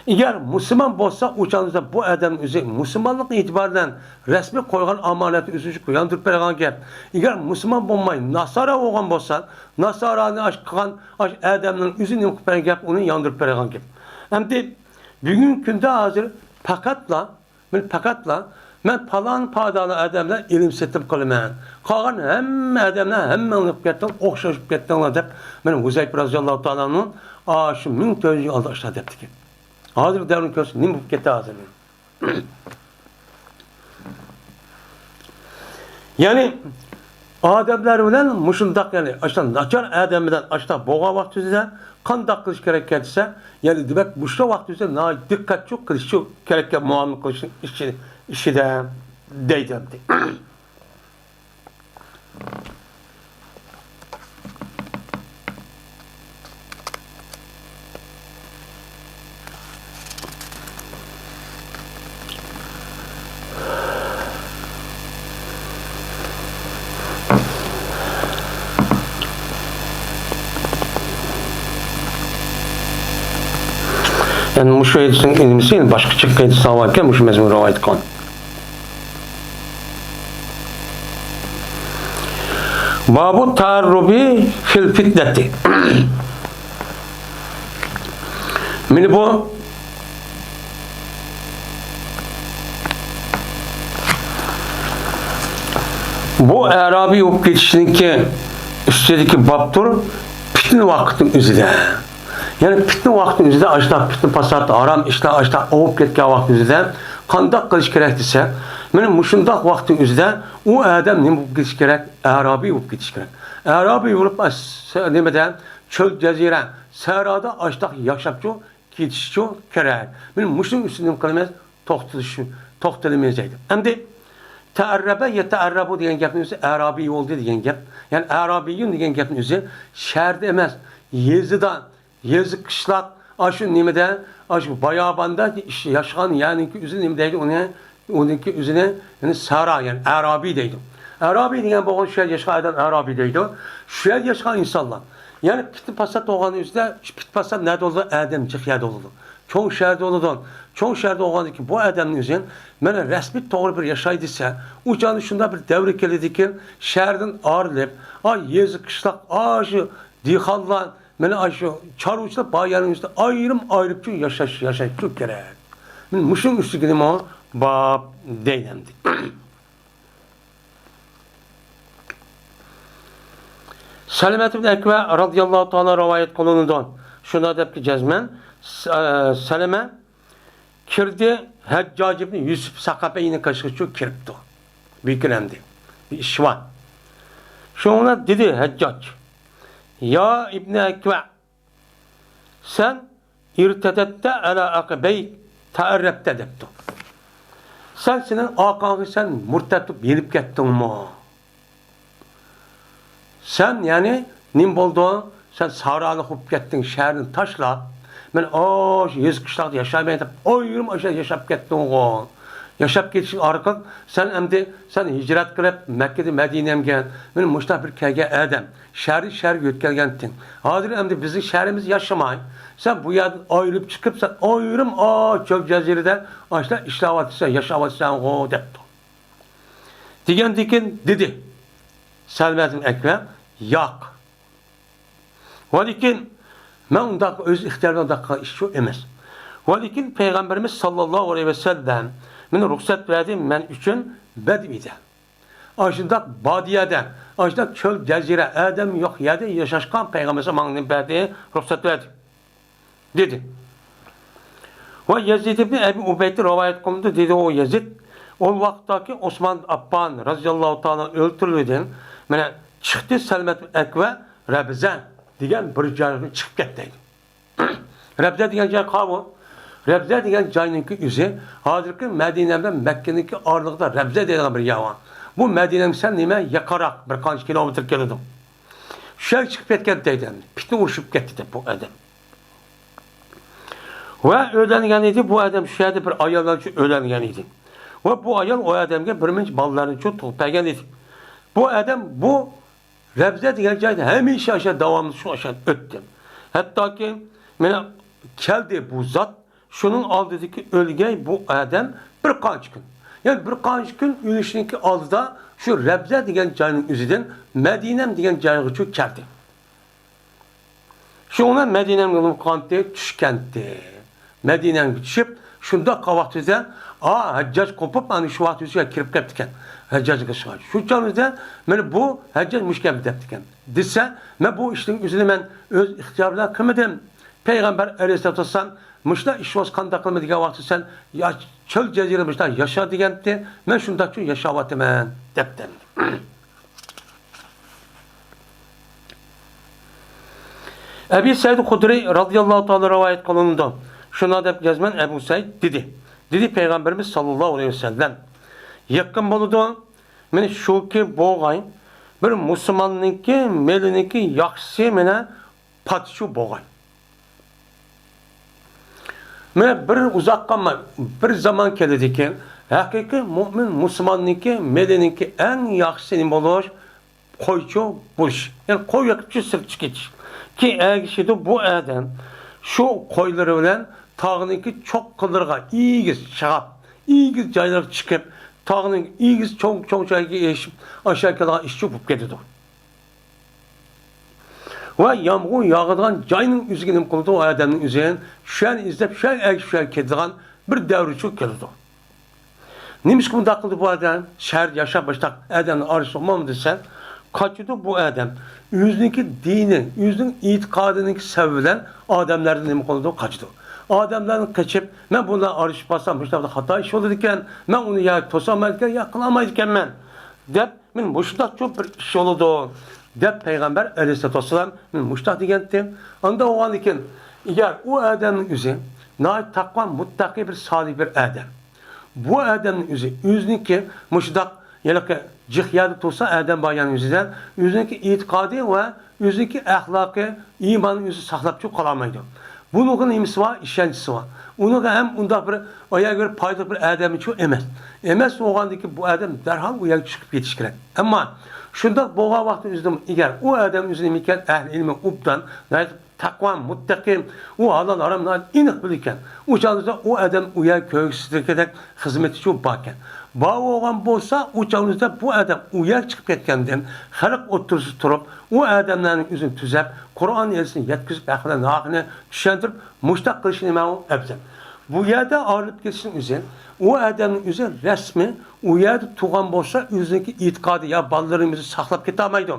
ئەگەر مۇسۇلمان بولسا، ئۇ چاغدا بۇ ئادەمنىڭ ئۆزى مۇسۇلمانلىق ئېتىبارى بىلەن رەسمىي قويغان ئامانەتنى ئۆزى ياندۇرۇپ بەرگەن گەپ. ئەگەر مۇسۇلمان بولماي، ناسارا بولغان بولسا، ناسارانى ئاش قىلغان ئاش ئادەمنىڭ ئۆزى نېمە قىلىپ بەرگەن گەپ، ئۇنى ياندۇرۇپ بەرگەن گەپ. ئەمدى بۈگۈنكى كۈندە ھازىر پەقەتلا، مەن پەقەتلا، مەن پالان پادالا ئادەملەر ئېلىم سېتىم قىلىمەن. قالغان ھەممە ئادەملەر ھەممىڭلار كېتىڭ، ئوخشاش بولۇپ كېتىڭلار دەپ، مەن ھۇزەيپە رەزىياللاھۇ تائالا ئانھۇ ئاشۇ مىڭ تۆت يۈز يىل ئالدى ئاشۇنداق دەپتىكەن. ھازىرقى دەۋرنى كۆرسە نېمە بولۇپ كەتتى ھازىر؟ يەنى ئادەملەر بىلەن مۇشۇنداق، يەنى ئاشۇنداق ناچار ئادەم بىلەن ئاشۇنداق بولغان ۋاقتىدا قانداق قىلىش كېرەككەن دېسە، يەنى دېمەك مۇشۇ ۋاقتىدا ناھايىتى دىققەتچۇ قىلىشچۇ كېرەككەن مۇئامىلە قىلىش ئىچى-، ئىچىدە دەيدۇ ئەمدى. يەنى مۇشۇ ھەدىسنىڭ ئىلمىسى باشقىچە قىلىپ ساۋاكەن، مۇشۇ مەزمۇن رىۋايەت قىلغان. بابۇ تەئەررۇبى فىل فىتنەتى. مانا بۇ، بۇ ئەرابىي بولۇپ كېتىشنىڭكى ئۈستىدىكى بابتۇر، پىتنە ۋاقىتنىڭ ئۆزىدە. يەنى پىتنە ۋاقتىنىڭ ئۆزىدە ئاشۇنداق پىتنە پاسات، ھارام ئىشلار ئاشۇنداق ئاۋۇپ كەتكەن ۋاقىت ئۆزىدە قانداق قىلىش كېرەك دېسە، مانا مۇشۇنداق ۋاقىتنىڭ ئۆزىدە ئۇ ئادەم نېمە بولۇپ كېتىشى كېرەك؟ ئەرابىي بولۇپ كېتىشى كېرەك. ئەرابىي بولۇپ، ئاس-، نېمىدە، چۆل، جەزىرە، سەھرادا ئاشۇنداق ياشاپچۇ، كېتىشىچۇ كېرەك. مانا مۇشۇنىڭ ئۈستىدە نېمە قىلىمىز؟ توختىلىش، توختىلىمىز دەيدۇ. ئەمدى تەئەررەبە يەتەئەررەبۇ دېگەن گەپنىڭ ئۆزى ئەرابىي بولدى دېگەن گەپ. يەنى ئەرابىيۇن دېگەن گەپنىڭ ئۆزى شەھەردە ئەمەس، يېزىدا، يېزا، قىشلاق، ئاشۇ نېمىدە، ئاشۇ باياباندا ياشىغان، يەنىكى ئۆزى نېمە دەيدۇ ئۇنى؟ ئۇنىڭكى ئۆزىنى، يەنى سارا، يەنى ئەرابىي دەيدۇ. ئەرابىي دېگەن بولغان شۇ يەردە ياشىغان ئادەم ئەرابىي دەيدۇ. شۇ يەردە ياشىغان ئىنسانلار. يەنى پىتنە پاسات بولغان ئۆزىدە، شۇ پىتنە پاسات نەدە بولىدۇ؟ ئادەم جىق يەردە بولىدۇ. چوڭ شەھەردە بولىدۇ. چوڭ شەھەردە بولغاندىن كېيىن بۇ ئادەمنىڭ ئۆزى مانا رەسمىي توغرا بىر ياشاي دېسە، ئۇ چاغدا شۇنداق بىر دەۋر كېلىدىكى، شەھەردىن ئايرىلىپ، ئا، يېزا، قىشلاق، ئاشۇ دېھقانلار، مانا ئاشۇ چارۋىچىلار بار يەرنىڭ ئۈستىدە ئايرىم ئايرىپچۇ ياشاش، ياشاشچۇ كېرەك. مانا مۇشۇنىڭ ئۈستىگە نېمە باب دەيدۇ ئەمدى. سەلەمەت ئىبن ئەكۋە رەزىياللاھۇ تائالا رىۋايەت قىلىنىدۇ. شۇنداق دەپتۇ جەزمەن، س-، ئە، سەلەمە كىردى، ھەججاج ئىبن يۈسۈپ سەقەفىينىڭ قېشىغىچۇ كىرىپتۇ. بىكرەمدى. بىر ئىش بار. شۇڭا دېدى ھەججاج: يا ئىبنى ئەكۋە، سەن ئىرتەدەتتە ئەلا ئەقىبەيك تەئەررەبتە دەپتۇ. سەن سېنىڭ ئارقاڭغا سەن مۇرتەت بولۇپ يېنىپ كەتتىڭمۇ؟ سەن، يەنى، نېمە بولدۇڭ؟ سەن سارالىق بولۇپ كەتتىڭ، شەھەرنى تاشلاپ. مەن ئاشۇ يېزا قىشلاقتا ياشايمەن دەپ، ئايرىم ئاشۇ يەردە ياشاپ كەتتىڭغۇ. ياشاپ كېتىش ئارقىلىق سەن ئەمدى، سەن ھىجرەت قىلىپ، مەككىدىن مەدىنەگە، مانا مۇشۇنداق بىر كەلگەن ئادەم. شەھەردىن شەھەرگە ئۆتكەلگەنتىڭ. ھازىر ئەمدى بىزنىڭ شەھىرىمىزدە ياشىماي، سەن بۇ يەردىن ئايرىلىپ چىقىپ، سەن ئايرىم ئا چۆل جەزىرىدە ئاشۇنداق ئىشلەۋاتىسەن، ياشاۋاتىسەنغۇ دەپتۇ. دېگەندىكىن دېدى سەلمەتۇل ئەكۋە: ياق. ۋەلىكىن مەن ئۇنداق ئۆز ئىختىيارى بىلەن ئۇنداق قىلغان ئىش يوق ئەمەس. ۋەلىكىن پەيغەمبىرىمىز ساللاللاھۇ ئەلەيھى ۋەسەللەم مېنى رۇخسەت بەردى مەن ئۈچۈن بەدۋىدە. ئاشۇنداق بادىيەدە، ئاشۇنداق چۆل، جەزىرە، ئادەم يوق يەردە ياشاشقا پەيغەمبەر ماڭا نېمە بەردى؟ رۇخسەت بەردى، دېدى. ۋە يەزىد ئىبنى ئەبى ئۇبەيدتىن رىۋايەت قىلىنىدۇ، دېدى ئۇ يەزىد، ئۇ ۋاقىتتاكى ئوسمان ئاپپان رەزىياللاھۇ تائالا ئۆلتۈرۈلگەندىن مانا چىقتى سەلمەتۇل ئەكۋە رەبزە دېگەن بىر جايغا چىقىپ كەتتى دەيدۇ. رەبزە دېگەن جاي قاۋۇ؟ رەبزە دېگەن جاينىڭكى ئۆزى ھازىرقى مەدىنە بىلەن مەككىنىڭكى ئارىلىقىدا رەبزە دەيدىغان بىر يەر بار. بۇ مەدىنەدىن سەل نېمە يېقىنراق، بىر قانچە كىلومېتىر كېلىدۇ. شۇ يەرگە چىقىپ كەتكەن دەيدۇ. پىتنە ئۇرۇشۇپ كەتتى دەپ بۇ ئادەم. ۋە ئۆيلەنگەن ئىدى. بۇ ئادەم شۇ يەردە بىر ئايال بىلەن شۇ ئۆيلەنگەن ئىدى. ۋە بۇ ئايال ئۇ ئادەمگە بىر مۇنچە بالىلارنى شۇ تۇغۇپ بەرگەن ئىدى. بۇ ئادەم بۇ رەبزە دېگەن جايدا ھەمىشە ئاشۇ داۋاملىق شۇ ئاشۇ ئۆتتى. ھەتتاكى مانا كەلدى بۇ زات، شۇنىڭ ئالدىدىكى ئۆلگەي بۇ ئادەم بىر قانچە كۈن. يەنى بىر قانچە كۈن ئۆلۈشنىڭكى ئالدىدا شۇ رەبزە دېگەن جاينىڭ ئۆزىدىن مەدىنەم دېگەن جايغىچۇ كەلدى. شۇڭا مەدىنەمگە قانتى چۈشكەنتى. مەدىنەمگە چۈشۈپ، شۇنداق قاۋاقتىدا، ئا، ھەججاج قوپۇپ، ئەنە شۇ ۋاقىت ئۆزىگە كىرىپ كەپتىكەن. ھەججاجغا شۇ، شۇ چاغدا، مانا بۇ ھەججاج مۇشۇ گەپنى دەپتىكەن. دېسە، مەن بۇ ئىشنىڭ ئۆزىنى مەن ئۆز ئىختىيارى بىلەن قىلمىدىم. پەيغەمبەر ئەلەيھىسسالاتۇ ۋەسسالام، مۇشۇنداق ئىش بولسا قانداق قىلىمەن دېگەن ۋاقىتتا سەن، يا، چۆل جەزىرە مۇشۇنداق ياشا دېگەنتى، مەن شۇنداقچۇ ياشاۋاتىمەن، دەپتىم. ئەبى سەئىد خۇدرىي رەزىياللاھۇ تائالا رىۋايەت قىلىنىدۇ. شۇنداق دەپ يازىمەن، ئەبۇ سەئىد دېدى. دېدى پەيغەمبىرىمىز ساللاللاھۇ ئەلەيھى ۋەسەللەم. يېقىن بولىدۇ. مانا شۇكى بولغاي، بىر مۇسۇلماننىڭكى مېلىنىڭكى ياخشىسى مانا پاتىچۇ بولغاي. مانا بىر ئۇزاق قالماي، بىر زامان كېلىدىكى، ھەقىقىي مۇئمىن مۇسۇلماننىڭكى مېلىنىڭكى ئەڭ ياخشىسى نېمە بولۇش؟ قويچۇ بولۇش. يەنى قوي يېقىپچۇ سىرتقا كېتىش. كېيىن ئەگىشىدۇ بۇ ئادەم شۇ قويلىرى بىلەن تاغنىڭكى چوققىلىرىغا ئېگىز چىقىپ، ئېگىز جايلارغا چىقىپ، تاغنىڭ ئېگىز چوڭ، چوڭ جايىغا ئېرىشىپ، ئاشۇ كېلىدىغان ئىشچۇ بولۇپ كېتىدۇ. ۋە يامغۇر ياغىدىغان جاينىڭ ئۆزىگە نېمە قىلىدۇ؟ ئۇ ئادەمنىڭ ئۆزى شۇ يەرنى ئىزدەپ، شۇ يەرگە ئەگىشىپ، شۇ يەرگە كېتىدىغان بىر دەۋرچۇ كېلىدۇ. نېمىشقا بۇنداق قىلدى بۇ ئادەم؟ شەھەردە ياشاپ باشلاپ ئادەمنى ئارىسى ئومامدۇ دېسە، قاچىدۇ بۇ ئادەم. ئۆزىنىڭكى دىنى، ئۆزىنىڭ ئېتىقادىنىڭكى سەۋەبى بىلەن ئادەملەردىن نېمە قىلىدۇ؟ قاچىدۇ. ئادەملەردىن قېچىپ، مەن بۇ بىلەن ئارىلىشىپ قالسام، مۇشۇنداق خاتا ئىش بولىدىكەن، مەن ئۇنى يا توسالمايدىكەن، يا قىلالمايدىكەنمەن، دەپ، مەن مۇشۇنداقچۇ بىر ئىش بولىدۇ، دەپ پەيغەمبەر ئەلەيھىسسالاتۇ ۋەسسالام مەن مۇشۇنداق دېگەنتىم. ئاندا بولغاندىن كېيىن، ئەگەر ئۇ ئادەمنىڭ ئۆزى ناھايىتى تەقۋا، مۇتتەقىي بىر سالىھ بىر ئادەم، بۇ ئادەمنىڭ ئۆزى، ئۆزىنىڭكى مۇشۇنداق ھېلىقى جىق يەردە تۇرسا ئادەم بار يەنە ئۆزىدە، ئۆزىنىڭكى ئېتىقادى ۋە ئۆزىنىڭكى ئەخلاقى، ئىمانى ئۆزى ساقلاپچۇ قالالمايدۇ. بۇنىڭغا نېمىسى بار؟ ئىشەنچىسى بار. ئۇنىڭغا ھەم ئۇنداق بىر ئاياغ بىر پايدىلىق بىر ئادەمچۇ ئەمەس. ئەمەس بولغاندىكىن بۇ ئادەم دەرھال ئۇ يەرگە چىقىپ كېتىشى كېرەك. ئەمما شۇنداق بولغان ۋاقىتتا ئۆزىدىن ئەگەر ئۇ ئادەم ئۆزى نېمىكەن، ئەھلى ئىلمى ئوبدان، تەقۋا، مۇتتەقىي، ئۇ ھالال ھارامنى ئېنىق بىلىدىكەن. ئۇ چاغدا ئۇ ئادەم ئۇ يەر كۆرسىتىدىكەن خىزمىتىچۇ باركەن. بار بولغان بولسا، ئۇ چاغدا بۇ ئادەم ئۇ يەر چىقىپ كەتكەندىن، خەلق ئوتتۇرىسىدا تۇرۇپ، ئۇ ئادەملەرنىڭ ئۆزىنى تۈزەپ، قۇرئان ھەدىسنى يەتكۈزۈپ، ھەق بىلەن ناھەقنى چۈشەندۈرۈپ، مۇشۇنداق قىلىشى نېمە ئەۋزەل. بۇ يەردە ئايرىلىپ كېتىشنىڭ ئۆزى، ئۇ ئادەمنىڭ ئۆزى رەسمىي ئۇ يەردە تۇرغان بولسا، ئۆزىنىڭكى ئېتىقادى يا بالىلىرىنى ئۆزى ساقلاپ كېتەلمەيدۇ.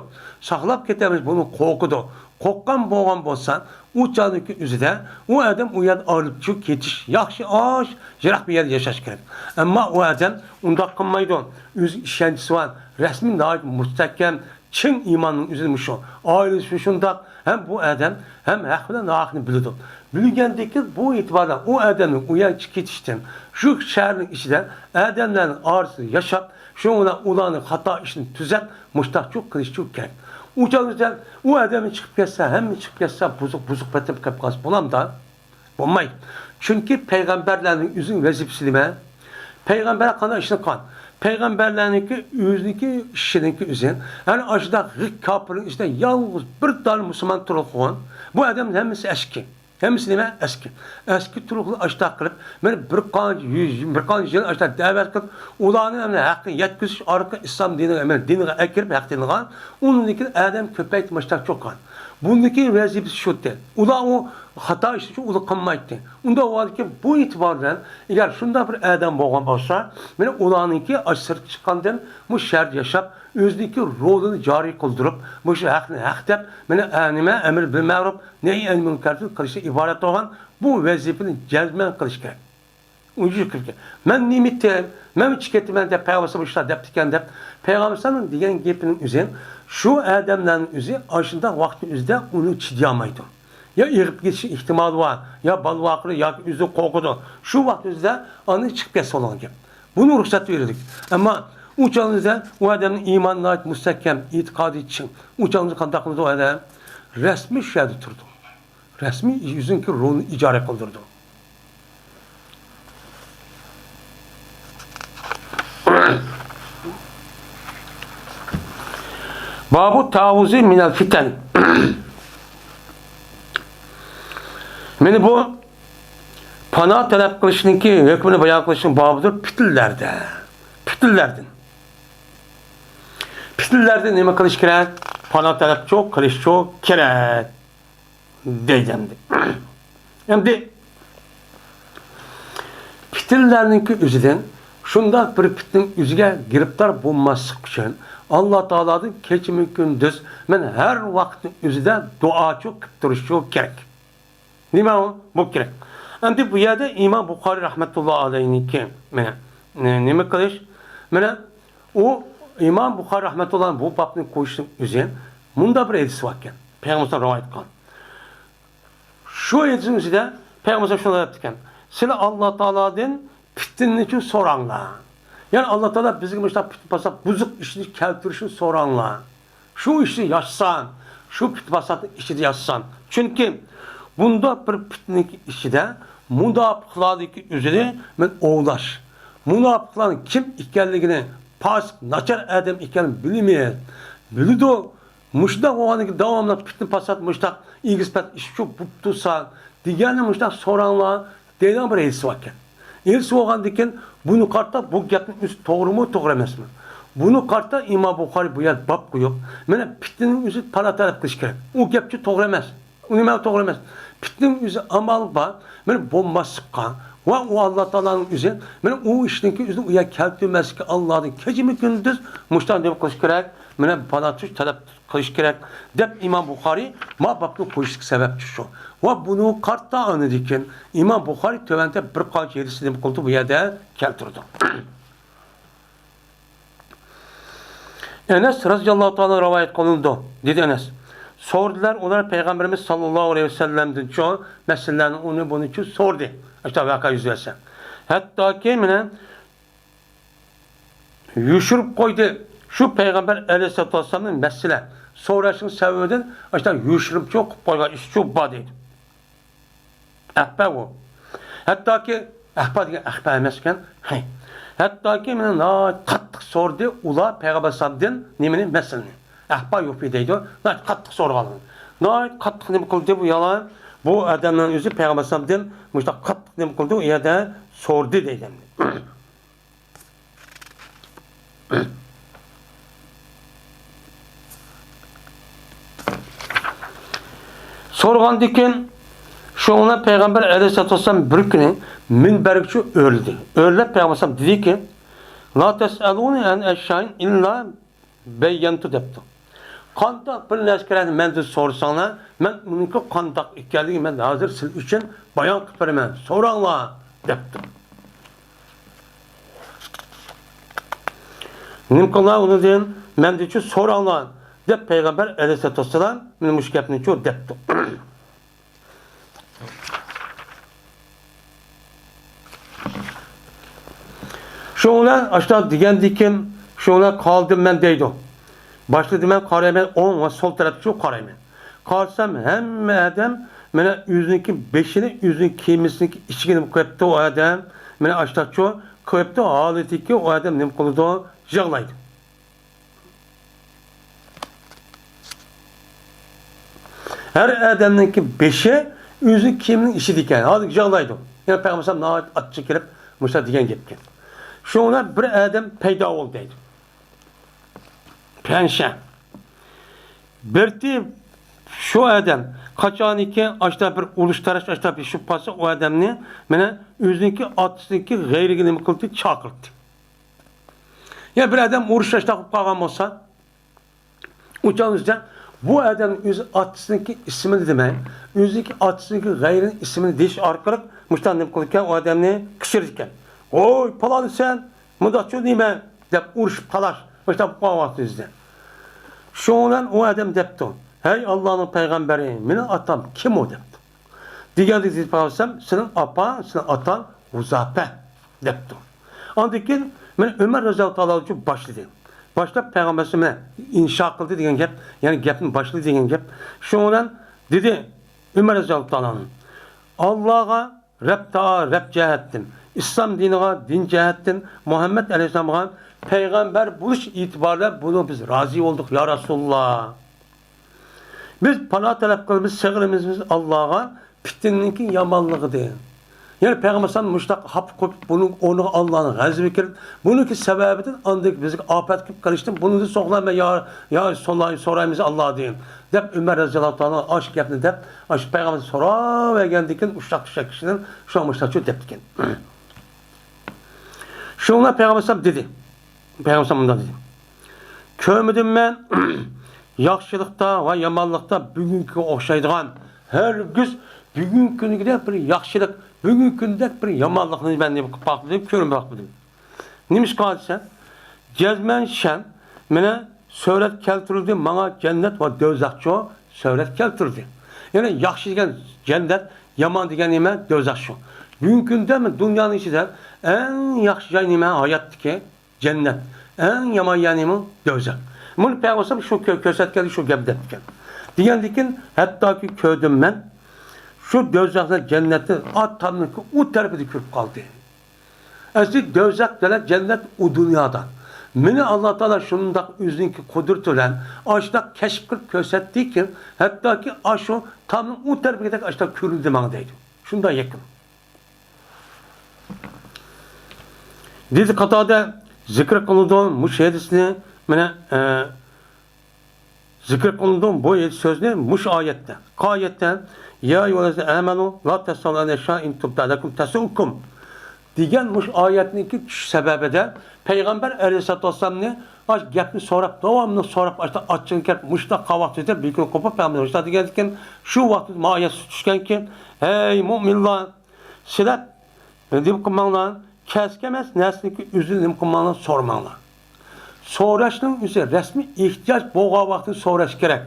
ساقلاپ كېتەلمەيدۇ، بۇنى قورقىدۇ. قورققان بولغان بولسا، ئۇ چاغدىكى ئۆزىدە ئۇ ئادەم ئۇ يەردىن ئايرىلىپ چىقىپ كېتىش ياخشى، ئاش، يىراق بىر يەردە ياشاش كېرەك. ئەمما ئۇ ئادەم ئۇنداق قىلمايدۇ. ئۆزى ئىشەنچىسى بار، رەسمىي ناھايىتى مۇستەھكەم، چىڭ ئىماننىڭ ئۆزى مۇشۇ. ئائىلىسى شۇنداق، ھەم بۇ ئادەم ھەم ھەق بىلەن ناھەقنى بىلىدۇ. بىلگەندىكىن بۇ ئېتىباردا ئۇ ئادەمنىڭ ئۇ يەرگە كېتىشتىن، شۇ شەھەرنىڭ ئىچىدە ئادەملەرنىڭ ئارىسىدا ياشاپ، شۇنىڭ بىلەن ئۇلارنىڭ خاتا ئىشىنى تۈزەپ، مۇشتاقچۇ قىلىشچۇ كېرەك. ئۇ چاغدا ئۇ ئادەم چىقىپ كەتسە، ھەممە چىقىپ كەتسە، بۇزۇق، بۇزۇق پېتىپ قېلىپ قالسا بولامدا؟ بولمايدۇ. چۈنكى پەيغەمبەرلەرنىڭ ئۆزىنىڭ ۋەزىپىسى نېمە؟ پەيغەمبەر قانداق ئىشنى قىلغان؟ پەيغەمبەرلەرنىڭكى ئۆزىنىڭكى ئىشىنىڭكى ئۆزى، يەنى ئاشۇنداق غىك كاپىرنىڭ ئىچىدە يالغۇز بىر دانە مۇسۇلمان تۇرۇلغان. بۇ ئادەمنىڭ ھەممىسى ئەسكى. ھەممىسى نېمە؟ ئەسكى. ئەسكى تۇرۇقلۇق ئاشتاق قىلىپ، مانا بىر قانچە يۈز، بىر قانچە يىل ئاشتاق دەۋەت قىلىپ، ئۇلارنى مانا ھەققە يەتكۈزۈش ئارقىلىق ئىسلام دىنىغا، مانا دىنىغا ئەكىرىپ، ھەق دىنىغا، ئۇنىڭدىن كېيىن ئادەم كۆپەيتىپ مۇشتاق چوققان. بۇندىكى ۋەزىپىسى شۇتى. ئۇلار ئۇ خاتا ئىشنى ئۇلار قىلمايتتى. ئۇنداق بولغاندىكىن بۇ ئېتىبار بىلەن، ئەگەر شۇنداق بىر ئادەم بولغان بولسا، مانا ئۇلارنىڭكى ئاشۇ سىرتقا چىققاندىن بۇ شەھەردە ياشاپ، ئۆزىنىڭكى رولىنى جارى قىلدۇرۇپ، مۇشۇ ھەقنى ھەق دەپ، مانا نېمە، ئەمر بىل مەرۇپ، نەھي ئەنىل مۇنكەردىن قىلىشتىن ئىبارەت بولغان بۇ ۋەزىپىنى جەزمەن قىلىش كېرەك. ئۇنچە كىرگەن. مەن نېمە ئېيتتىم؟ مەن ئۆچۈپ كېتىمەن دەپ پەيغەمبەر ئىشلار دەپتىكەن دەپ، پەيغەمبەرنىڭ دېگەن گېپىنىڭ ئۆزى، شۇ ئادەملەرنىڭ ئۆزى ئاشۇنداق ۋاقىتنىڭ ئۆزىدە ئۇنى چىدىيالمايدۇ. يا ئېغىپ كېتىش ئېھتىمالى بار، يا بالىۋاقىدا ياكى ئۆزى قورقىدۇ. شۇ ۋاقىت ئۆزىدە ئاندىن چىقىپ كەتسە بولغان گەپ. بۇنى رۇخسەت بېرىلدى. ئەمما ئۇ چاغدا ئۇ ئادەمنىڭ ئىمانى ناھايىتى مۇستەھكەم، ئېتىقادى چىڭ. ئۇ چاغدا قانداق قىلىدۇ ئۇ ئادەم؟ رەسمىي شۇ يەردە تۇرىدۇ. رەسمىي ئۆزىنىڭكى رولىنى ئىجرا قىلدۇرىدۇ. بابۇ تەئەۋۋۇزى مىنەل فىتەن. مانا بۇ پانا تەلەپ قىلىشنىڭكى ھۆكمىنى بايان قىلىشنىڭ بابىدۇر پىتىنلەردە. پىتىنلەردىن. پىتىنلەردىن نېمە قىلىش كېرەك؟ پانا تەلەپچۇ، قىلىشچۇ كېرەك. دەيدۇ ئەمدى. ئەمدى پىتىنلەرنىڭكى ئۆزىدىن شۇنداق بىر پىتنىنىڭ ئۆزىگە گىرىپتار بولماسلىق ئۈچۈن ئاللا تائالادىن كېچىمۇ كۈندۈز مەن ھەر ۋاقىتنىڭ ئۆزىدە دۇئاچۇ قىلىپ تۇرۇشچۇ كېرەك. نېمە ئۇ؟ بۇ كېرەك. ئەمدى بۇ يەردە ئىمام بۇخارىي رەھمەتۇللا ئەلەيھنىڭكى مانا نېمە قىلىش؟ مانا ئۇ ئىمام بۇخارىي رەھمەتۇللا بۇ بابنى قويۇشنىڭ ئۆزى مۇنداق بىر ھەدىس باركەن. پەيغەمبەر رىۋايەت قىلغان. شۇ ھەدىسنىڭ ئىچىدە پەيغەمبەر شۇنداق دەپتىكەن، سىلەر ئاللا تائالادىن پىتنىنىچۇ سوراڭلار. يەنى ئاللا تائالا بىزگە مۇشۇنداق پىتنە پاسات بۇزۇق ئىشنى كەلتۈرۈشنى سوراڭلار. شۇ ئىشنى ياشىسان، شۇ پىتنە پاساتنىڭ ئىچىدە ياشىسان. چۈنكى بۇنداق بىر پىتنىنىڭ ئىچىدە مۇناپىقلاردىكى ئۆزىنى مەن ئوۋلاش. مۇناپىقلارنىڭ كىم ئىكەنلىكىنى پاسىق، ناچار ئادەم ئىكەنلىكىنى بىلىمەن. بىلىدۇ. مۇشۇنداق بولغاندىكىن داۋاملىق پىتنە پاسات، مۇشۇنداق ئېگىز پەس ئىش شۇ بوپتۇ سان دېگەننى مۇشۇنداق سوراڭلار دەيدىغان بىر ھەدىس باركەن. ھەدىس بولغاندىكىن بۇنى قارىتا بۇ گەپنىڭ ئۆزى توغرىمۇ، توغرا ئەمەسمۇ؟ بۇنى قارىتا ئىمام بۇخارىي بۇ يەردە باب قويۇپ، مانا پىتنىنىڭ ئۆزى پانا تەلەپ قىلىش كېرەك. ئۇ گەپچۇ توغرا ئەمەس. ئۇ نېمە توغرا ئەمەس؟ پىتنىنىڭ ئۆزى ئامال بار، مانا بولماسلىققا. ۋە ئۇ ئاللا تائالانىڭ ئۆزى، مانا ئۇ ئىشنىڭكى ئۆزىنى ئۇ يەرگە كەلتۈرمەسلىككە ئاللادىن كېچىمۇ كۈندۈز مۇشۇنداق نېمە قىلىش كېرەك؟ مانا پانا تۇش تەلەپ قىلىش كېرەك دەپ ئىمام بۇخارىي ما بابنى قويۇشلۇق سەۋەبچۇ شۇ. ۋە بۇنى قارىتا ئاندىن كېيىن ئىمام بۇخارىي تۆۋەندە بىر قانچە ھەدىسنى نېمە قىلدى بۇ يەردە كەلتۈردى. ئەنەس رەزىياللاھۇ تائالا رىۋايەت قىلىنىدۇ، دېدى ئەنەس. سورىدىلەر ئۇلار پەيغەمبىرىمىز ساللاللاھۇ ئەلەيھى ۋەسەللەمدىنچۇ مەسىلىلەرنى ئۇنى بۇنىچۇ سورىدى. ئاشۇنداق ۋەقە يۈز بەرسە. ھەتتاكى مانا يوشۇرۇپ قويدى. شۇ پەيغەمبەر ئەلەيھىسسالاتۇ ۋەسسالامنىڭ مەسىلە سوراشنىڭ سەۋەبىدىن ئاشۇنداق يوشۇرۇپچۇ قىلىپ قويغان ئىشچۇ بار دەيدۇ. ئەخپە ئۇ. ھەتتاكى، ئەخپە دېگەن ئەخپە ئەمەسكەن. ھەي. ھەتتاكى مانا ناھايىتى قاتتىق سورىدى ئۇلار پەيغەمبەر ئەلەيھىسسالامدىن نېمىنى؟ مەسىلىنى. ئەخپە يوپى دەيدۇ. ناھايىتى قاتتىق سورىغانلىقىنى. ناھايىتى قاتتىق نېمە قىلدى بۇ يالان؟ بۇ ئادەمنىڭ ئۆزى پەيغەمبەر ئەلەيھىسسالامدىن مۇشۇنداق قاتتىق نېمە قىلدى؟ ئۇ يەردە سورىدى دەيدۇ. سورىغاندىكىن، شۇڭا پەيغەمبەر ئەلەيھىسسالاتۇ ۋەسسالام بىر كۈنى مىنبەرگىچە ئۆرلىدى. ئۆرلەپ پەيغەمبەر ئەلەيھىسسالام دېدىكى، لا تەسئەلۇنى ئەن ئەشيائىن ئىللا بەييەنتۇ دەپتۇ. قانداق بىر نەرسىلەرنى مەندىن سورىساڭلار، مەن ئۇنىڭكى قانداق ئىكەنلىكىنى مەن ھازىر سىلەر ئۈچۈن بايان قىلىپ بېرىمەن، سوراڭلار دەپتۇ. نېمە قىلىڭلار ئۇنىڭدىن، مەندىنچۇ سوراڭلار دەپ پەيغەمبەر ئەلەيھىسسالاتۇ ۋەسسالام مانا مۇشۇ گەپنىچۇ دەپتۇ. شۇنىڭ بىلەن ئاشۇنداق دېگەندىكىن، شۇنىڭ بىلەن قالدىم مەن دەيدۇ. باشلىدىم مەن قارايمەن، ئوڭ ۋە سول تەرەپكىچۇ قارايمەن. قارىسام، ھەممە ئادەم مانا ئۆزىنىڭكى بېشىنى ئۆزىنىڭ كىيىمىسىنىڭكى ئىچىگە نېمە قويۇپتۇ ئۇ ئادەم. مانا ئاشۇنداقچۇ قويۇپتۇ، ھالىتىكى ئۇ ئادەم نېمە قىلىدۇ؟ يىغلايدۇ. ھەر ئادەمنىڭكى بېشى ئۆزى كىيىمنىڭ ئىچىدە ئىكەن، ھازىر يىغلايدۇ. يەنى پەيغەمبەر ئەلەيھىسسالام ناھايىتى ئاچچىق كېلىپ مۇشۇنداق دېگەن گەپكەن. شۇنىڭ بىلەن بىر ئادەم پەيدا بولدى دەيدۇ. پەنشە. بىرتى شۇ ئادەم قاچانكى ئاشتا بىر ئۇرۇش تاراش ئاشتا بېشىپ قالسا، ئۇ ئادەمنى مانا ئۆزىنىڭكى ئاتىسىنىڭكى غەيرىگە نېمە قىلدى؟ چاقىرتتى. يا بىر ئادەم ئۇرۇش ئاشتا قىلىپ قالغان بولسا، ئۇ چاغدا بۇ ئادەم ئۆز ئاتىسىنىڭكى ئىسمىنى دېمەي، ئۆزىنىڭكى ئاتىسىنىڭكى غەيرىنىڭ ئىسمىنى دېيىش ئارقىلىق مۇشۇنداق نېمە قىلىدىكەن، ئۇ ئادەمنى قىچىرىدىكەن. ۋوي، پالانى سەن، مۇنداقچۇ نېمە؟ دەپ ئۇرۇشۇپ تالاش، مۇشۇنداق بولۇپ قالغان ۋاقتىمىزدا. شۇنىڭ بىلەن ئۇ ئادەم دەپتۇ، ھەي ئاللانىڭ پەيغەمبىرى، مېنىڭ ئاتام كىم ئۇ؟ دەپتۇ. دېگەندىكىن دېدى پەيغەمبەر، سېنىڭ ئاپاڭ، سېنىڭ ئاتاڭ ھۇزاپە، دەپتۇ. ئاندىن كېيىن مانا ئۆمەر رەزىياللاھۇ تائالا ئەنھۇ باشلىدى. باشلاپ پەيغەمبەر ئەلەيھىسسالام ئىنشا قىلدى دېگەن گەپ، يەنى گەپنى باشلىدى دېگەن گەپ. شۇنىڭ بىلەن دېدى ئۆمەر رەزىياللاھۇ تائالا ئەنھۇ، ئاللاغا رەب تائالا رەب جەھەتتىن، ئىسلام دىنىغا دىن جەھەتتىن، مۇھەممەد ئەلەيھىسسالامغا پەيغەمبەر بولۇش ئېتىبارى بىلەن بۇنى بىز رازى بولدۇق، يا رەسۇلاللا. بىز پاناھ تەلەپ قىلىمىز، سىغىنىمىز بىز ئاللاغا پىتنىنىڭكى يامانلىقىدىن. يەنى پەيغەمبەر ئەلەيھىسسالام مۇشۇنداق خاپا قويۇپ، بۇنىڭ ئورنىغا ئاللانىڭ غەزىپى كېلىپ، بۇنىڭكى سەۋەبىدىن ئاندىن بىزگە ئاپەت كېلىپ قېلىشتىن بۇنىڭدىن ساقلانماي، يا، يا سوراي-، سورايمىز ئاللادىن، دەپ ئۆمەر رەزىياللاھۇ تائالا ئاشۇ گەپنى دەپ، ئاشۇ پەيغەمبەر سوراۋەرگەندىن كېيىن ئۇششاق-چۈششەك كىشىدىن شۇ مۇشۇنداقچۇ دەپتىكەن. شۇڭا پەيغەمبەر ئەلەيھىسسالام دېدى، پەيغەمبەر ئەلەيھىسسالام مۇنداق دېدى، كۆرمىدىم مەن ياخشىلىقتا ۋە يامانلىقتا بۈگۈنكىگە ئوخشايدىغان، ھەرگىز بۈگۈنكى كۈنىدەك بىر ياخشىلىق، بۈگۈنكى كۈنىدەك بىر يامانلىقنى مەن نېمە قىلىپ باقمىدىم، كۆرۈپ باقمىدىم. نېمىشقا دېسە، جەزمەن شەن مېنى سۈرەت كەلتۈرۈلدى، ماڭا جەننەت ۋە دوزاخچۇ سۈرەت كەلتۈرۈلدى. يەنى ياخشى دېگەن جەننەت، يامان دېگەن نېمە؟ دوزاخچۇ. بۈگۈنكى كۈندە دۇنيانىڭ ئىچىدە ئەڭ ياخشى جاي نېمە؟ ھاياتتىكى جەننەت. ئەڭ يامان يەر نېمە؟ دوزاخ. بۇنى پەيغەمبەر شۇ كۆ-، كۆرسەتكەندە شۇ گەپ دەپتىكەن. دېگەندىكىن، ھەتتاكى كۆردۈم مەن شۇ دوزاخنى جەننەتنى ئات تامنىڭ ئۇ تەرىپىدە كۆرۈپ قالدى. ئەسلى دوزاخ بىلەن جەننەت ئۇ دۇنيادا. مېنى ئاللا تائالا شۇنداق ئۆزىنىڭكى قۇدرىتى بىلەن ئاشۇنداق كەشىپ قىلىپ كۆرسەتتىكى، ھەتتاكى ئاشۇ تامنىڭ ئۇ تەرىپىگىدەك ئاشۇنداق كۆرۈندى ماڭا دەيدۇ. شۇنداق يېقىن. دېدى قاتادە، زىكىر قىلىدۇ مۇشۇ ھەدىسنى، مانا، ئە، زىكىر قىلىنىدۇ بۇ سۆزنى مۇشۇ ئايەتتە. قايەتتە، يا ئەييۇھەللەزىنە ئامەنۇ لا تەسئەلۇ ئەن ئەشيائىن تۇبدە لەكۇم تەسۇئكۇم دېگەن مۇشۇ ئايەتنىڭكى چۈشۈش سەۋەبىدە پەيغەمبەر ئەلەيھىسسالاتۇ ۋەسسالامنى ئاش گەپنى سوراپ، داۋاملىق سوراپ، ئاشتا ئاچچىقى كەپ، مۇشتاق قاۋاق تۈزەپ، بىكىن قوپۇپ پەيغەمبەر مۇشتاق دېگەندىكىن، شۇ ۋاقىتتا ما ئايەت چۈشكەنكى، ھەي مۇئمىنلار، سىلەر نېمە قىلماڭلار، كەسكە ئەمەس نەرسىنىڭكى ئۆزىنى نېمە قىلماڭلار، سورىماڭلار. سوراشنىڭ ئۆزى رەسمىي ئېھتىياج بولغان ۋاقىتتا سوراش كېرەك.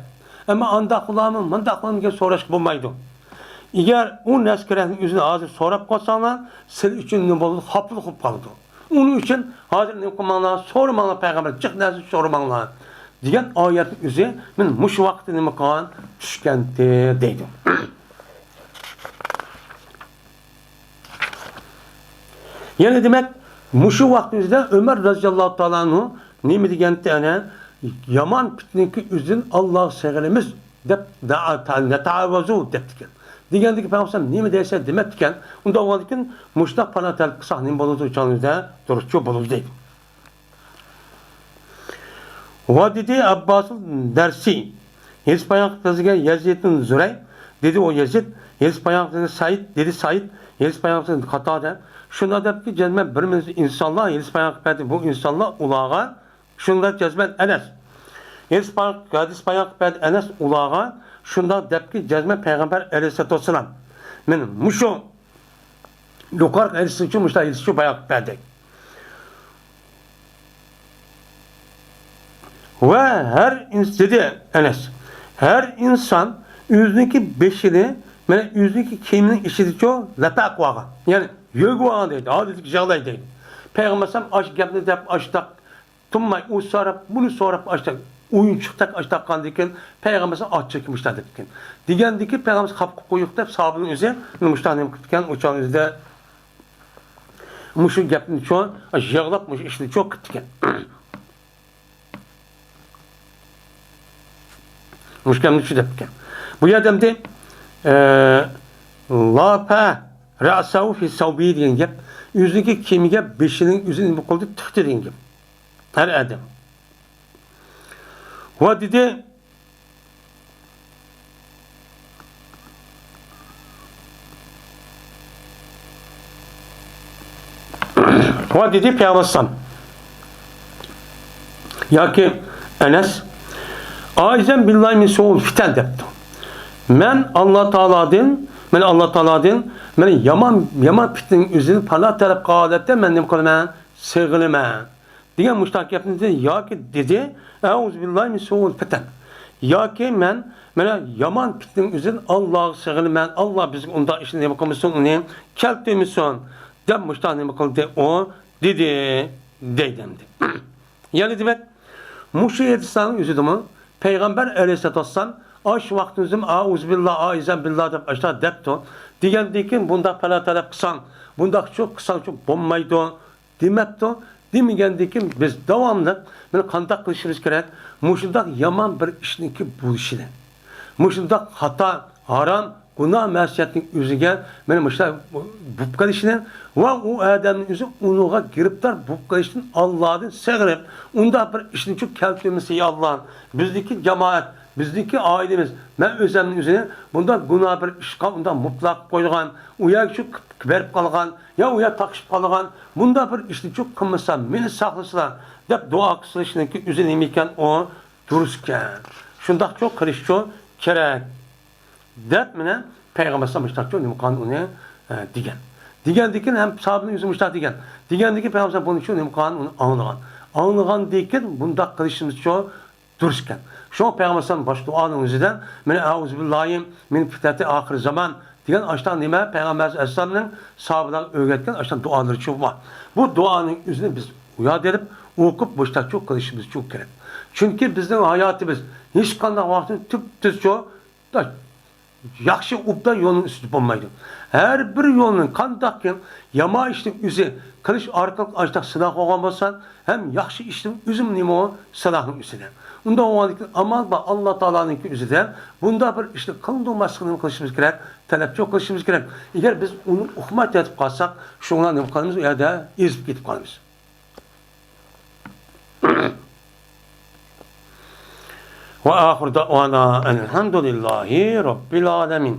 ئەمما ئانداقلارمۇ، مۇنداقلارمۇ دېگەن سوراشقا بولمايدۇ. ئەگەر ئۇ نەرسە كېرەكنىڭ ئۆزىنى ھازىر سوراپ قالساڭلار، سىلەر ئۈچۈن نېمە بولىدۇ؟ خاپىلىق بولۇپ قالىدۇ. ئۇنىڭ ئۈچۈن ھازىر نېمە قىلماڭلار، سورىماڭلار پەيغەمبەر، جىق نەرسە سورىماڭلار دېگەن ئايەتنىڭ ئۆزى مانا مۇشۇ ۋاقىتتا نېمە قىلغان؟ چۈشكەنتى دەيدۇ. يەنى دېمەك، مۇشۇ ۋاقىتتا ئۆمەر رەزىياللاھۇ تائالا ئەنھۇ نېمە دېگەنتى ئەنە؟ يامان پىتنىنىڭكى ئۆزىدىن ئاللاغا سىغىنىمىز دەپ دەئا، نەتەئەۋۋەزۇ دەپتىكەن. دېگەندىكىن پەيغەمبەر نېمە دەيسەن دېمەپتىكەن. ئۇنداق بولغاندىكىن مۇشۇنداق پاناھ تەلەپ قىلساق نېمە بولىدۇ؟ چاغىمىزدا دۇرۇسچۇ بولىدۇ دەيدۇ. ۋە دېدى ئەبباسۇل دەرسى، ھېلىس بايان قىلىپ بەرگەن يەزىدتىن زۇرەي، دېدى ئۇ يەزىد، ھېلىس بايان قىلىپ سەئىد، دېدى سەئىد، ھېلىس بايان قىلىپ قاتادە، شۇنداق دەپتىكى، جەزمەن بىر مىللەت ئىنسانلار، ھېلىس بايان قىلىپ بەردى بۇ ئىنسانلار ئۇلارغا، شۇنداق جەزمەن ئەنەس. ھېلىس بايان، ھەدىس بايان قىلىپ بەردى ئەنەس ئۇلارغا، شۇنداق دەپتىكى، جەزمەن پەيغەمبەر ئەلەيھىسسالاتۇ ۋەسسالام. مانا مۇشۇ يۇقىرىقى ھەدىسنىڭ ئۈچۈن مۇشۇنداق ھەدىسنى بايان قىلىپ بەردى. ۋە ھەر ئىنس-، دېدى ئەنەس، ھەر ئىنسان ئۆزىنىڭكى بېشىنى، مانا ئۆزىنىڭكى كىيىمىنىڭ ئىچىدىچۇ لەپە قىلىۋالغان، يەنى يۆگىۋالغان دەيدۇ، ئادەتتىكى ياغلاي دەيدۇ. پەيغەمبەر ئەلەيھىسسالام ئاشۇ گەپنى دەپ ئاشۇنداق تۇنماي ئۇ سوراپ، بۇنى سوراپ، ئاشۇنداق ئويۇنچۇقتەك ئاشۇنداق قىلغاندىكىن، پەيغەمبەر ئەلەيھىسسالام ئاچچىقى مۇشۇنداق دەپتىكەن. دېگەندىكىن، پەيغەمبەر خاپا قويۇق دەپ، ساھابىنىڭ ئۆزى مۇشۇنداق نېمە قىپتىكەن، ئۇ چاغنىڭ ئۆزىدە مۇشۇ گەپنى چوڭ، يىغلاپ مۇشۇ ئىشنى چوڭ قىپتىكەن. مۇشۇ گەپنى شۇ دەپتىكەن. بۇ يەردە ئەمدى، ئە، لافە رەسەۋۇ فى سەۋبى دېگەن گەپ، ئۆزىنىڭكى كىيىمىگە بېشىنىڭ ئۆزىنى نېمە قىلدى؟ تىقتى دېگەن گەپ. ھەر ئادەم. ۋە دېدى، ۋە دېدى پەيغەمبەر ئەلەيھىسسالام ياكى ئەنەس، «ئائىزەن بىللاھى مىن سۇئۇل فىتەن» دەپتۇ. مەن ئاللا تائالادىن، مەن ئاللا تائالادىن، مەن يامان، يامان پىتنىنىڭ ئۆزىدىن پاناھ تەلەپ قىلغان ھالەتتە مەن نېمە قىلىمەن؟ سېغىنىمەن. دېگەن مۇشۇنداق گەپنى دېدى ياكى دېدى، «ئەئۇزۇ بىللاھى مىن سۇئۇل فىتەن» ياكى مەن، مانا، يامان پىتنىنىڭ ئۆزىدىن ئاللاغا سېغىنىمەن، ئاللا بىزگە ئۇنداق ئىشنى نېمە قىلمىسۇن، ئۇنى كەلتۈرمىسۇن، دەپ مۇشۇنداق نېمە قىلدى ئۇ، دېدى، دەيدۇ ئەمدى. يەنى دېمەك، مۇشۇ ھەدىسلەرنىڭ ئۆزىدىمۇ پەيغەمبەر ئەلەيھىسسالاتۇ ۋەسسالام ئاشۇ ۋاقىتنىڭ ئۆزىدىمۇ «ئەئۇزۇ بىللا، ئائىزەن بىللا» دەپ ئاشۇنداق دەپتۇ. دېگەندىن كېيىن بۇنداق پاناھ تەلەپ قىلساڭ، بۇنداق شۇ قىلساڭ شۇ بولمايدۇ. دېمەپتۇ. دېمىگەندىن كېيىن بىز داۋاملىق مانا قانداق قىلىشىمىز كېرەك؟ مۇشۇنداق يامان بىر ئىشنىڭكى بولۇشىنى، مۇشۇنداق خاتا، ھارام، گۇناھ، مەسىيەتنىڭ ئۆزىگە مانا مۇشۇنداق بولۇپ قېلىشىنى ۋە ئۇ ئادەمنىڭ ئۆزى ئۇنىڭغا گىرىپتار بولۇپ قېلىشتىن ئاللادىن سېغىنىپ، ئۇنداق بىر ئىشنى شۇ كەلتۈرمىسە، يا ئاللا، بىزنىڭكى جامائەت، بىزنىڭكى ئائىلىمىز، مەن ئۆزۈمنىڭ ئۆزىنى بۇنداق گۇناھ بىر ئىشقا ئۇنداق مۇپتىلا قىلىپ قويغان، ئۇ يەرگە شۇ بېرىپ قالغان، يا ئۇ يەر تاقىشىپ قالغان، بۇنداق بىر ئىشنى چوق قىلمىسا، مېنى ساقلىسىلا، دەپ دۇئا قىلىشنىڭكى ئۆزى نېمە ئىكەن، ئۇ دۇرۇس ئىكەن. شۇنداقچۇ قىلىشچۇ كېرەك، دەپ مانا پەيغەمبەر ئەلەيھىسسالام مۇشۇنداقچۇ نېمە قىلغان ئۇنى، ئە، دېگەن. دېگەندىن كېيىن ھەم ساھابىنىڭ ئۆزى مۇشۇنداق دېگەن. دېگەندىن كېيىن پەيغەمبەر ئەلەيھىسسالام بۇنىڭ ئۈچۈن نېمە قىلغان ئۇنى ئاڭلىغان. ئاڭلىغاندىن كېيىن بۇنداق قىلىشىمىزچۇ دۇرۇس ئىكەن. شۇڭا پەيغەمبەر ئەلەيھىسسالام باش دۇئانىڭ ئۆزىدە، مانا، «ئەئۇزۇ بىللاھى مىن فىتنەتى ئاخىر زامان» دېگەن ئاشۇنداق نېمە، پەيغەمبەر ئەلەيھىسسالامنىڭ ساھابىلەرگە ئۆگەتكەن ئاشۇنداق دۇئالىرى شۇ بار. بۇ دۇئانىڭ ئۆزىنى بىز ياد ئېلىپ، ئوقۇپ، مۇشۇنداقچۇ قىلىشىمىز شۇ كېرەك. چۈنكى بىزنىڭ ھاياتىمىز ھېچقانداق ۋاقىتتا تۈپتۈزچۇ ياخشى ئوبدان يولنىڭ ئۈستىدە بولمايدۇ. ھەر بىر يولنىڭ قانداقكى يامان ئىشنىڭ ئۆزى قىلىش ئارقىلىق ئاشۇنداق سىناق بولغان بولسا، ھەم ياخشى ئىشنىڭ ئۆزىمۇ نېمە ئۇ؟ سىناقنىڭ ئۆزىدە. ئۇنداق بولغاندىكىن ئامال بار، ئاللا تائالانىڭكى ئۆزىدە بۇنداق بىر ئىشنى قىلدۇرماسلىقنى قىلىشىمىز كېرەك، تەلەپچۇ قىلىشىمىز كېرەك. ئەگەر بىز ئۇنى ئۇقماي تېتىپ قالساق، شۇڭا نېمە قىلىمىز؟ ئۇ يەردە ئېزىپ كېتىپ قالىمىز. ۋە ئاخىر دەئۋانا ئەلھەمدۇلىللاھى رەببىل ئالەمىن.